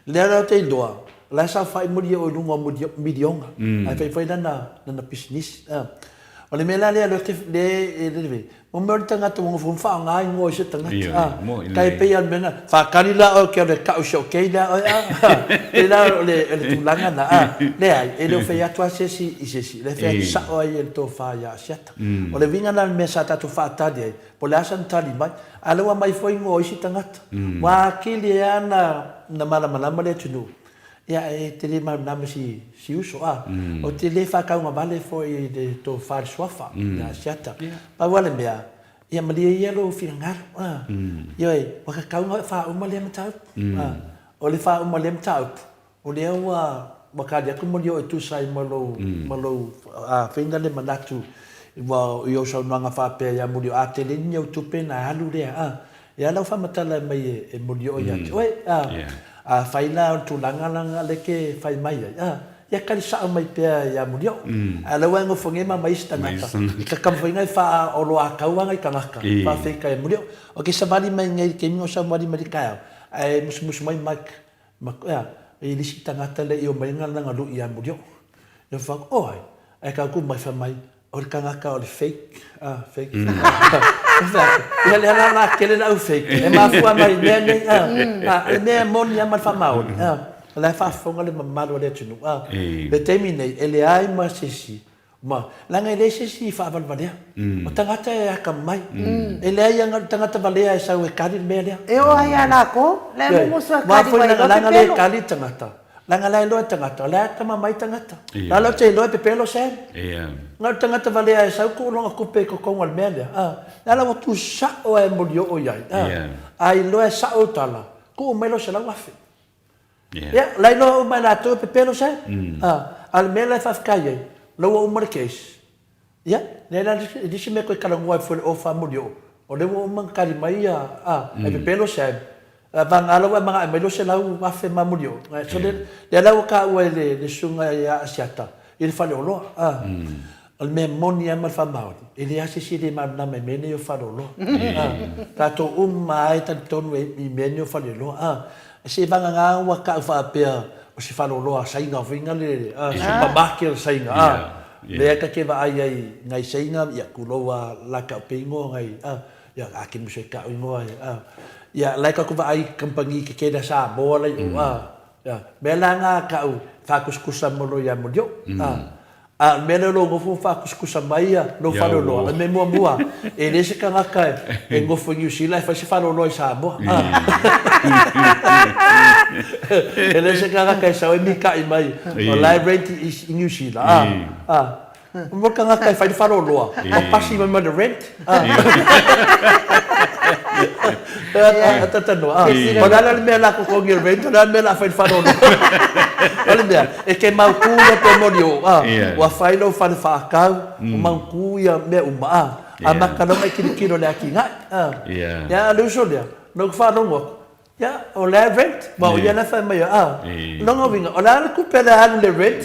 Lea la ou te iloa, o la e saofai Molioo i luga o miliona, ae fai foi lana lana pisinisi. O le mea la lea lea e lele, mo mea o le tagata ua nofo ma faaaoga igoa o isi tagata. Tai pei lava o le mea lena, faatali la oe ou te alu e tau i si ou kei lea oe a. Pei la o le tulaga lena. Leai, e le o fai atu lava se isi i se isi, o lea e fai atu sao ai e le tofa ia Asiata. O le uiga lena o le mea sa tatou faatali ai, Po o le a sana tali mai. A o lea ua aumai foi igoa o isi tagata. Ua atili ai lava na malamalama le atunuu, ia e te le malamalama i si uso, a. Ou te le faataugavale foi i le tofa i le suafa ia Asiata. Pau lava le mea, ia malie ia lou finagalo, a. Ioe, ua tatau ona faauma lea mataupu, a. O le faauma o lea mataupu, O lea ua ua kali atu Molioo e tusa ai ma lou ma lou faiga le manatu ua i ou saunoaga faapea ia Molioo a tele ni au tupe na alu lea a ia lau faamatala mai e e Molioo ia te oe a a fai la o le tulaga la le ke fai mai ai a ia kali sao mai pea ia Molioo a lea ua e nofo nei ma ma isi tagata i ka taumafaiga e faaoloatau a nai tagata faafetai e Molioo o ke savali mai nei i le taimi o savali mai le taeao ae musumusu mai Mike Ma, ea, e i le isi tagata lea i omai na lana lui ia Molioo. Ia fai atu, oh ai, ae tau tu mai fai mai, o le tagata o le fake, ah, fake. Ia fai atu, ia lea la la tele le au fake, e mafua mai i mea nei, ah, ah, le mea e moni lava ma le faamaoni, ah, o la e faafofoga le mamalu o le atunuu, ah. Le taimi nei, e leai ma se isi Ma, leaga e leai se isi i faavalevalea. O tagata e atamai. E leai ana tagata valea e sau e kali le mea lea. E oo ai ia lakou, la e mumusu e kali mai loa pepelo. Leaga le kali tagata. Leaga la e iloa e tagata, o la e atamamai tagata. La la ou te iloa e pepelo Sam. Na o le tagata valea e sau tuu lona tupe i totonu o le mea lea. Lea la ua tu sao lava e molioo i ai. A iloa e sao le tala, tuu mai lau 100,000. Ia, la iloa uma e latou e pepelo sa. A, a o le mea la e faafetai ai, o la ua uma le case. Ia, leai la le isi mea e toe talanoa ai fua i le ofa a Molioo, o lea ua uma ona tali mai ia, a, e pepelo Sam. A vagana la ua e mana'o mai $200,000 ma Molioo. So lea, lea la ua taua e le susuga ia Asiata i le faleoloa. A, O le mea moni lava ma le faamaoni, e leai lava se isi e le malamalama i mea nei o faleoloa. A, tatou uma lava e talitonu i mea nei o faleoloa. A, seiavagana ua tau faapea O se faleoloa Saina foi na le supermarket o Saina a lea ta te vaai ai nai Saina ia tulou a la tau pe igoa nai a ia a ke musa tau igoa a ia la ta vaai company tetele a Samoa la i o a ia mea la na tau faakusikusa mo ia Molioo a A o le mea lea o lou nofo ma faakusakusa mai ia lou faleoloa, o le mea muamua, e leai se tagata e nofo i Niu Sila e fai se faleoloa i Samoa. E leai se tagata e sau e mika'i mai, o la e rent i Niu Sila. Mo le tagata e fai le faleoloa, ua pasi mai ma le rent. Talanoa, o le a la le mea o le a totogi e le rent, o le a le mea o le a fai i le faleoloa? O le mea, e te mautu ia pe moni ou, ua fai lou fale faatau, ua mautu ia mea uma, a amata loa ona e tilotilo i le atinae. Ia, a o le uso lea, na ou faalogo atu, Ia, o lea e rent, aua o ia la e fai mai, a, o lona uiga, o le a le tupe lea e alu i le rent,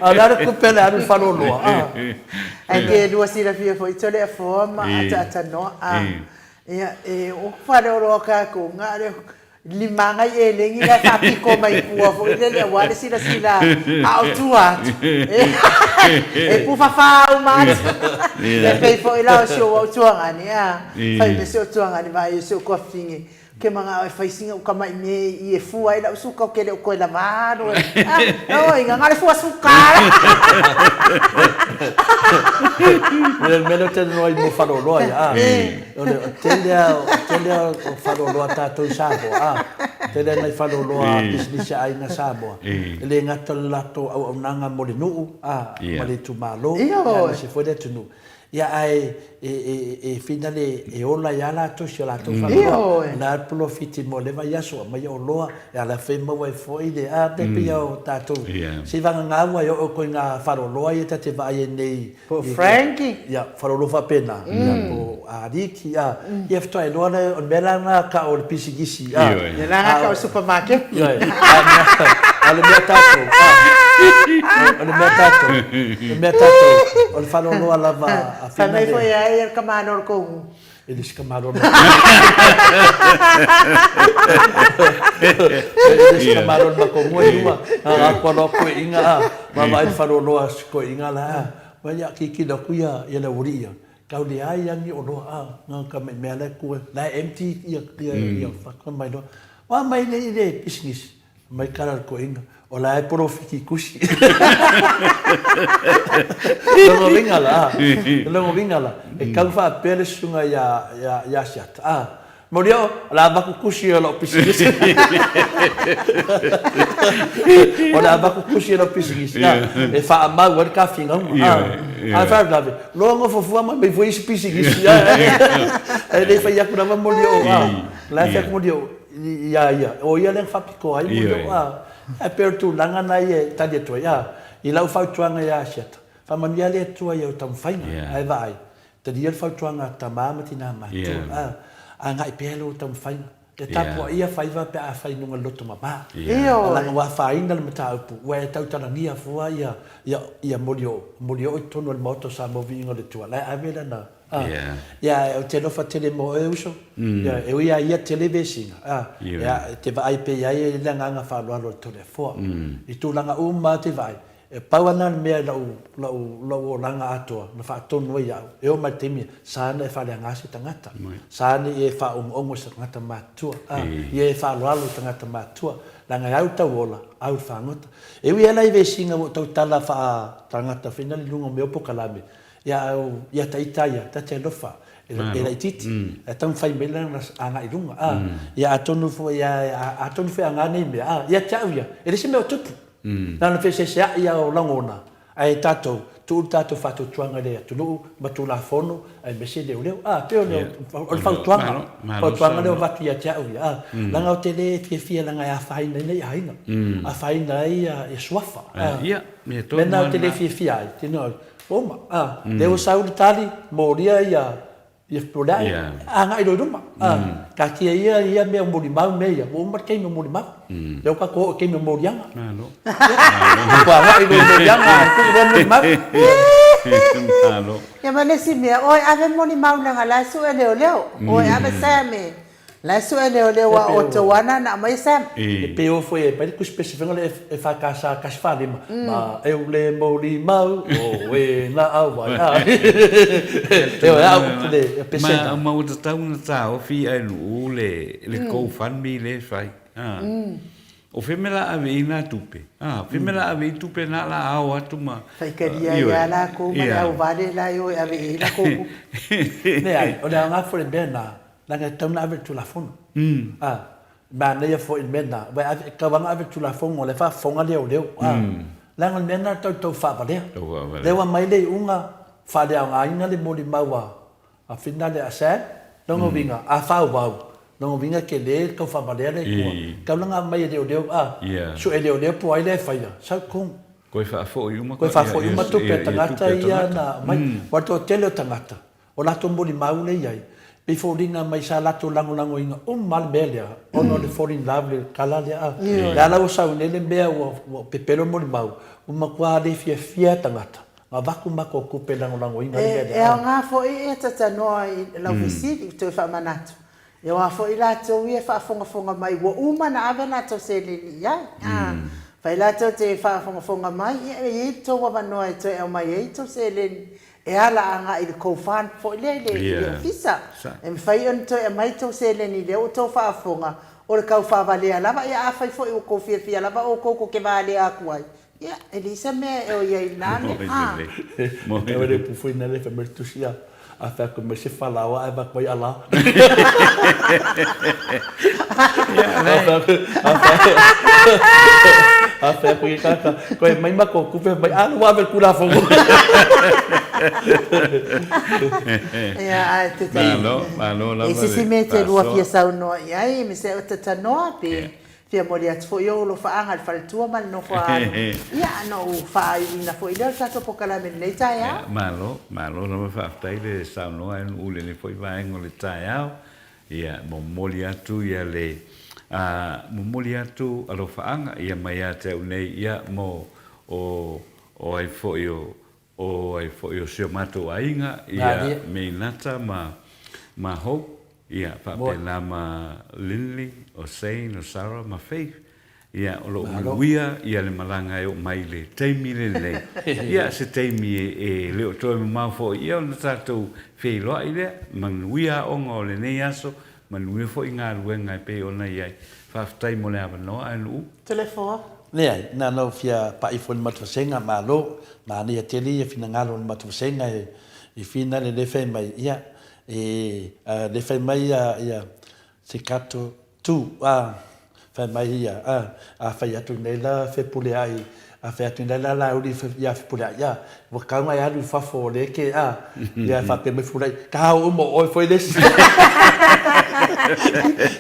a o le a le tupe lea e alu i le faleoloa, a. Ae ke lua silafia foi Toleafoa ma Ataatanoa, a, ia, e o faleoloa tatou, na o le limaga i elegi la e faapito mai tua foi lele aua le silasila a o tua atu, e pufafa uma atu. E pei foi la o si ou au tuagani, a, fai mai si ou tuagani, vaai o si ou tuafafine, Ou te manao e fai sina uka mai me i e fua ai lau suka ou te le o toe lava alu e. Ah, oi, na le fua suka. O le mea lea ou te talanoa ai mo faleoloa ia, a. O le tele lava o tele lava o faleoloa a tatou i Samoa, a. Tele lava nai faleoloa a pisinisi a aiga Samoa, e le gata o le latou auaunaga mo le nuu, a, ma le itumalo, aemaise foi le atunuu. Ia ae e finale e ola ai lava latou i si o latou faleoloa. O le a le polofiti mo lea vaiaso, aumai oloa, a o le a foi e maua ai foi le, a pei pei o tatou, seivagana ua e oo i ituaiga faleoloa ia ta te vaai ai nei. Po o Frankie. Ia, faleoloa faapena, ia po o Aliki, a, ia faatoa iloa lea, o le mea la lena tau o le pisinisi, a. Ioe. Ia la lena tau o le supermarket. Ioe. A o le mea tatou, a, o le mea tatou, o le mea tatou, o le faleoloa lava a Fai mai foi e ai le tamāloa o le tou nuu. E le o se tamāloa o le E le o se tamāloa o le matou nuu e lua. A atoa loa toeaiina a, vaavaai i le faleoloa a si toeaina la, a, vaai ia tilotilo atu ia le aualii ia, tau leai lava ni oloa a, na ona tamai mea la e tu ai, la e empty ia fai mai loa, ua mai le i le pisinisi. Mai kala le toeaina, o la e polofiti i tusi. Lona uiga la, lona uiga la, e tau faapea le susuga ia, ia, ia Asiata, a, Molioo, o le a avatu tusi o lau pisinisi. O le a avatu tusi o lau pisinisi, a, e faamau ai le ta finauga, a. A e faalavelave, loa nofo fua ma mai foi isi pisinisi, a, e le fai atu lava Molioo, a, la e fai atu Molioo, Iā ia, o ia lea na faapitoa ai mea o, a, ae pei o le tulaga na ia e tali atu ai, a, i lau fautuaga iā Asiata, faamanuia le Atua i au taumafaiga, ae vaai, talia le fautuaga a tama ma tinā matutua, a, agai pea lou taumafaiga, e tapuaia faiva pe a fai i luga o le loto mama, leaga ua afaina le mataupu, ua e tautalagia fua ia, ia, ia Molioo, Molioo i totonu o le Maota o Samoa Viiga o le Atua, la e ave lana, A, ia, ou te alofa tele mo oe uso. Ia, e ui lava ia tele vesiga, a, ia, e te vaai pea i ai e i ai le agaga faaaloalo o le Toleafoa. I tulaga uma lava ou te vaai, e pau lava lena o le mea i lou, lou, lou olaga atoa na faatonu ai au, e oo mai i le taimi, sa ona e faaleaga se tagata, sa ona ia e faaongoongo i se tagata matutua, a, ia e faaaloalo i tagata matutua, leaga e au le tauola, au le fagota. E ui lava la i vesiga ua ou tautala faa-tagata foi lea i luga o mea o polokalame, Ia au, ia ta ita ia, ta te alofa, e laitiiti, ae taumafai mai lana agai i luga, a. Ia atonu foi a, atonu foi a ngā nei mea, a, ia te au ia, e le se mea o tupu. Na ona feeseesea'i a o lagona, ae tatou, tuu le tatou faatuatuaga i le atunuu ma Tulafono aemaise leoleo, a, pei o le, o le fautuaga, fautuaga lea o avatu ia te au ia, a, leaga ou te le fiafia leaga e afaina ai nai aiga, afaina ai ia suafa, a. Mea na ou te le fiafia ai, tino, Oma, a, lea ua sau le tali, molia ia, ia fepuleai, agai loa i luma, a, taatia ia ia mea o molimau mea ia, ua uma le taimi o molimau. Lea ua tatou oo i taimi o moliaga. Malo. Ua agai loa i moliaga ae tuu loa molimau. Malo. Ia ma le isi mea, oe ave molimau leaga la e sue leoleo, oe ave Sam e. La e sue leoleo a outou ana na aumai e Sam. E pei o foi e pai le tusi pesefega le EFKS 145 ma eu le molimau o e na auai a e o au upu le pesega. Ma ua tatau ona taofi ae luu le le go fund me lea e fai a. O fea mea la ave i na tupe a? O fea mea la ave i tupe na la ao atu ma. Faitalia ai lava latou ma le auvale la e o e ave i ai latou tupe. Leai, o le aoga foi o le mea lena, leaga e tatau ona ave i le Tulafono. A, manaia foi le mea lena, aua e ave, e tatau lava ona ave i le Tulafono, o lea e faafofoga leoleo. A, leaga o le mea lena e tau tau faavalea. Lea ua aumai le iuga, faaleaogaina le molimau a a finale a Sam, lona uiga, a faaauau, lona uiga e tele le tau faavalea lea i tua. Tatau la ona aumai e leoleo, a, sue leoleo po o ai lea e faia, sau i totonu. Toe faafoi uma Toe faafoi uma tupe a tagata ia na aumai. Aua o le toatele o tagata, o latou molimau lea e i ai, pei foliga mai sa latou lagolagoina uma lava le mea lea, ona o le fall in love le tala lea a. O lea la ua sau nei le mea ua pepelo molimau, ua matua le fiafia tagata, na avatu matou tupe e lagolagoina ai le mea lea. E aoga foi e tatanoa i lau fesili, toe faamanatu, e aoga foi latou ia e faafogafoga mai ua uma ona ave latou seleni i ai. A fai latou te faafogafoga mai, ia e i ai le tou avanoa e toe aumai ai tou seleni e ala agai i le tou fund foi lea i le ofisa. E mafai ona toe aumai tou seleni lea ua outou faafofoga o le tau faavalea lava. Ia afai foi ua tou fiafia lava outou tou te valea atu ai, Ia, e leai se mea e oi ai i lena mea. A! Tau le upu foi lea fai mai le tusi a fai atu mai se falaoa ae avatu ai ala. A fai atu i tagata, toe aumai matou tupe, fai mai, a lea ua ave i le Tulafono. Ia, ae te Malo, malo lava le E se isi mea e te lua fia saunoa i ai, e mea o tatanoa pe Fia momoli atu foi ou alofaaga i le faletua ma le nofo a alo, ia ona ou faaiuina foi lea o le tatou polokalame i lenei taeao. Ia, malo, malo lava faafetai le saunoa e Nu'u i lenei foi vaega o le taeao. Ia, momoli atu ia le, a, momoli atu alofaaga ia mai ia te au nei, ia, mo, o, o ai foi o, o ai foi o si o matou aiga, ia, Meinata ma, ma Hope, Ia, faapena ma Lynley, o Shane, o Sarah ma Faith, ia, o lo o manuia ia le malaga e oo mai i le taimi lenei. Ia, se taimi e le o toe mamao foi ia ona tatou feiloai lea, manuia aoga o lenei aso, manuia foi galuega e pei ona i ai. Faafetai mo le avanoa ae Nu'u. Toleafoa. Leai, na ona ou fia pa'i foi i le matou vasega, malo, manaia tele ia finagalo o le matou vasega i finale lea fai mai, ia, E a le fai mai ia ia se kato tu a fai mai ia a a fai atu nei la Fepuleai a fai atu nei la Laauli ia Fepuleai a ua tau na e alu i fafo o lea ke a ia faapea mai Fepuleai ka hao uma o oe foi le isi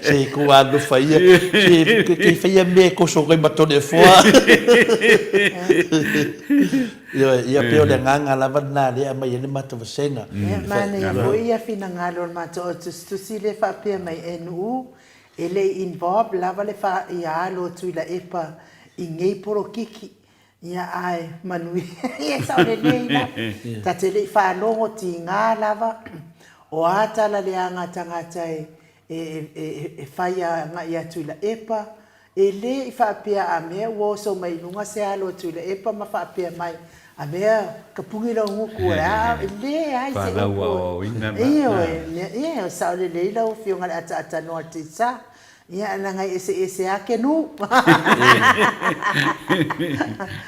se ku alofa ia se ke faia mea e koso ai ma Toleafoa. Ioe, ia pei o le agaga lava lena lea e aumai ai le matou vasega. Ia, manaia foi ia finagalo o le matou au tusitusi lea e faapea mai NU e le i involve lava le fa ia alo o Tuilaepa i nei polokiki. Ia ae manuia ia e sao lelei lava. Ta te le i faalogo tiga lava o a tala leaga a tagata e e e fai agai a Tuilaepa E le i faapea a mea ua oso mai i luga se alo a Tuilaepa ma faapea mai, A mea, ka pugi lau gutu o le a, e leai se upu o, ioe, ia, sao lelei lau Afioga i le ataatanoa o le Teisa. Ia, leaga e eseese lava kenu.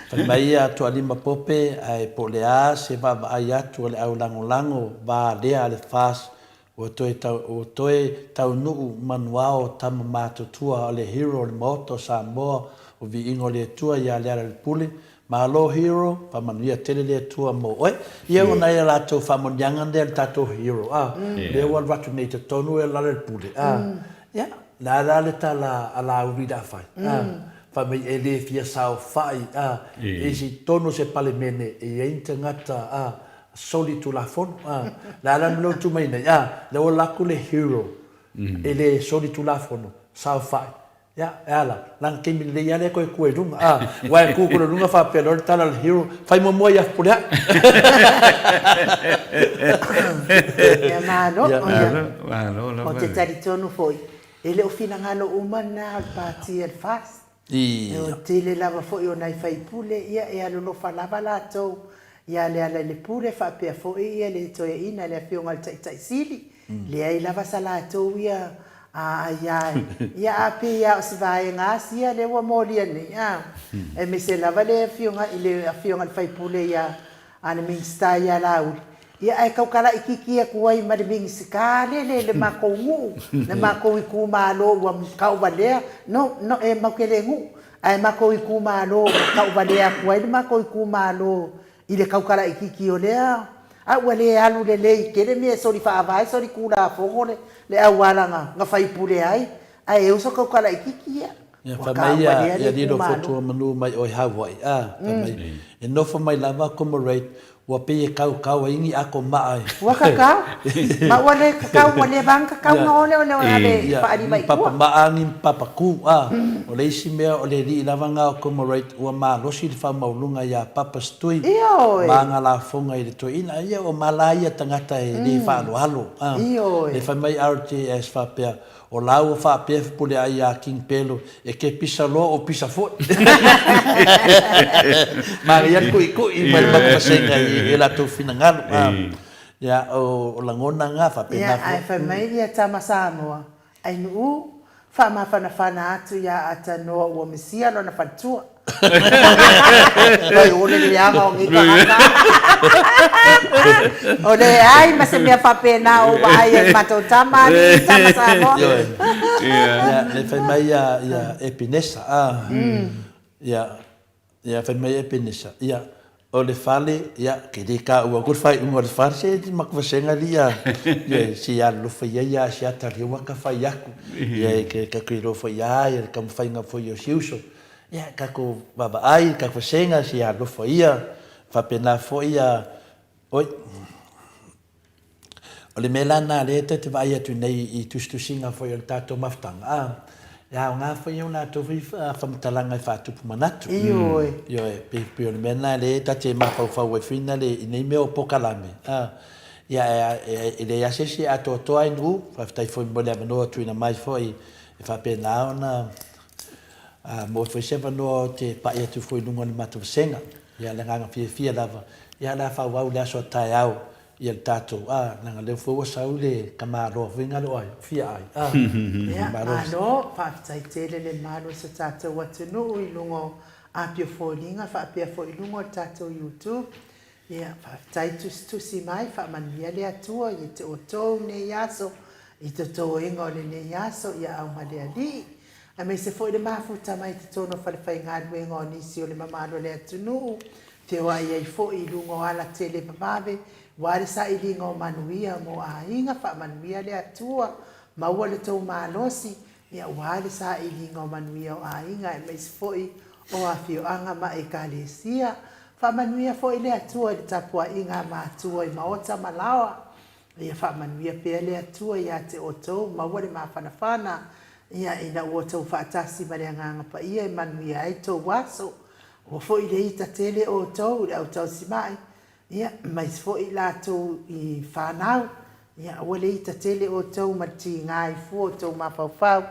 Fai mai ia Tualima Pope, ae po o le a se vaavaai atu a le au lagolago va lea a le FAST Ua toe tau, ua toe taunuu manuao tama matutua o le hero o le Maota o Samoa o Viiga o le Atua ia Lealailepule. Malo hero, faamanuia tele le Atua mo oe. Ia o nai a latou faamanuiaga lea le tatou hero a, lea ua alu atu nei i totonu e Lealailepule a. Ia, le a la le tala a Laauli le a fai a, fai mai e le fia saofai a, e isi tonu o se Palemene e i ai ni tagata a, Soli Tulafono, a. Le a la le mea lea ua tu mai nei, a, lea ua alu atu le hero e le soli Tulafono, saofai. Ia, e a la? Leaga taimi lelei lava lea e toe tu ai i luga, a. Aua e tu atu i luga faapea loa le tala a le hero, fai muamua ia Fepuleai. Ia, malo. Malo lava. Ou te talitonu foi. E le o finagalo uma lena o le Pati a le FAST. O le tele lava foi o nai faipule, ia e alolofa lava latou ia Lealailepule faapea foi ia le toeaina le Afioga i le Taitai Sili. Leai lava sa latou ia aia ia a pei lava o si vaega a sia lea ua molia nei a, aemaise lava le Afioga i le Afioga i le faipule ia a le Minisita ia Laauli, ia ae tau kalaititi atu ai ma le Minisita lele le matou nuu, le matou itumalo ua tauvalea, no, no, e matou te le nuu, ae matou itumalo ua tauvalea atu ai le matou itumalo i le tau kalaititi o lea, a ua le alu lelei tele mea e soli faavae soli tulafono le, le auala na, na faipule ai, ae oso tau kalaititi ia. Ia, fai mai ia, ia lilo fotu o manu mai oe Hawaii, a, fai mai, e nofo mai lava Comrade, ua pei e kaukau ai ni ako maa e. Ua kakau, ma ua le kakau, ua leva lava ona kakau na ole ole ave e faalima i tua. Papa maa ni papa ku, a, o le isi mea o le alii lava na o Comrade ua malosi le faamaualuga ia Papa Stui ma ana lafoga i le toeaina, ia o mala ia tagata e le faaaloalo, a, le fai mai RJS faapea, O lāua faapea fepuleai iā King Pelo, e ke pisa loa o pisa foi. Manaia le kuʻikuʻi mai le matou vasega i e latou finagalo. Ia, o lagona na faapena Ia, ae fai mai ia tama Samoa, Ainuu, faamafanafana atu ia Atanoa ua misia lona faletua. Vai o le leaga o nei tagata. O leai ma se mea faapena o vaai ai matou tama alii tama Samoa. Ia, le fai mai ia ia Epinesa, a. Ia, ia fai mai Epinesa, ia o le fale, ia, ke le taua atu le faaiuga o le fale, se matou vasega lia, ia, se i alolofa i ai ia Asiata lea ua ta fai atu, ia, e tatou iloa foi ia le taumafaiga foi o si uso. Ia, tatou vaavaai i le tatou vasega, se i alofa ia, faapena foi ia, oi, o le mea la lena lea ta te vaai atu nei i tusitusiga foi o le tatou mafutaga, a, e aoga foi o latou foi faamatalaga e faatupu manatu. Ioe. Ioe, pei, pei o le mea lena lea ta te mafaufau ai foi nale i nei mea o polokalame, a, ia, e, e leai lava se isi e atoatoa ai nuu, faafetai foi mo le avanoa tuuina mai foi e faapena ona A maua foi se avanoa ou te pai atu foi i luga o le matou vasega. Ia, le agaga fiafia lava, ia o le a faaauau le aso a taeao ia le tatou, a, leaga lea foi ua sau le tamaloa foi na o ai, o Fiaai, a. Ia, malo, faafetai tele le malu o so tatou atunuu i luga o Apia Foliga faapea foi i luga o le tatou YouTube. Ia, faafetai tusitusi mai, faamanuia le Atua ia te outou nei aso, i totoina o lenei aso, ia au ma le Alii. Aemaise foi le mafuta mai totonu o falefaigaluega o nisi o le mamalu o le atunuu, feoai ai foi i luga o ala tele vavave, aua le sailiga o manuia mo aiga, faamanuia le Atua, maua le tou malosi, aua le sailiga o manuia o aiga aemaise foi o afioaga ma Ekalesia. Faamanuia foi le Atua i le tapuaiga a matua i maota ma laoa. Ia faamanuia pea le Atua ia te outou, maua le mafanafana, ia, ina ua outou faatasi ma le Agaga Paia e manuia ai tou aso. Ua foi le ita tele outou i le autausimai, ia, aemaise foi i latou i fanau, ia, ua le ita tele outou ma le tiga i fua o tou mafaufau,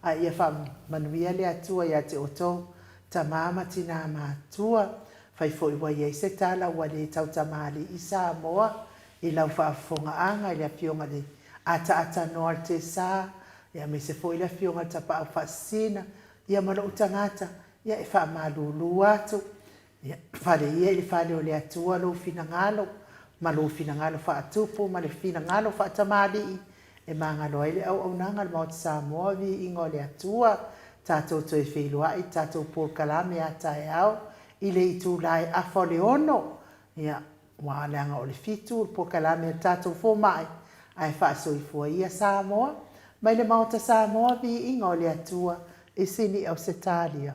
a ia faamanuia le Atua ia te outou, tama ma tinā matua. Fai foi ua i ai se tala ua le tautamalii Samoa i lau faafofogaaga i le Afioga i le Ataatanoa o le Tesa, ia aemaise foi le Afioga i le Tapaau Faasisina, ia ma lou tagata, ia e faamalulu atu, ia fale ia i le fale o le Atua lou finagalo, ma lou finagalo faatupu ma le finagalo faatamalii, e magalo ai le auaunaga a le Maota Samoa, viiga o le Atua, tatou toe feiloai i tatou polokalame a taeao i le itula e afa o le ono, ia, Aua leaga o le fitu o le polokalame a le tatou fomai, ae faasoifua ia Samoa, mai le Maota Samoa, viiga o le Atua i Sini Ausetalia.